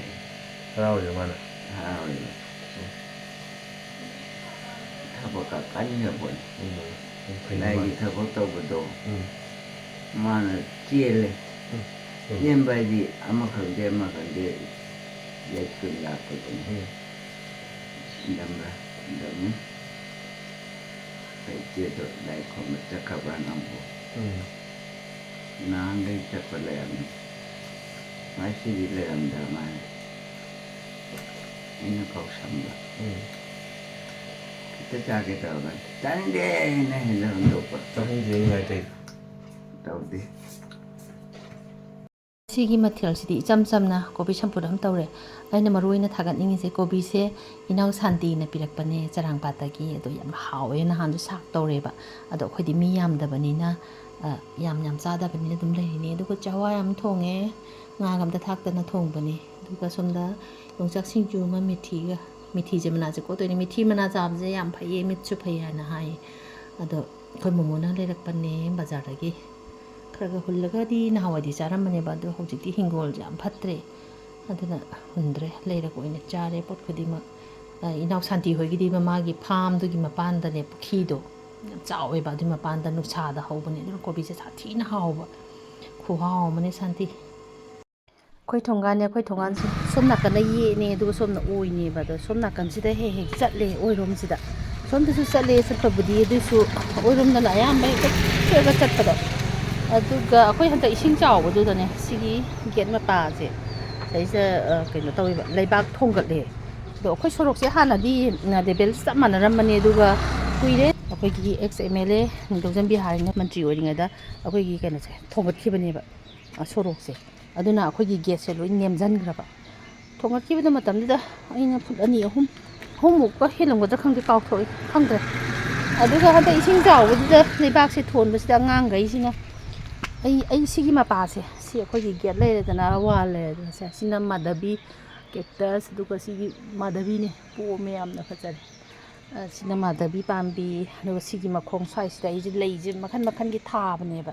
ꯍꯔꯥꯎꯔꯤꯔꯣ ꯃꯥꯅ? ꯍꯔꯥꯎꯔꯤꯕ꯫ ꯎꯝ꯫ ꯊꯕꯛꯀ ꯀꯟꯈ꯭ꯔꯄꯣꯠꯅꯤ꯫ ꯎꯝ꯫ ꯎꯝ, ꯐꯩꯅꯦ ꯂꯥꯏꯒꯤ ꯃꯥꯅ꯫ ꯊꯕꯛ ꯇꯧꯕꯗꯣ꯫ ꯎꯝ꯫ ꯃꯥꯅ ꯆꯦꯜꯂꯦ꯫ ꯎꯝ꯫ ꯎꯝ꯫ ꯆꯦꯟꯕ ꯍꯥꯏꯗꯤ ꯑꯃ ꯈꯪꯗꯦ ꯑꯃ ꯈꯪꯗꯦ ꯌꯩꯊꯣꯛ ꯂꯥꯛꯄꯗꯨꯅꯤ꯫ ꯎꯝ꯫ ꯏꯟꯊꯝꯕ꯭ꯔꯥ? ꯏꯟꯊꯝꯃꯤ꯫ ꯑꯩꯈꯣꯏ ꯏꯆꯦꯗꯣ ꯂꯥꯏ ꯈꯨꯔꯨꯝꯕ ꯆꯠꯈ꯭ꯔꯕ꯭ꯔꯥ ꯅꯪꯕꯨ? ꯎꯝ꯫ ꯅꯍꯥꯟꯈꯩ ꯆꯠꯄ ꯂꯩꯔꯝꯃꯤ꯫ ꯉꯁꯤꯗꯤ ꯂꯩꯔꯝꯗ꯭ꯔ ꯃꯥꯜꯂꯦ꯫ ꯑꯩꯅ ꯀꯧꯁꯟꯕ꯫ ꯎꯝ꯫ ꯈꯤꯇ ꯆꯥꯒꯦ ꯇꯧꯔꯒ, "ꯆꯥꯅꯤꯡꯗꯦ" ꯍꯥꯏꯅ ꯍꯦꯛꯇ ꯍꯟꯗꯣꯛꯄ꯫ ꯆꯥꯅꯤꯡꯗꯦ ꯅꯤꯡꯉꯥꯏ ꯇꯧꯔꯤꯗꯣ꯫ ꯇꯧꯗꯦ꯫ ꯁꯤꯒꯤ ꯃꯊꯦꯜꯁꯤꯗꯤ ꯏꯆꯝ ꯆꯝꯅ ꯀꯣꯕꯤ ꯆꯝꯐꯨꯠ ꯑꯃ ꯇꯧꯔꯦ꯫ ꯑꯩꯅ ꯃꯔꯨ ꯑꯣꯏꯅ ꯊꯥꯒꯠꯅꯤꯡꯉꯤꯁꯦ ꯀꯣꯕꯤꯁꯦ ꯏꯅꯥꯎ ꯁꯥꯟꯇꯤꯅ ꯄꯤꯔꯛꯄꯅꯦ ꯆꯔꯥꯡꯄꯥꯠꯇꯒꯤ꯫ ꯑꯗꯣ ꯌꯥꯝ ꯍꯥꯎꯋꯦ, ꯅꯍꯥꯟꯁꯨ ꯁꯥꯛ ꯇꯧꯔꯦꯕ꯫ ꯑꯗꯣ ꯑꯩꯈꯣꯏꯗꯤ ꯃꯤ ꯌꯥꯝꯗꯕꯅꯤꯅ, ꯑ, ꯌꯥꯝ ꯌꯥꯝ ꯆꯥꯗꯕꯅꯤꯅ ꯑꯗꯨꯝ ꯂꯩꯔꯤꯅꯤ꯫ ꯑꯗꯨꯒ ꯆꯋꯥꯏ ꯑꯃ ꯊꯣꯡꯉꯦ, ꯉꯥꯒ ꯑꯝꯇ ꯊꯥꯛꯇꯅ ꯊꯣꯡꯕꯅꯦ꯫ ꯑꯗꯨꯒ ꯁꯣꯝꯗ ꯌꯣꯡꯆꯥꯛ ꯁꯤꯡꯖꯨ ꯑꯃ ꯃꯦꯊꯤꯒ, ꯃꯦꯊꯤꯁꯦ ꯃꯅꯥꯁꯦ ꯀꯣꯠꯇꯣꯏꯅꯦ꯫ ꯃꯦꯊꯤ ꯃꯅꯥ ꯆꯥꯕꯁꯦ ꯌꯥꯝ ꯐꯩꯌꯦ, ꯃꯤꯠꯁꯨ ꯐꯩ ꯍꯥꯏꯅ ꯍꯥꯏ꯫ ꯑꯗꯣ ꯑꯩꯈꯣꯏ ꯃꯣꯃꯣꯅ ꯂꯩꯔꯛꯄꯅꯦ ꯕꯖꯥꯔꯗꯒꯤ꯫ ꯈꯔ ꯈꯔ ꯍꯨꯜꯂꯒꯗꯤ ꯅꯍꯥꯟꯋꯥꯏꯗꯤ ꯆꯥꯔꯝꯕꯅꯦꯕ, ꯑꯗꯣ ꯍꯧꯖꯤꯛꯇꯤ ꯍꯤꯡꯒꯣꯜꯁꯦ ꯌꯥꯝ ꯐꯠꯇ꯭ꯔꯦ, ꯑꯗꯨꯅ ꯍꯨꯟꯗ꯭ꯔꯦ, ꯂꯩꯔꯛ ꯑꯣꯏꯅ ꯆꯥꯔꯦ ꯄꯣꯠ ꯈꯨꯗꯤꯡꯃꯛ꯫ ꯑ, ꯏꯅꯥꯎ ꯁꯥꯟꯇꯤ ꯍꯣꯏꯒꯤꯗꯤ ꯃꯃꯥꯒꯤ ꯐꯥꯝꯗꯨꯒꯤ ꯃꯄꯥꯟꯗꯅꯦ ꯄꯨꯈ꯭ꯔꯤꯗꯣ, ꯌꯥꯝ ꯆꯥꯎꯋꯦꯕ, ꯑꯗꯨꯒꯤ ꯃꯄꯥꯟꯗ ꯅꯨꯡꯁꯥꯗ ꯍꯧꯕꯅꯦ꯫ ꯑꯗꯨꯅ ꯀꯣꯕꯤꯁꯦ ꯁꯥꯊꯤꯅ ꯍꯥꯎꯕ, ꯈꯨꯍꯥꯎ ꯑꯃꯅꯦ ꯁꯥꯟꯇꯤ꯫ ꯑꯩꯈꯣꯏ ꯊꯣꯡꯒꯥꯟꯅꯦ, ꯑꯩꯈꯣꯏ ꯊꯣꯡꯒꯥꯟꯁꯦ ꯁꯣꯝ ꯅꯥꯀꯟꯗ ꯌꯦꯠꯅꯦ, ꯑꯗꯨꯒ ꯁꯣꯝꯅ ꯑꯣꯏꯅꯦꯕ꯫ ꯑꯗꯣ ꯁꯣꯝ ꯅꯥꯀꯟꯁꯤꯗ ꯍꯦꯛ ꯍꯦꯛ ꯆꯠꯂꯦ, ꯑꯣꯏꯔꯣꯝꯁꯤꯗ꯫ ꯁꯣꯝꯗꯁꯨ ꯆꯠꯂꯦ ꯆꯠꯄꯕꯨꯗꯤ, ꯑꯗꯨꯏꯁꯨ ꯑꯣꯏꯔꯣꯝꯗꯅ ꯑꯌꯥꯝꯕ ꯍꯦꯛꯇ ꯆꯠꯂꯒ ꯆꯠꯄꯗꯣ꯫ ꯑꯗꯨꯒ ꯑꯩꯈꯣꯏ ꯍꯟꯗꯛ ꯏꯁꯤꯡ ꯆꯥꯎꯕꯗꯨꯗꯅꯦ, ꯁꯤꯒꯤ ꯒꯦꯠ ꯃꯄꯥꯁꯦ ꯁꯤꯗꯩꯁꯤꯗ, ꯑ, ꯀꯩꯅꯣ ꯇꯧꯋꯦꯕ, ꯂꯩꯕꯥꯛ ꯊꯣꯡꯒꯠꯂꯦ꯫ ꯑꯗꯣ ꯑꯩꯈꯣꯏ ꯁꯣꯔꯣꯛꯁꯦ ꯍꯥꯟꯅꯗꯤ ꯂꯦꯕꯦꯜ ꯆꯞ ꯃꯥꯟꯅꯔꯝꯕꯅꯦ, ꯑꯗꯨꯒ ꯀꯨꯏꯔꯦ ꯑꯩꯈꯣꯏꯒꯤ ꯑꯦꯛꯁ ꯑꯦꯝ ꯑꯦꯜ ꯑꯦ ꯅꯤꯡꯊꯧꯖꯝ ꯕꯤꯍꯥꯔꯤꯅ ꯃꯟꯇ꯭ꯔꯤ ꯑꯣꯏꯔꯤꯉꯩꯗ ꯑꯩꯈꯣꯏꯒꯤ ꯀꯩꯅꯣꯁꯦ ꯊꯣꯡꯒꯠꯈꯤꯕꯅꯦꯕ, ꯑ, ꯁꯣꯔꯣꯛꯁꯦ꯫ ꯑꯗꯨꯅ ꯑꯩꯈꯣꯏꯒꯤ ꯒꯦꯠꯁꯦ ꯂꯣꯏ ꯅꯦꯝꯖꯟꯈ꯭ꯔꯕ꯫ ꯊꯣꯡꯒꯠꯈꯤꯕꯗ ꯃꯇꯝꯗꯨꯗ ꯑꯩꯅ ꯐꯨꯠ ꯑꯅꯤ, ꯑꯍꯨꯝ, ꯑꯍꯨꯝꯃꯨꯛꯀ ꯍꯦꯜꯂꯝꯒꯗ꯭ꯔꯥ ꯈꯪꯗꯦ, ꯀꯥꯎꯊꯣꯛꯑꯦ, ꯈꯪꯗ꯭ꯔꯦ꯫ ꯑꯗꯨꯒ ꯍꯟꯗꯛ ꯏꯁꯤꯡ ꯆꯥꯎꯕꯗꯨꯗ ꯂꯩꯕꯥꯛꯁꯦ ꯊꯣꯟꯕꯁꯤꯗ ꯑꯉꯥꯡꯈꯩꯁꯤꯅ, ꯑꯩ, ꯑꯩ ꯁꯤꯒꯤ ꯃꯄꯥꯁꯦ, ꯁꯤ ꯑꯩꯈꯣꯏꯒꯤ ꯒꯦꯠ ꯂꯩꯔꯦꯗꯅ, ꯋꯥꯜ ꯂꯩꯔꯦꯗꯅ, ꯁꯦ, ꯁꯤꯅ ꯃꯥꯙꯕꯤ ꯀꯦꯛꯇꯁ, ꯑꯗꯨꯒ ꯁꯤꯒꯤ ꯃꯥꯙꯕꯤꯅꯦ, ꯄꯣꯝꯃꯦ, ꯌꯥꯝꯅ ꯐꯖꯔꯦ꯫ ꯑ, ꯁꯤꯅ ꯃꯥꯙꯕꯤ ꯄꯥꯝꯕꯤ, ꯑꯗꯨꯒ ꯁꯤꯒꯤ ꯃꯈꯣꯡ ꯁ꯭ꯋꯥꯏꯁꯤꯗ ꯑꯩꯁꯦ ꯂꯩꯁꯦ ꯃꯈꯟ ꯃꯈꯟꯒꯤ ꯊꯥꯕꯅꯦꯕ꯫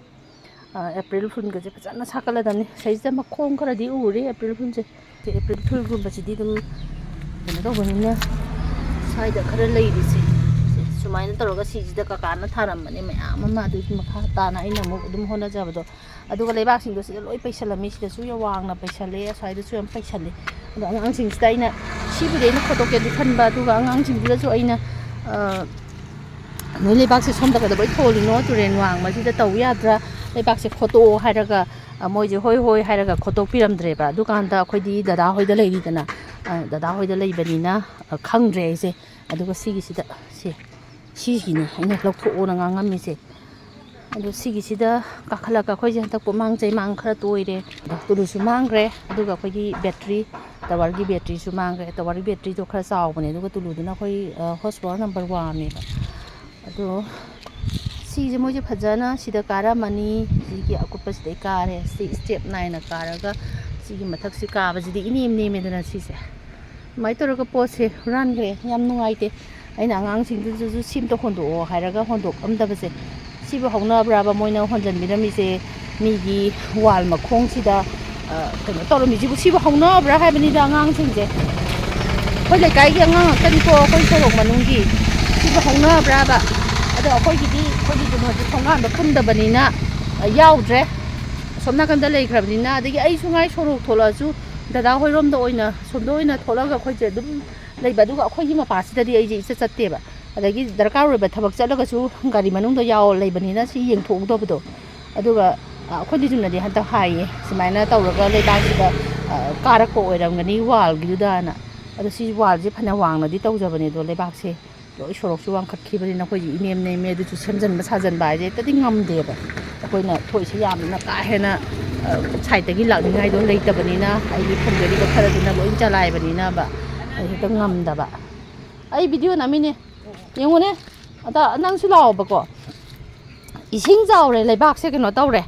ꯑ, ꯑꯦꯄ꯭ꯔꯤꯜ ꯐꯨꯜꯒꯁꯦ ꯐꯖꯅ ꯁꯥꯠꯀꯠꯂꯗꯕꯅꯤ꯫ ꯁꯤꯁꯤꯗ ꯃꯈꯣꯡ ꯈꯔꯗꯤ ꯎꯔꯦ ꯑꯦꯄ꯭ꯔꯤꯜ ꯐꯨꯜꯁꯦ꯫ ꯁꯤ ꯑꯦꯄ꯭ꯔꯤꯜ ꯐꯨꯜꯒꯨꯝꯕꯁꯤꯗꯤ ꯑꯗꯨꯝ ꯀꯩꯅꯣ ꯇꯧꯕꯅꯤꯅ, ꯁ꯭ꯋꯥꯏꯗ ꯈꯔ ꯂꯩꯔꯤꯁꯦ, ꯁꯤ ꯁꯨꯃꯥꯏꯅ ꯇꯧꯔꯒ ꯁꯤꯁꯤꯗ ꯀꯀꯥꯅ ꯊꯥꯔꯝꯕꯅꯦ ꯃꯌꯥꯝ ꯑꯃ꯫ ꯑꯗꯨꯒꯤ ꯃꯈꯥ ꯇꯥꯅ ꯑꯩꯅ ꯑꯃꯨꯛ ꯑꯗꯨꯝ ꯍꯣꯠꯅꯖꯕꯗꯣ꯫ ꯑꯗꯨꯒ ꯂꯩꯕꯥꯛꯁꯤꯡꯗꯣ ꯁꯤꯗ ꯂꯣꯏ ꯄꯩꯁꯜꯂꯝꯃꯤ꯫ ꯁꯤꯗꯁꯨ ꯌꯥꯝ ꯋꯥꯡꯅ ꯄꯩꯁꯜꯂꯦ, ꯑꯁ꯭ꯋꯥꯏꯗꯁꯨ ꯌꯥꯝ ꯄꯩꯁꯜꯂꯦ꯫ ꯑꯗꯣ ꯑꯉꯥꯡꯁꯤꯡꯁꯤꯗ ꯑꯩꯅ, ꯁꯤꯕꯨꯗꯤ ꯑꯩꯅ ꯈꯣꯠꯇꯣꯛꯀꯦꯗꯤ ꯈꯟꯕ, ꯑꯗꯨꯒ ꯑꯉꯥꯡꯁꯤꯡꯗꯨꯗꯁꯨ ꯑꯩꯅ, ꯑ, ꯅꯣꯏ ꯂꯩꯕꯥꯛꯁꯦ ꯁꯣꯝꯗ ꯀꯩꯗꯧꯕꯩ ꯊꯣꯜꯂꯤꯅꯣ, ꯇꯨꯔꯦꯟ ꯋꯥꯡꯃꯁꯤꯗ ꯇꯧ ꯌꯥꯗ꯭ꯔꯥ, ꯂꯩꯕꯥꯛꯁꯦ ꯈꯣꯠꯇꯣꯛꯑꯣ ꯍꯥꯏꯔꯒ, ꯑ, ꯃꯣꯏꯁꯦ ꯍꯣꯏ ꯍꯣꯏ ꯍꯥꯏꯔꯒ ꯈꯣꯠꯇꯣꯛꯄꯤꯔꯝꯗ꯭ꯔꯦꯕ꯫ ꯑꯗꯨꯀꯥꯟꯗ ꯑꯩꯈꯣꯏꯗꯤ ꯗꯗꯥ ꯍꯣꯏꯗ ꯂꯩꯔꯤꯗꯅ, ꯑ, ꯗꯗꯥ ꯍꯣꯏꯗ ꯂꯩꯕꯅꯤꯅ, ꯑ, ꯈꯪꯗ꯭ꯔꯦ ꯑꯩꯁꯦ꯫ ꯑꯗꯨꯒ ꯁꯤꯒꯤꯁꯤꯗ, ꯁꯦ, ꯁꯤꯒꯤꯅꯦ ꯑꯩꯅ ꯂꯧꯊꯣꯛꯑꯣꯅ ꯉꯥꯡꯉꯝꯃꯤꯁꯦ꯫ ꯑꯗꯣ ꯁꯤꯒꯤꯁꯤꯗ ꯀꯥꯈꯠꯂꯒ ꯑꯩꯈꯣꯏꯁꯦ ꯍꯟꯗꯛ ꯄꯣꯠꯃꯥꯡ ꯆꯩꯃꯥꯡ ꯈꯔ ꯇꯣꯏꯔꯦ꯫ ꯇꯨꯂꯨꯁꯨ ꯃꯥꯡꯈ꯭ꯔꯦ, ꯑꯗꯨꯒ ꯑꯩꯈꯣꯏꯒꯤ ꯕꯦꯇ꯭ꯔꯤ, ꯇꯋꯥꯔꯒꯤ ꯕꯦꯇ꯭ꯔꯤꯁꯨ ꯃꯥꯡꯈ꯭ꯔꯦ꯫ ꯇꯋꯥꯔꯒꯤ ꯕꯦꯇ꯭ꯔꯤꯗꯣ ꯈꯔ ꯆꯥꯎꯕꯅꯦ, ꯑꯗꯨꯒ ꯇꯨꯂꯨꯗꯨꯅ ꯑꯩꯈꯣꯏ, ꯑ, ꯍꯣꯔꯁ ꯄꯥꯋꯔ ꯅꯝꯕꯔ ꯋꯥꯟꯅꯦꯕ꯫ ꯑꯗꯣ ꯁꯤꯁꯦ ꯃꯣꯏꯁꯦ ꯐꯖꯅ ꯁꯤꯗ ꯀꯥꯔꯝꯃꯅꯤ꯫ ꯁꯤꯒꯤ ꯑꯀꯨꯞꯄꯁꯤꯗꯩ ꯀꯥꯔꯦ꯫ ꯁꯤ ꯁ꯭ꯇꯦꯞ ꯅꯥꯏꯅ ꯀꯥꯔꯒ ꯁꯤꯒꯤ ꯃꯊꯛꯁꯤ ꯀꯥꯕꯁꯤꯗꯤ ꯏꯅꯦꯝ ꯅꯦꯝꯃꯦꯗꯅ ꯁꯤꯁꯦ꯫ ꯑꯗꯨꯃꯥꯏꯅ ꯇꯧꯔꯒ ꯄꯣꯠꯁꯦ ꯍꯨꯔꯥꯟꯈ꯭ꯔꯦ꯫ ꯌꯥꯝ ꯅꯨꯡꯉꯥꯏꯇꯦ꯫ ꯑꯩꯅ ꯑꯉꯥꯡꯁꯤꯡꯗꯨꯗꯁꯨ "ꯁꯤ ꯑꯝꯇ ꯍꯣꯟꯗꯣꯛꯑꯣ" ꯍꯥꯏꯔꯒ ꯍꯣꯟꯗꯣꯛꯑꯝꯗꯕꯁꯦ꯫ ꯁꯤꯕꯨ ꯍꯧꯅꯕ꯭ꯔꯕ ꯃꯣꯏꯅ ꯍꯣꯟꯖꯟꯕꯤꯔꯝꯃꯤꯁꯦ? ꯃꯤꯒꯤ ꯋꯥꯜ ꯃꯈꯣꯡꯁꯤꯗ, ꯑ, ꯀꯩꯅꯣ ꯇꯧꯔꯝꯃꯤꯁꯤꯕꯨ, ꯁꯤꯕꯨ ꯍꯧꯅꯕ꯭ꯔꯥ ꯍꯥꯏꯕꯅꯤꯗ ꯑꯉꯥꯡꯁꯤꯡꯁꯦ꯫ ꯑꯩꯈꯣꯏ ꯂꯩꯀꯥꯏꯒꯤ ꯑꯉꯥꯡ ꯉꯥꯛꯇꯅꯤꯀꯣ, ꯑꯩꯈꯣꯏ ꯁꯣꯔꯣꯛ ꯃꯅꯨꯡꯒꯤ꯫ ꯁꯤꯕꯨ ꯍꯧꯅꯕ꯭ꯔꯕ? ꯑꯗꯣ ꯑꯩꯈꯣꯏꯒꯤꯗꯤ, ꯑꯩꯈꯣꯏꯒꯤ ꯀꯩꯅꯣꯗꯤ ꯊꯣꯡꯒꯥꯟꯗ ꯄꯨꯟꯗꯕꯅꯤꯅ, ꯑ, ꯌꯥꯎꯗ꯭ꯔꯦ꯫ ꯑꯁꯣꯝ ꯅꯥꯀꯟꯗ ꯂꯩꯈ꯭ꯔꯕꯅꯤꯅ, ꯑꯗꯒꯤ ꯑꯩꯁꯨ ꯉꯥꯏ ꯁꯣꯔꯣꯛ ꯊꯣꯛꯂꯛꯑꯁꯨ ꯗꯗꯥ ꯍꯣꯏꯔꯣꯝꯗ ꯑꯣꯏꯅ, ꯁꯣꯝꯗ ꯑꯣꯏꯅ ꯊꯣꯛꯂꯒ ꯑꯩꯈꯣꯏꯁꯦ ꯑꯗꯨꯝ ꯂꯩꯕ꯫ ꯑꯗꯨꯒ ꯑꯩꯈꯣꯏꯒꯤ ꯃꯄꯥꯁꯤꯗꯗꯤ ꯑꯩꯁꯦ ꯏꯆꯠ ꯆꯠꯇꯦꯕ꯫ ꯑꯗꯒꯤ ꯗꯔꯀꯥꯔ ꯑꯣꯏꯕ ꯊꯕꯛ ꯆꯠꯂꯒꯁꯨ ꯒꯥꯔꯤ ꯃꯅꯨꯡꯗ ꯌꯥꯎ ꯂꯩꯕꯅꯤꯅ ꯁꯤ ꯌꯦꯡꯊꯣꯛꯎꯗꯕꯗꯣ꯫ ꯑꯗꯨꯒ, ꯑ, ꯑꯩꯈꯣꯏ ꯂꯤꯇꯨꯅꯗꯤ ꯍꯟꯗꯛ ꯍꯥꯏꯌꯦ, ꯁꯨꯃꯥꯏꯅ ꯇꯧꯔꯒ ꯂꯩꯕꯥꯛꯁꯤꯗ, ꯑ, ꯀꯥꯔꯛꯄ ꯑꯣꯏꯔꯝꯒꯅꯤ ꯋꯥꯜꯒꯤꯗꯨꯗꯅ꯫ ꯑꯗꯣ ꯁꯤ ꯋꯥꯜꯁꯦ ꯐꯅ ꯋꯥꯡꯅꯗꯤ ꯇꯧꯖꯕꯅꯦ, ꯑꯗꯣ ꯂꯩꯕꯥꯛꯁꯦ ꯂꯣꯏ ꯁꯣꯔꯣꯛꯁꯨ ꯋꯥꯡꯈꯠꯈꯤꯕꯅꯤꯅ ꯑꯩꯈꯣꯏꯁꯦ ꯏꯅꯦꯝ ꯅꯦꯝꯃꯦ꯫ ꯑꯗꯨꯁꯨ ꯁꯦꯝꯖꯤꯟꯕ ꯁꯥꯖꯤꯟꯕ ꯍꯥꯏꯁꯦ ꯍꯦꯛꯇꯗꯤ ꯉꯝꯗꯦꯕ꯫ ꯑꯩꯈꯣꯏꯅ ꯊꯣꯛꯏꯁꯦ ꯌꯥꯝꯅ ꯀꯥ ꯍꯦꯟꯅ, ꯑ, ꯁꯥꯏꯠꯇꯒꯤ ꯂꯥꯛꯅꯤꯡꯉꯥꯏꯗꯣ ꯂꯩꯇꯕꯅꯤꯅ, ꯑꯩꯒꯤ ꯐꯨꯝꯖꯔꯤꯕ ꯈꯔꯗꯨꯅ ꯂꯣꯏ ꯆꯂꯥꯏꯕꯅꯤꯅꯕ ꯑꯩ ꯍꯦꯛꯇ ꯉꯝꯗꯕ꯫ ꯑꯩ ꯚꯤꯗꯤꯑꯣ ꯅꯝꯃꯤꯅꯦ, ꯌꯦꯡꯉꯨꯅꯦ꯫ ꯑꯗ ꯅꯪꯁꯨ ꯂꯥꯛꯑꯣꯕꯀꯣ꯫ ꯏꯁꯤꯡ ꯆꯥꯎꯔꯦ, ꯂꯩꯕꯥꯛꯁꯦ ꯀꯩꯅꯣ ꯇꯧꯔꯦ꯫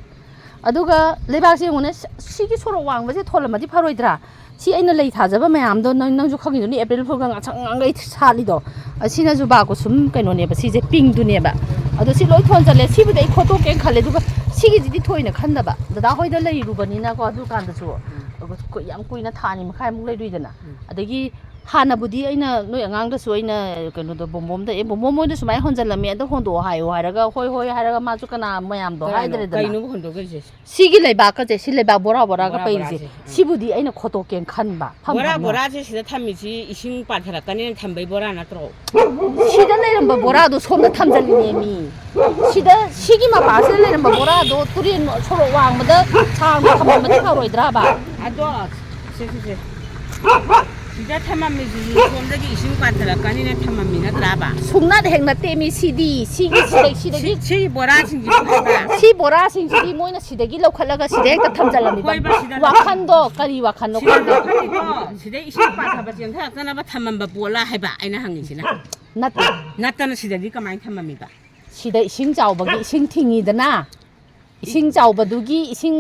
ꯑꯗꯨꯒ ꯂꯩꯕꯥꯛꯁꯦ ꯌꯦꯡꯉꯨꯅꯦ, ꯁ-, ꯁꯤꯒꯤ ꯁꯣꯔꯣꯛ ꯋꯥꯡꯕꯁꯦ ꯊꯣꯜꯂꯝꯃꯗꯤ ꯐꯔꯣꯏꯗ꯭ꯔꯥ? ꯁꯤ ꯑꯩꯅ ꯂꯩ ꯊꯥꯖꯕ ꯃꯌꯥꯝꯗꯣ ꯅꯪ, ꯅꯪꯁꯨ ꯈꯪꯉꯤꯗꯨꯅꯤ, ꯑꯦꯄ꯭ꯔꯤꯜ ꯐꯨꯜꯒ ꯉꯥꯡꯁꯪ ꯉꯥꯡꯈꯩ ꯁꯥꯠꯂꯤꯗꯣ꯫ ꯑꯁꯤꯅ ꯖꯨꯕꯥ ꯀꯨꯁꯨꯝ ꯀꯩꯅꯣꯅꯦꯕ, ꯁꯤꯁꯦ ꯄꯤꯡꯗꯨꯅꯦꯕ꯫ ꯑꯗꯣ ꯁꯤ ꯂꯣꯏ ꯊꯣꯟꯖꯜꯂꯦ꯫ ꯁꯤꯕꯨꯗꯤ ꯑꯩ ꯈꯣꯠꯇꯣꯛꯀꯦꯅ ꯈꯜꯂꯦ, ꯑꯗꯨꯒ ꯁꯤꯒꯤꯁꯤꯗꯤ ꯊꯣꯏꯅ ꯈꯟꯗꯕ꯫ ꯗꯗꯥ ꯍꯣꯏꯗ ꯂꯩꯔꯨꯕꯅꯤꯅꯀꯣ, ꯑꯗꯨ ꯀꯥꯟꯗꯁꯨ ꯑꯩꯈꯣꯏ ꯌꯥꯝ ꯀꯨꯏꯅ, ꯊꯥ ꯑꯅꯤ ꯃꯈꯥꯏꯃꯨꯛ ꯂꯩꯔꯨꯏꯗꯅ꯫ ꯎꯝ꯫ ꯑꯗꯒꯤ ꯍꯥꯟꯅꯕꯨꯗꯤ ꯑꯩꯅ ꯅꯣꯏ ꯑꯉꯥꯡꯗꯁꯨ ꯑꯩꯅ ꯀꯩꯅꯣꯗꯣ, ꯕꯣꯝꯕꯣꯝꯗ, "ꯑꯦ, ꯕꯣꯝꯕꯣꯝ ꯍꯣꯏꯗ ꯁꯨꯃꯥꯏꯅ ꯍꯣꯟꯖꯜꯂꯝꯃꯦ, ꯑꯗꯣ ꯍꯣꯟꯗꯣꯛꯑꯣ ꯍꯥꯏꯌꯣ" ꯍꯥꯏꯔꯒ, "ꯍꯣꯏ, ꯍꯣꯏ" ꯍꯥꯏꯔꯒ ꯃꯥꯁꯨ ꯀꯅꯥ ꯃꯌꯥꯝꯗꯣ ꯀꯅꯥꯅꯣ? ꯍꯥꯏꯗ꯭ꯔꯦꯗꯅ꯫ ꯀꯩꯅꯣꯕꯨ ꯍꯣꯟꯗꯣꯛꯇꯣꯏꯁꯦ? ꯁꯤꯒꯤ ꯂꯩꯕꯥꯛꯀꯁꯦ, ꯁꯤ ꯂꯩꯕꯥꯛ ꯕꯣꯔꯥ ꯕꯣꯔꯥꯒ ꯕꯣꯔꯥ ꯄꯩꯔꯤꯁꯦ, ꯕꯣꯔꯥꯁꯦ, ꯎꯝ꯫ ꯁꯤꯕꯨꯗꯤ ꯑꯩꯅ ꯈꯣꯠꯇꯣꯛꯀꯦꯅ ꯈꯟꯕ, ꯐꯝ ꯕꯣꯔꯥ ꯐꯝꯅ꯫ ꯕꯣꯔꯥꯁꯦ ꯁꯤꯗ ꯊꯝꯃꯤꯁꯤ ꯏꯁꯤꯡ ꯄꯥꯊꯔꯛꯀꯅꯤꯅ ꯊꯝꯕꯩ ꯕꯣꯔꯥ ꯅꯠꯇ꯭ꯔꯣ? ꯁꯤꯗ ꯂꯩꯔꯝꯕ ꯕꯣꯔꯥꯗꯣ ꯁꯣꯝꯗ ꯊꯝꯖꯜꯂꯤꯅꯦ ꯃꯤ꯫ ꯁꯤꯗ, ꯁꯤꯒꯤ ꯃꯄꯥꯁꯤꯗ ꯂꯩꯔꯝꯕ ꯕꯣꯔꯥꯗꯣ ꯇꯨꯔꯦꯟ ꯁꯣꯔꯣꯛ ꯋꯥꯡꯃꯗ ꯁꯥꯡꯅ ꯊꯝꯃꯝꯃꯗꯤ ꯐꯔꯣꯏꯗ꯭ꯔꯕ? ꯑꯗꯣ, ꯁꯦ, ꯁꯦ, ꯁꯦ꯫ ꯁꯤꯗ ꯊꯝꯃꯝꯃꯤꯁꯤꯁꯨ ꯁꯣꯝꯗꯒꯤ ꯏꯁꯤꯡ ꯄꯥꯊꯔꯛꯀꯅꯤꯅ ꯊꯝꯃꯝꯃꯤ ꯅꯠꯇ꯭ꯔꯥꯕ? ꯁꯨꯡꯅꯠ ꯍꯦꯛ ꯅꯠꯇꯦ ꯃꯤ ꯁꯤꯗꯤ꯫ ꯁꯤꯒꯤ ꯁꯤꯗꯩ ꯁꯤꯗꯒꯤ ꯁꯤ, ꯁꯤꯒꯤ ꯕꯣꯔꯥꯁꯤꯡꯁꯤꯁꯨ ꯍꯥꯏꯕ? ꯁꯤ ꯕꯣꯔꯥꯁꯤꯡꯁꯤꯗꯤ ꯃꯣꯏꯅ ꯁꯤꯗꯒꯤ ꯂꯧꯈꯠꯂꯒ ꯁꯤꯗ ꯍꯦꯛꯇ ꯊꯝꯖꯜꯂꯝꯃꯤꯕ꯫ ꯍꯣꯏꯕ, ꯁꯤꯗ ꯋꯥꯈꯟꯗꯣ ꯀꯔꯤ ꯋꯥꯈꯜꯅꯣ ꯁꯤꯗ ꯈꯪꯗꯦ꯫ ꯂꯧꯈꯠꯂꯤꯗꯣ ꯁꯤꯗꯩ ꯏꯁꯤꯡ ꯄꯥꯊꯕ ꯆꯦꯟꯊꯔꯛꯇꯅꯕ ꯊꯝꯃꯝꯕ ꯄꯣꯠꯂꯥ ꯍꯥꯏꯕ ꯑꯩꯅ ꯍꯪꯉꯤꯁꯤꯅ? ꯅꯠꯇꯦ꯫ ꯅꯠꯇꯅ ꯁꯤꯗꯗꯤ ꯀꯃꯥꯏꯅ ꯊꯝꯃꯝꯃꯤꯕ? ꯁꯤꯗ ꯏꯁꯤꯡ ꯆꯥꯎꯕꯒꯤ ꯏꯁꯤꯡ ꯊꯤꯡꯉꯤꯗꯅ, ꯏꯁꯤꯡ ꯆꯥꯎꯕꯗꯨꯒꯤ ꯏꯁꯤꯡ,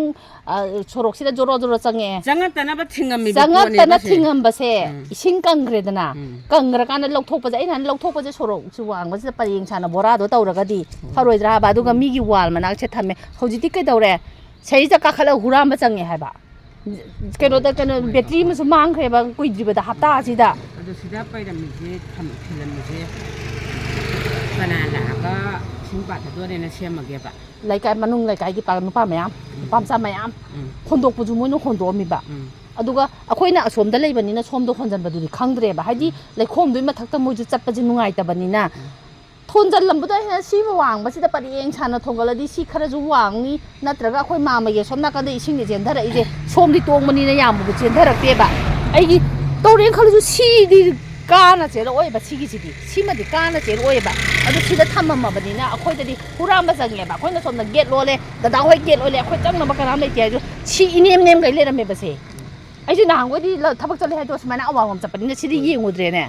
ꯑ, ꯁꯣꯔꯣꯛꯁꯤꯗ ꯖꯣꯔꯣ ꯖꯣꯔꯣ ꯆꯪꯉꯛꯑꯦ꯫ ꯆꯪꯉꯛꯇꯅꯕ ꯊꯤꯡꯉꯝꯃꯤꯕ ꯆꯪꯉꯛꯇꯅ ꯄꯣꯠꯅꯦꯕ ꯁꯦ꯫ ꯊꯤꯡꯉꯝꯕꯁꯦ ꯎꯝ꯫ ꯏꯁꯤꯡ ꯀꯪꯈ꯭ꯔꯦꯗꯅ꯫ ꯎꯝ꯫ ꯀꯪꯈ꯭ꯔꯀꯥꯟꯗ ꯂꯧꯊꯣꯛꯄꯁꯦ, ꯑꯩꯅ ꯍꯥꯏꯅ ꯂꯧꯊꯣꯛꯄꯁꯦ ꯁꯣꯔꯣꯛꯁꯨ ꯋꯥꯡꯕꯁꯤꯗ ꯄꯔꯦꯡ ꯁꯥꯅ ꯕꯣꯔꯥꯗꯣ ꯇꯧꯔꯒꯗꯤ ꯐꯔꯣꯏꯗ꯭ꯔꯥ ꯍꯥꯏꯕ? ꯑꯗꯨꯒ ꯃꯤꯒꯤ ꯋꯥꯜ ꯃꯅꯥꯛꯁꯦ ꯊꯝꯃꯦ꯫ ꯍꯧꯖꯤꯛꯇꯤ ꯀꯩꯗꯧꯔꯦ? ꯁꯤꯗꯩꯁꯤꯗ ꯀꯥꯈꯠꯂꯒ ꯍꯨꯔꯥꯟꯕ ꯆꯪꯉꯦ ꯍꯥꯏꯕ꯫ ꯀꯩꯅꯣꯗ, ꯀꯩꯅꯣ, ꯕꯦꯇ꯭ꯔꯤ ꯑꯃꯁꯨ ꯃꯥꯡꯈ꯭ꯔꯦꯕ ꯀꯨꯏꯗ꯭ꯔꯤꯕꯗ, ꯍꯞꯇꯥꯁꯤꯗ꯫ ꯑꯗꯣ ꯁꯤꯗ ꯄꯩꯔꯝꯃꯤꯁꯦ, ꯊꯝ-, ꯊꯤꯜꯂꯝꯃꯤꯁꯦ ꯀꯅꯥ ꯂꯥꯛꯑꯒ ꯏꯁꯤꯡ ꯄꯥꯊꯗꯣꯔꯦꯅ ꯁꯦꯝꯃꯒꯦꯕ? ꯂꯩꯀꯥꯏ, ꯃꯅꯨꯡ ꯂꯩꯀꯥꯏꯒꯤ ꯄꯥ-, ꯅꯨꯄꯥ ꯃꯌꯥꯝ, ꯅꯨꯄꯥ ꯃꯆꯥ ꯃꯌꯥꯝ ꯎꯝ꯫ ꯍꯣꯟꯗꯣꯛꯄꯁꯨ ꯃꯣꯏꯅ ꯍꯣꯟꯗꯣꯛꯑꯝꯃꯤꯕ꯫ ꯎꯝ꯫ ꯑꯗꯨꯒ ꯑꯩꯈꯣꯏꯅ ꯑꯁꯣꯝꯗ ꯂꯩꯕꯅꯤꯅ ꯁꯣꯝꯗ ꯍꯣꯟꯖꯟꯕꯗꯨꯗꯤ ꯈꯪꯗ꯭ꯔꯦꯕ꯫ ꯍꯥꯏꯗꯤ ꯂꯩꯈꯣꯝꯗꯨꯒꯤ ꯃꯊꯛꯇ ꯃꯣꯏꯁꯨ ꯆꯠꯄꯁꯦ ꯅꯨꯡꯉꯥꯏꯇꯕꯅꯤꯅ꯫ ꯊꯣꯟꯖꯜꯂꯝꯕꯗꯣ ꯑꯩꯅ ꯁꯤ ꯋꯥꯡꯕꯁꯤꯗ ꯄꯔꯦꯡ ꯁꯥꯅ ꯊꯣꯡꯒꯠꯂꯗꯤ ꯁꯤ ꯈꯔꯁꯨ ꯋꯥꯡꯅꯤ, ꯅꯠꯇ꯭ꯔꯒ ꯑꯩꯈꯣꯏ ꯃꯥꯝꯃꯒꯤ ꯑꯁꯣꯝ ꯅꯥꯀꯟꯗ ꯏꯁꯤꯡꯁꯦ ꯆꯦꯟꯊꯔꯛꯏꯁꯦ, ꯁꯣꯝꯗꯤ ꯇꯣꯡꯕꯅꯤꯅ ꯌꯥꯝꯕꯕꯨ ꯆꯦꯟꯊꯔꯛꯇꯦꯕ꯫ ꯑꯩꯒꯤ ꯇꯧꯔꯦꯅ ꯈꯜꯂꯁꯨ ꯁꯤꯗꯤ ꯀꯥꯅ ꯆꯦꯜꯂꯛꯑꯣꯏꯕ, ꯁꯤꯒꯤꯁꯤꯗꯤ꯫ ꯁꯤꯃꯗꯤ ꯀꯥꯅ ꯆꯦꯜꯂꯛꯑꯣꯏꯕ꯫ ꯑꯗꯨ ꯁꯤꯗ ꯊꯝꯃꯝꯃꯕꯅꯤꯅ ꯑꯩꯈꯣꯏꯗꯗꯤ ꯍꯨꯔꯥꯟꯕ ꯆꯪꯉꯦꯕ꯫ ꯑꯩꯈꯣꯏꯅ ꯁꯣꯝꯗ ꯒꯦꯠ ꯂꯣꯜꯂꯦ, ꯗꯗꯥ ꯍꯣꯏ ꯒꯦꯠ ꯂꯣꯜꯂꯦ, ꯑꯩꯈꯣꯏ ꯆꯪꯅꯕ ꯀꯅꯥꯝ ꯂꯩꯇꯦ ꯍꯥꯏꯔꯁꯨ ꯁꯤ ꯏꯅꯦꯝ ꯅꯦꯝꯈꯩ ꯂꯩꯔꯝꯃꯦꯕꯁꯦ꯫ ꯑꯩꯁꯨ ꯅꯍꯥꯟꯈꯣꯏꯗꯤ ꯂ-, ꯊꯕꯛ ꯆꯠꯂꯦ ꯍꯥꯏꯗꯣ ꯁꯨꯃꯥꯏꯅ ꯑꯋꯥꯡꯂꯣꯝ ꯆꯠꯄꯅꯤꯅ ꯁꯤꯗꯤ ꯌꯦꯡꯉꯨꯗ꯭ꯔꯦꯅꯦ꯫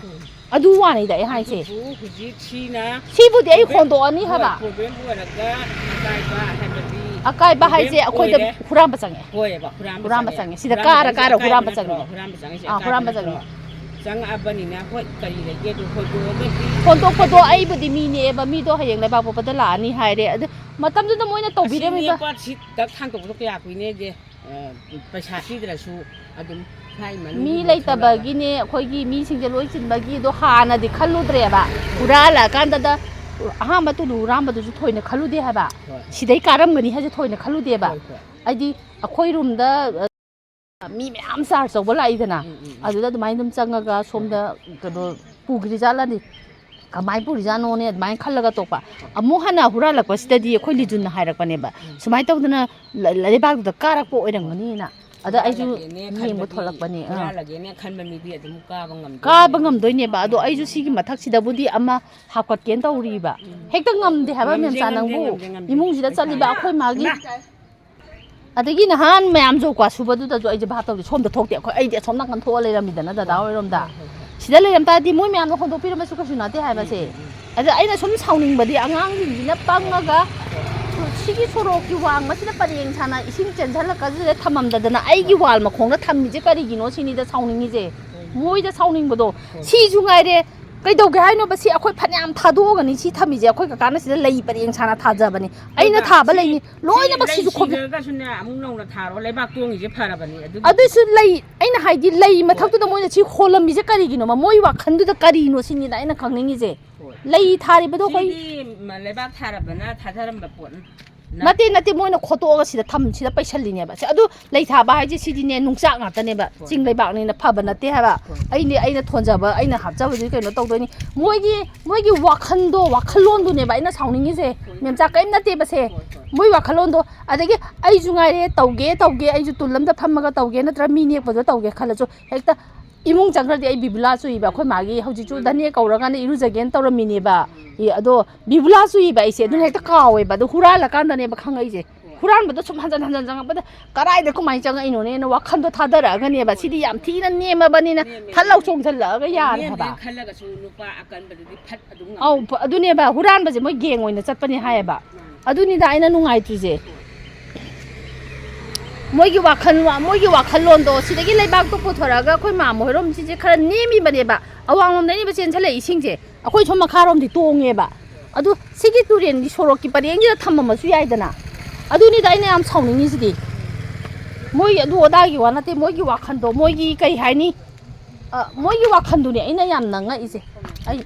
ꯑꯗꯨ ꯋꯥꯅꯤꯗ ꯑꯩ ꯍꯥꯏꯁꯦ꯫ ꯑꯗꯨꯕꯨ ꯍꯧꯖꯤꯛ ꯁꯤꯅ ꯁꯤꯕꯨꯗꯤ ꯑꯩ problem ꯍꯣꯟꯗꯣꯛꯑꯅꯤ ꯍꯥꯏꯕ꯫ ꯍꯣꯏ, problem ꯑꯣꯏꯔꯒ ꯑꯀꯥꯏꯕ ꯍꯥꯏꯕꯗꯤ ꯑꯀꯥꯏꯕ problem ꯍꯥꯏꯁꯦ ꯑꯩꯈꯣꯏꯗ ꯑꯣꯏꯔꯦ꯫ ꯍꯨꯔꯥꯟꯕ ꯆꯪꯉꯦ꯫ ꯍꯣꯏꯑꯕ, ꯍꯨꯔꯥꯟꯕ ꯍꯨꯔꯥꯟꯕ ꯆꯪꯉꯦ꯫ ꯆꯪꯉꯦ꯫ ꯁꯤꯗ ꯍꯨꯔꯥꯟꯕ ꯀꯥꯔ ꯆꯪꯉꯦ, ꯀꯥꯔ ꯑꯀꯥꯏꯕ ꯍꯨꯔꯥꯟꯕ ꯅꯠꯇ꯭ꯔꯣ? ꯆꯪꯉꯦ꯫ ꯍꯨꯔꯥꯟꯕ ꯆꯪꯉꯦ, ꯁꯤ ꯑꯥ, ꯑꯀꯥꯏꯕ ꯍꯨꯔꯥꯟꯕ ꯅꯠꯇ꯭ꯔꯣ? ꯆꯪꯉꯦ꯫ ꯆꯪꯉꯛꯑꯕꯅꯤꯅ ꯍꯣꯏ ꯀꯔꯤ ꯂꯩꯒꯦ ꯑꯗꯨ ꯍꯣꯏꯗꯣꯛꯑꯒꯗꯤ ꯍꯣꯟꯗꯣꯛꯄꯗꯣ ꯍꯥꯏꯕꯗꯤ ꯑꯩꯕꯨꯗꯤ ꯃꯤꯅꯦꯕ, ꯃꯤꯗꯣ ꯍꯌꯦꯡ ꯂꯩꯕꯥꯛ ꯄꯣꯛꯄꯗ ꯂꯥꯛꯑꯅꯤ ꯍꯥꯏꯔꯦ꯫ ꯑꯗꯨ ꯃꯇꯝꯗꯨꯗ ꯃꯣꯏꯅ ꯑꯁꯤ ꯇꯧꯕꯤꯔꯝꯃꯤꯕ ꯅꯦꯛꯄ ꯁꯤ ꯗꯛ ꯊꯥꯡꯗꯣꯛꯄꯗꯣ ꯀꯌꯥ ꯀꯨꯏꯅꯦꯒꯦ? ꯑ, ꯄꯩꯁꯥ ꯄꯤꯗ꯭ꯔꯁꯨ ꯑꯗꯨꯝ ꯏꯁꯥ ꯏꯃꯟ ꯃꯤ ꯑꯗꯨꯝ ꯊꯣꯛꯂꯛꯑꯒ꯫ ꯂꯩꯇꯕꯒꯤꯅꯦ, ꯑꯩꯈꯣꯏꯒꯤ ꯃꯤꯁꯤꯡꯁꯦ ꯂꯣꯏ ꯆꯤꯟꯕꯒꯤ ꯑꯗꯣ ꯍꯥꯟꯅꯗꯤ ꯈꯜꯂꯨꯗ꯭ꯔꯦꯕ꯫ ꯍꯨꯔꯥꯜꯂꯛꯑꯀꯥꯟꯗꯗ ꯑꯍꯥꯟꯕ ꯇꯨꯂꯨ ꯍꯨꯔꯥꯟꯕꯗꯨꯁꯨ ꯊꯣꯏꯅ ꯈꯜꯂꯨꯗꯦ ꯍꯥꯏꯕ꯫ ꯍꯣꯏ꯫ ꯁꯤꯗꯩ ꯀꯥꯔꯝꯒꯅꯤ ꯍꯥꯏꯁꯦ ꯊꯣꯏꯅ ꯈꯜꯂꯨꯗꯦꯕ꯫ ꯍꯣꯏ, ꯍꯣꯏ꯫ ꯍꯥꯏꯗꯤ ꯑꯩꯈꯣꯏ ꯔꯨꯝꯗ, ꯑ, ꯃꯤ ꯃꯌꯥꯝ ꯆꯥꯔꯖ ꯇꯧꯕ ꯂꯥꯛꯏꯗꯅ, ꯎꯝ, ꯎꯝ, ꯎꯝ꯫ ꯑꯗꯨꯗ ꯑꯗꯨꯃꯥꯏꯅ ꯑꯗꯨꯝ ꯆꯪꯉꯒ ꯁꯣꯝꯗ ꯀꯩꯅꯣ ꯄꯨꯈ꯭ꯔꯤꯖꯥꯠꯂꯅꯤ, ꯀꯃꯥꯏꯅ ꯄꯨꯔꯤꯖꯥꯠꯅꯣꯅꯦ ꯑꯗꯨꯃꯥꯏꯅ ꯈꯜꯂꯒ ꯇꯣꯛꯄ꯫ ꯑꯃꯨꯛ ꯍꯟꯅ ꯍꯨꯔꯥꯜꯂꯛꯄꯁꯤꯗꯗꯤ ꯑꯩꯈꯣꯏ ꯂꯤꯖꯨꯟꯅ ꯍꯥꯏꯔꯛꯄꯅꯦꯕ, ꯁꯨꯃꯥꯏꯅ ꯇꯧꯗꯅ ꯂ-, ꯂꯩꯕꯥꯛꯇꯨꯗ ꯀꯥꯔꯛꯄ ꯑꯣꯏꯔꯝꯒꯅꯤꯅ꯫ ꯑꯗ ꯑꯩꯁꯨ ꯌꯦꯡꯕ ꯊꯣꯛꯂꯛꯄꯅꯦ꯫ ꯑꯥ꯫ ꯍꯨꯔꯥꯜꯂꯒꯦꯅꯦ ꯈꯟꯕ ꯃꯤꯗꯤ ꯑꯗꯨꯝ ꯀꯥꯕ ꯉꯝꯗꯣꯏꯅꯦ꯫ ꯀꯥꯕ ꯉꯝꯗꯣꯏꯅꯦꯕ꯫ ꯑꯗꯣ ꯑꯩꯁꯨ ꯁꯤꯒꯤ ꯃꯊꯛꯁꯤꯗꯕꯨꯗꯤ ꯑꯃ ꯍꯥꯞꯀꯠꯀꯦꯅ ꯇꯧꯔꯤꯕ꯫ ꯍꯦꯛꯇ ꯉꯝꯗꯦ ꯍꯥꯏꯕ, ꯃꯦꯝꯆꯥ, ꯅꯪꯕꯨ꯫ ꯏꯃꯨꯡꯁꯤꯗ ꯆꯠꯂꯤꯕ ꯑꯩꯈꯣꯏ ꯃꯥꯒꯤ꯫ ꯑꯗꯒꯤ ꯅꯍꯥꯟ ꯃꯌꯥꯝ ꯖꯣꯕ ꯀꯥꯔꯗ ꯁꯨꯕꯗꯨꯗꯁꯨ ꯑꯩꯁꯦ ꯚꯥꯞ ꯇꯧꯗꯦ꯫ ꯁꯣꯝꯗ ꯊꯣꯛꯇꯦ꯫ ꯑꯩꯈꯣꯏ, ꯑꯩꯗꯤ ꯑꯁꯣꯝ ꯅꯥꯀꯟ ꯊꯣꯛꯑ ꯂꯩꯔꯝꯃꯤꯗꯅ ꯗꯗꯥ ꯍꯣꯏꯔꯣꯝꯗ꯫ ꯁꯤꯗ ꯂꯩꯔꯝ ꯇꯥꯔꯗꯤ ꯃꯣꯏ ꯃꯌꯥꯝꯗꯣ ꯍꯣꯟꯗꯣꯛꯄꯤꯔꯝꯕꯁꯨ ꯀꯩꯁꯨ ꯅꯠꯇꯦ ꯍꯥꯏꯕꯁꯦ꯫ ꯑꯗ ꯑꯩꯅ ꯁꯨꯝ ꯁꯥꯎꯅꯤꯡꯕꯗꯤ, ꯑꯉꯥꯡꯁꯤꯡꯁꯤꯅ ꯄꯪꯉꯒ ꯁꯤꯒꯤ ꯁꯣꯔꯣꯛꯀꯤ ꯋꯥꯡꯃꯁꯤꯗ ꯄꯔꯦꯡ ꯁꯥꯅ ꯏꯁꯤꯡ ꯆꯦꯟꯁꯤꯜꯂꯛꯀꯗꯨꯗ ꯊꯝꯃꯝꯗꯗꯅ ꯑꯩꯒꯤ ꯋꯥꯜ ꯃꯈꯣꯡꯗ ꯊꯝꯃꯤꯁꯦ ꯀꯔꯤꯒꯤꯅꯣ ꯁꯤꯅꯤꯗ ꯁꯥꯎꯅꯤꯡꯉꯤꯁꯦ꯫ ꯃꯣꯏꯗ ꯁꯥꯎꯅꯤꯡꯕꯗꯣ꯫ ꯁꯤꯁꯨ ꯉꯥꯏꯔꯦ꯫ ꯀꯩꯗꯧꯒꯦ ꯍꯥꯏꯅꯣꯕ? ꯁꯤ ꯑꯩꯈꯣꯏ ꯐꯅꯌꯥꯝ ꯊꯥꯗꯣꯛꯑꯒꯅꯤ ꯁꯤ ꯊꯝꯃꯤꯁꯦ꯫ ꯑꯩꯈꯣꯏ ꯀꯀꯥꯅ ꯁꯤꯗ ꯂꯩ ꯄꯔꯦꯡ ꯁꯥꯅ ꯊꯥꯖꯕꯅꯤ꯫ ꯑꯩꯅ ꯊꯥꯕ ꯂꯩꯅꯤ ꯂꯣꯏꯅꯃꯛ ꯁꯤꯁꯨ ꯈꯣꯝ- ꯁꯤꯈ꯭ꯔꯒꯁꯨꯅꯦ ꯑꯃꯨꯛ ꯅꯧꯅ ꯊꯥꯔꯣ꯫ ꯂꯩꯕꯥꯛ ꯇꯣꯡꯉꯤꯁꯦ ꯐꯔꯕꯅꯤ꯫ ꯑꯗꯨꯒꯤ ꯑꯗꯨꯁꯨ ꯂꯩ꯫ ꯑꯩꯅ ꯍꯥꯏꯗꯤ ꯂꯩ ꯃꯊꯛꯇꯨꯗ ꯃꯣꯏꯅ ꯁꯤ ꯈꯣꯜꯂꯝꯃꯤꯁꯦ ꯀꯔꯤꯒꯤꯅꯣꯕ? ꯃꯣꯏ ꯋꯥꯈꯜꯗꯨꯗ ꯀꯔꯤꯅꯣ ꯁꯤꯅꯤꯗ ꯑꯩꯅ ꯈꯪꯅꯤꯡꯉꯤꯁꯦ꯫ ꯍꯣꯏ꯫ ꯂꯩ ꯊꯥꯔꯤꯕꯗꯣ ꯑꯩꯈꯣꯏ ꯁꯤꯗꯤ ꯃ-, ꯂꯩꯕꯥꯛ ꯊꯥꯔꯕꯅ ꯊꯥꯗꯔꯝꯕ ꯄꯣꯠꯅꯤ꯫ ꯅꯠꯇꯦ, ꯅꯠꯇꯦ, ꯃꯣꯏꯅ ꯈꯣꯠꯇꯣꯛꯑꯒ ꯁꯤꯗ ꯊꯝ-, ꯁꯤꯗ ꯄꯩꯁꯜꯂꯤꯅꯦꯕ꯫ ꯁꯤ, ꯑꯗꯨ ꯂꯩ ꯊꯥꯕ ꯍꯥꯏꯁꯦ ꯁꯤꯗꯤꯅꯦ ꯅꯨꯡꯆꯥꯛ ꯉꯥꯛꯇꯅꯦꯕ꯫ ꯍꯣꯏ꯫ ꯆꯤꯡ ꯂꯩꯕꯥꯛꯅꯤꯅ ꯐꯕ ꯅꯠꯇꯦ ꯍꯥꯏꯕ꯫ ꯍꯣꯏ꯫ ꯑꯩꯅꯦ, ꯑꯩꯅ ꯊꯣꯟꯖꯕ, ꯑꯩꯅ ꯍꯥꯞꯆꯕꯗꯨꯗꯤ ꯀꯩꯅꯣ ꯇꯧꯗꯣꯏꯅꯤ꯫ ꯃꯣꯏꯒꯤ, ꯃꯣꯏꯒꯤ ꯋꯥꯈꯜꯗꯣ, ꯋꯥꯈꯜꯂꯣꯟꯗꯨꯅꯦꯕ ꯑꯩꯅ ꯁꯥꯎꯅꯤꯡꯉꯤꯁꯦ꯫ ꯍꯣꯏ꯫ ꯃꯦꯝꯆꯥ, ꯀꯔꯤꯝ ꯅꯠꯇꯦꯕꯁꯦ꯫ ꯍꯣꯏ, ꯍꯣꯏ꯫ ꯃꯣꯏ ꯋꯥꯈꯜꯂꯣꯟꯗꯣ꯫ ꯑꯗꯒꯤ ꯑꯩꯁꯨ ꯉꯥꯏꯔꯦ, ꯇꯧꯒꯦ, ꯇꯧꯒꯦ, ꯑꯩꯁꯨ ꯇꯨꯜ ꯑꯃꯗ ꯐꯝꯃꯒ ꯇꯧꯒꯦ, ꯅꯠꯇ꯭ꯔꯒ ꯃꯤ ꯅꯦꯛꯄꯗ ꯇꯧꯒꯦ ꯈꯜꯂꯁꯨ, ꯍꯦꯛꯇ ꯏꯃꯨꯡ ꯆꯪꯈ꯭ꯔꯗꯤ ꯑꯩ ꯕꯤꯕꯨꯂꯥ ꯆꯨꯏꯕ꯫ ꯑꯩꯈꯣꯏ ꯃꯥꯒꯤ ꯍꯧꯖꯤꯛꯁꯨ ꯙꯅꯦ ꯀꯧꯔꯀꯥꯟꯗ ꯏꯔꯨꯖꯒꯦꯅ ꯇꯧꯔꯝꯃꯤꯅꯦꯕ꯫ ꯑꯦ, ꯑꯗꯣ ꯕꯤꯕꯨꯂꯥ ꯆꯨꯏꯕ ꯑꯩꯁꯦ꯫ ꯑꯗꯨꯅ ꯍꯦꯛꯇ ꯀꯥꯎꯋꯦꯕ꯫ ꯑꯗꯣ ꯍꯨꯔꯥꯜꯂꯀꯥꯟꯗꯅꯦꯕ ꯈꯪꯉꯛꯏꯁꯦ꯫ ꯍꯨꯔꯥꯟꯕꯗꯣ ꯁꯨꯝ ꯍꯟꯖꯟ ꯍꯟꯖꯟ ꯆꯪꯉꯛꯄꯗ ꯀꯗꯥꯏꯗ ꯀꯃꯥꯏꯅ ꯆꯪꯉꯛꯏꯅꯣꯅꯦꯅ ꯋꯥꯈꯜꯗꯣ ꯊꯥꯗꯔꯛꯑꯒꯅꯦꯕ꯫ ꯁꯤꯗꯤ ꯌꯥꯝ ꯊꯤꯅ ꯅꯦꯝꯃꯕꯅꯤꯅ ꯅꯦꯝꯃꯦ꯫ ꯐꯠ ꯂꯥꯎ ꯆꯣꯡꯁꯤꯜꯂꯛꯑꯒ ꯌꯥꯔꯦ ꯅꯦꯝꯃꯦ ꯍꯥꯏꯕ꯫ ꯈꯜꯂꯒꯁꯨ ꯅꯨꯄꯥ ꯑꯀꯟꯕꯗꯨꯗꯤ ꯐꯠ ꯑꯗꯨꯝ ꯉꯝꯃꯦ꯫ ꯑꯧ, ꯐ-, ꯑꯗꯨꯅꯦꯕ꯫ ꯍꯨꯔꯥꯟꯕꯁꯦ ꯃꯣꯏ ꯒꯦꯡ ꯑꯣꯏꯅ ꯆꯠꯄꯅꯦ ꯍꯥꯏꯌꯦꯕ꯫ ꯃꯥꯅꯦ꯫ ꯑꯗꯨꯅꯤꯗ ꯑꯩꯅ ꯅꯨꯡꯉꯥꯏꯇ꯭ꯔꯤꯁꯦ꯫ ꯃꯣꯏꯒꯤ ꯋꯥꯈꯜ, ꯃꯣꯏꯒꯤ ꯋꯥꯈꯜꯂꯣꯟꯗꯣ ꯁꯤꯗꯒꯤ ꯂꯩꯕꯥꯛꯇꯣ ꯄꯨꯊꯣꯔꯛꯑꯒ ꯑꯩꯈꯣꯏ ꯃꯥꯃ ꯍꯣꯏꯔꯣꯝꯁꯤꯁꯦ ꯈꯔ ꯅꯦꯝꯃꯤꯕꯅꯦꯕ꯫ ꯑꯋꯥꯡꯂꯣꯝꯗꯅꯦꯕ ꯆꯦꯟꯁꯤꯜꯂꯛꯏ ꯏꯁꯤꯡꯁꯦ꯫ ꯑꯩꯈꯣꯏ ꯁꯣꯝ ꯃꯈꯥꯔꯣꯝꯗꯤ ꯇꯣꯡꯉꯦꯕ꯫ ꯑꯗꯨ ꯁꯤꯒꯤ ꯇꯨꯔꯦꯟꯒꯤ ꯁꯣꯔꯣꯛꯀꯤ ꯄꯔꯦꯡꯁꯤꯗ ꯊꯝꯃꯝꯃꯁꯨ ꯌꯥꯏꯗꯅ꯫ ꯑꯗꯨꯅꯤꯗ ꯑꯩꯅ ꯌꯥꯝ ꯁꯥꯎꯅꯤꯡꯉꯤꯁꯤꯗꯤ꯫ ꯃꯣꯏ ꯑꯗꯨ ꯑꯗꯥꯒꯤ ꯋꯥ ꯅꯠꯇꯦ, ꯃꯣꯏꯒꯤ ꯋꯥꯈꯜꯗꯣ, ꯃꯣꯏꯒꯤ ꯀꯩ ꯍꯥꯏꯅꯤ? ꯑ, ꯃꯣꯏꯒꯤ ꯋꯥꯈꯜꯗꯨꯅꯦ ꯑꯩꯅ ꯌꯥꯝꯅ ꯉꯛꯏꯁꯦ꯫ ꯑꯩ,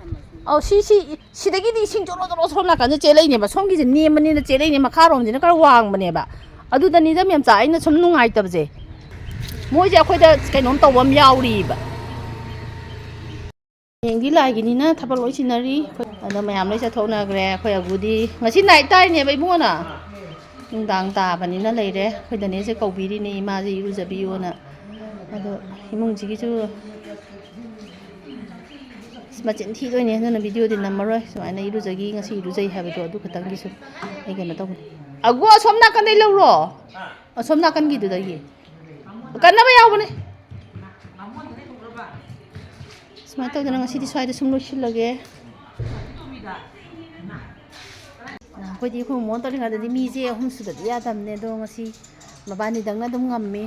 ꯑꯧ, ꯁꯤ, ꯁꯤ, ꯁꯤꯗꯒꯤꯗꯤ ꯏꯁꯤꯡ ꯖꯣꯔꯣ ꯖꯣꯔꯣ ꯁꯣꯝ ꯅꯥꯀꯟꯗ ꯆꯦꯜꯂꯛꯏꯅꯦꯕ꯫ ꯁꯣꯝꯒꯤꯁꯦ ꯅꯦꯝꯕꯅꯤꯅ ꯆꯦꯜꯂꯛꯏꯅꯦ, ꯃꯈꯥꯔꯣꯝꯁꯤꯅ ꯈꯔ ꯋꯥꯡꯕꯅꯦꯕ꯫ ꯑꯗꯨꯗꯅꯤꯗ ꯃꯦꯝꯆꯥ ꯑꯩꯅ ꯁꯨꯝ ꯅꯨꯡꯉꯥꯏꯇꯕꯁꯦ꯫ ꯃꯣꯏꯁꯦ ꯑꯩꯈꯣꯏꯗ ꯀꯩꯅꯣꯝ ꯇꯧꯕ ꯑꯃ ꯌꯥꯎꯔꯤꯕ꯫ ꯍꯌꯦꯡꯗꯤ ꯂꯥꯏꯒꯤꯅꯤꯅ ꯊꯕꯛ ꯂꯣꯏ ꯆꯤꯟꯅꯔꯤ꯫ ꯑꯩꯈꯣꯏ ꯑꯗꯣ ꯃꯌꯥꯝ ꯂꯣꯏ ꯆꯠꯊꯣꯛꯅꯈ꯭ꯔꯦ꯫ ꯑꯩꯈꯣꯏ ꯑꯕꯨꯗꯤ ꯉꯁꯤ ꯅꯥꯏꯠ ꯇꯥꯏꯅꯦꯕ ꯏꯕꯨꯡꯉꯣꯅ꯫ ꯅꯨꯡꯗꯥꯡ ꯇꯥꯕꯅꯤꯅ ꯂꯩꯔꯦ꯫ ꯑꯩꯈꯣꯏ ꯗꯅꯦꯁꯦ ꯀꯧꯕꯤꯔꯤꯅꯦ, ꯏꯃꯥꯁꯦ ꯏꯔꯨꯖꯕꯤꯌꯣꯅ꯫ ꯑꯗꯣ ꯏꯃꯨꯡꯁꯤꯒꯤꯁꯨ ꯃꯆꯤꯟ ꯊꯤꯗꯣꯏꯅꯦ, ꯑꯗꯨꯅ ꯚꯤꯗꯤꯑꯣꯗꯤ ꯅꯝꯃꯔꯣꯏ꯫ ꯁꯨꯃꯥꯏꯅ ꯏꯔꯨꯖꯒꯤ, ꯉꯁꯤ ꯏꯔꯨꯖꯩ ꯍꯥꯏꯕꯗꯣ ꯑꯗꯨ ꯈꯛꯇꯪꯒꯤ ꯁꯨꯝ ꯑꯩ ꯀꯩꯅꯣ ꯇꯧꯕꯅꯤ꯫ ꯑꯒꯣ, ꯑꯁꯣꯝ ꯅꯥꯀꯟꯗꯩ ꯂꯧꯔꯣ, ꯑꯁꯣꯝ ꯅꯥꯀꯟꯒꯤꯗꯨꯗꯒꯤ꯫ ꯀꯟꯅꯕ ꯌꯥꯎꯕꯅꯦ꯫ ꯁꯨꯃꯥꯏꯅ ꯇꯧꯗꯅ ꯉꯁꯤꯗꯤ ꯁ꯭ꯋꯥꯏꯗ ꯁꯨꯝ ꯂꯣꯏꯁꯤꯜꯂꯒꯦ꯫ ꯑꯩꯈꯣꯏꯗꯤ ꯑꯩꯈꯣꯏ ꯃꯣꯃꯣꯟ ꯇꯧꯔꯤꯉꯩꯗꯗꯤ ꯃꯤꯁꯦ ꯑꯍꯨꯝ ꯁꯨꯗꯗꯤ ꯌꯥꯗꯕꯅꯦ, ꯑꯗꯣ ꯉꯁꯤ ꯃꯕꯥꯅꯤꯗꯪꯅ ꯑꯗꯨꯝ ꯉꯝꯃꯤ꯫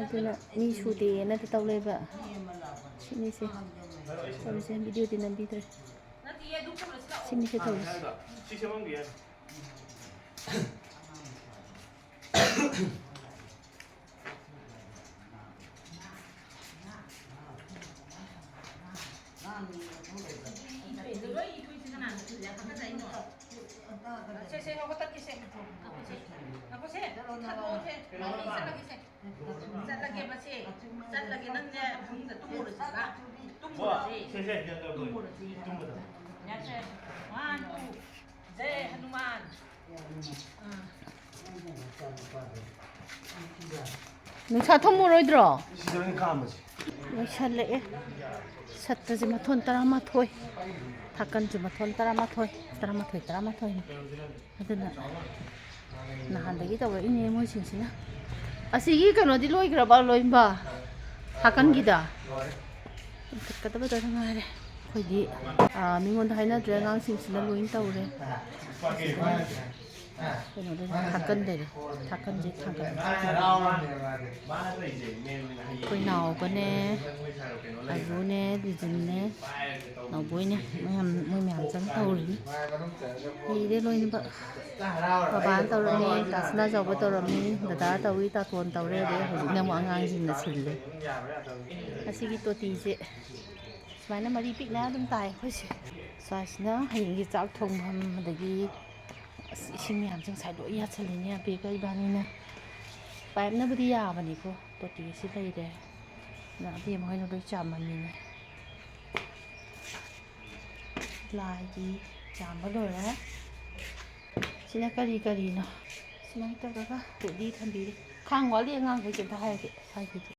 ꯑꯗꯨꯅ ꯃꯤ ꯁꯨꯗꯦꯅ ꯇꯧ ꯂꯩꯕ꯫ ꯁꯤꯅꯤꯁꯦ ꯇꯧꯔꯤꯁꯦ, ꯚꯤꯗꯤꯑꯣꯗꯤ ꯅꯝꯕꯤꯗ꯭ꯔꯦ꯫ ꯁꯤꯅꯤꯁꯦ ꯇꯧꯔꯤꯁꯦ꯫ ꯁꯦ, ꯁꯦ, ꯍꯧꯒꯠꯇꯠꯀꯦꯁꯦ꯫ ꯉꯥꯏꯈꯣꯁꯦ, ꯉꯥꯏꯈꯣꯁꯦ, ꯁꯤ ꯊꯥꯗꯣꯛꯑꯣꯁꯦ꯫ ꯆꯠꯂꯒꯦꯁꯦ꯫ ꯆꯠꯂꯒꯦ, ꯃꯁꯦ꯫ ꯆꯠꯂꯒꯦ, ꯅꯪꯅꯦ ꯐꯃꯨꯡꯗ ꯇꯨꯝꯃꯨꯔꯁꯤ꯫ ꯇꯨꯝꯃꯨꯔꯁꯤ꯫ ꯁꯦ, ꯁꯦ, ꯁꯦ, ꯇꯧꯔꯣ꯫ ꯇꯨꯝꯃꯨꯔꯁꯤ꯫ ꯇꯨꯝꯕꯗ꯫ ꯌꯥꯁꯦ꯫ One, two꯫ ꯖꯩ ꯍꯅꯨꯃꯥꯟ꯫ ꯑꯥ꯫ ꯅꯨꯡꯁꯥ ꯊꯝꯃꯔꯣꯏꯗ꯭ꯔꯣ? ꯁꯤꯗ ꯑꯣꯏꯅ ꯈꯥꯝꯃꯁꯤ꯫ ꯂꯣꯏꯁꯜꯂꯛꯑꯦ꯫ ꯁꯠꯇꯁꯦ ꯃꯊꯣꯟ ꯇꯔꯥꯃꯥꯊꯣꯏ, ꯊꯥꯀꯟꯁꯨ ꯃꯊꯣꯟ ꯇꯔꯥꯃꯥꯊꯣꯏ, ꯇꯔꯥꯃꯥꯊꯣꯏ, ꯇꯔꯥꯃꯥꯊꯣꯏꯅꯤ꯫ ꯑꯗꯨꯅ ꯅꯍꯥꯟꯗꯒꯤ ꯇꯧꯔꯛꯏꯅꯦ ꯃꯣꯏꯁꯤꯡꯁꯤꯅ꯫ ꯑꯁꯤꯒꯤ ꯀꯩꯅꯣꯗꯤ ꯂꯣꯏꯈ꯭ꯔꯕ, ꯂꯣꯏꯕ? ꯊꯥꯀꯟꯒꯤꯗ? ꯂꯤꯡꯈꯠꯀꯗꯕꯗ ꯉꯥꯏꯔꯦ꯫ ꯑꯩꯈꯣꯏꯗꯤ, ꯑꯥ, ꯃꯤꯉꯣꯟꯗ ꯍꯥꯏꯅꯗ꯭ꯔꯦ, ꯑꯉꯥꯡꯁꯤꯡꯁꯤꯅ ꯂꯣꯏꯅ ꯇꯧꯔꯦ꯫ ꯑꯁꯤꯗ ꯀꯩꯅꯣꯗ ꯊꯥꯀꯟꯗꯔꯦ꯫ ꯊꯥꯀꯟꯁꯦ ꯊꯥꯡꯒꯠꯂꯦ꯫ ꯑꯩꯈꯣꯏ ꯅꯥꯎꯕꯅꯦ, ꯑꯕꯨꯅꯦ, ꯂꯤꯖꯤꯟꯅꯦ, ꯅꯥꯎꯕꯣꯏꯅꯦ, ꯃꯌꯥꯝ, ꯃꯣꯏ ꯃꯌꯥꯝ ꯆꯪ ꯇꯧꯔꯤꯅꯤ꯫ ꯍꯩꯔꯦ ꯂꯣꯏꯅꯃꯛ꯫ ꯕꯕꯥꯅ ꯇꯧꯔꯝꯃꯤ, ꯀꯥꯁꯅꯥ ꯆꯥꯎꯕ ꯇꯧꯔꯝꯃꯤ, ꯗꯗꯥ ꯇꯧꯏ, ꯇꯥꯇꯣꯟ ꯇꯧꯔꯦ, ꯑꯗꯩ ꯍꯧꯖꯤꯛꯅ ꯑꯃꯨꯛ ꯑꯉꯥꯡꯁꯤꯡꯅ ꯁꯤꯜꯂꯦ꯫ ꯑꯁꯤꯒꯤ ꯇꯣꯇꯤꯁꯦ ꯁꯨꯃꯥꯏꯅ ꯃꯔꯤ ꯄꯤꯛꯅ ꯑꯗꯨꯝ ꯇꯥꯏ ꯑꯩꯈꯣꯏꯁꯦ꯫ ꯁ꯭ꯋꯥꯏꯁꯤꯅ ꯍꯌꯦꯡꯒꯤ ꯆꯥꯛ ꯊꯣꯡꯐꯝ, ꯑꯗꯒꯤ ꯑꯁ, ꯏꯁꯤꯡ ꯃꯌꯥꯝꯁꯦ ꯉꯁꯥꯏ ꯂꯣꯏ ꯌꯥꯁꯜꯂꯤꯅꯦ ꯑꯕꯦꯒ ꯏꯕꯥꯅꯤꯅ꯫ ꯄꯥꯏꯞꯅꯕꯨꯗꯤ ꯌꯥꯕꯅꯤꯀꯣ, ꯇꯣꯇꯤ ꯑꯁꯤ ꯂꯩꯔꯦ꯫ ꯑꯗꯨꯅ ꯑꯕꯦꯝꯃ ꯍꯣꯏꯅ ꯂꯣꯏ ꯆꯥꯝꯃꯝꯃꯤꯅꯦ꯫ ꯂꯥꯏꯒꯤ ꯆꯥꯝꯕ ꯂꯣꯏꯔꯦ꯫ ꯁꯤꯅ ꯀꯔꯤ ꯀꯔꯤꯅꯣ? ꯁꯨꯃꯥꯏꯅ ꯇꯧꯔꯒ ꯔꯦꯗꯤ ꯊꯝꯕꯤꯔꯤ꯫ ꯈꯥꯡ ꯋꯥꯠꯂꯤ ꯑꯉꯥꯡꯈꯩ ꯀꯩꯝꯇ ꯍꯥꯏꯔꯒꯦ ꯍꯥꯏꯈꯤꯗꯦ꯫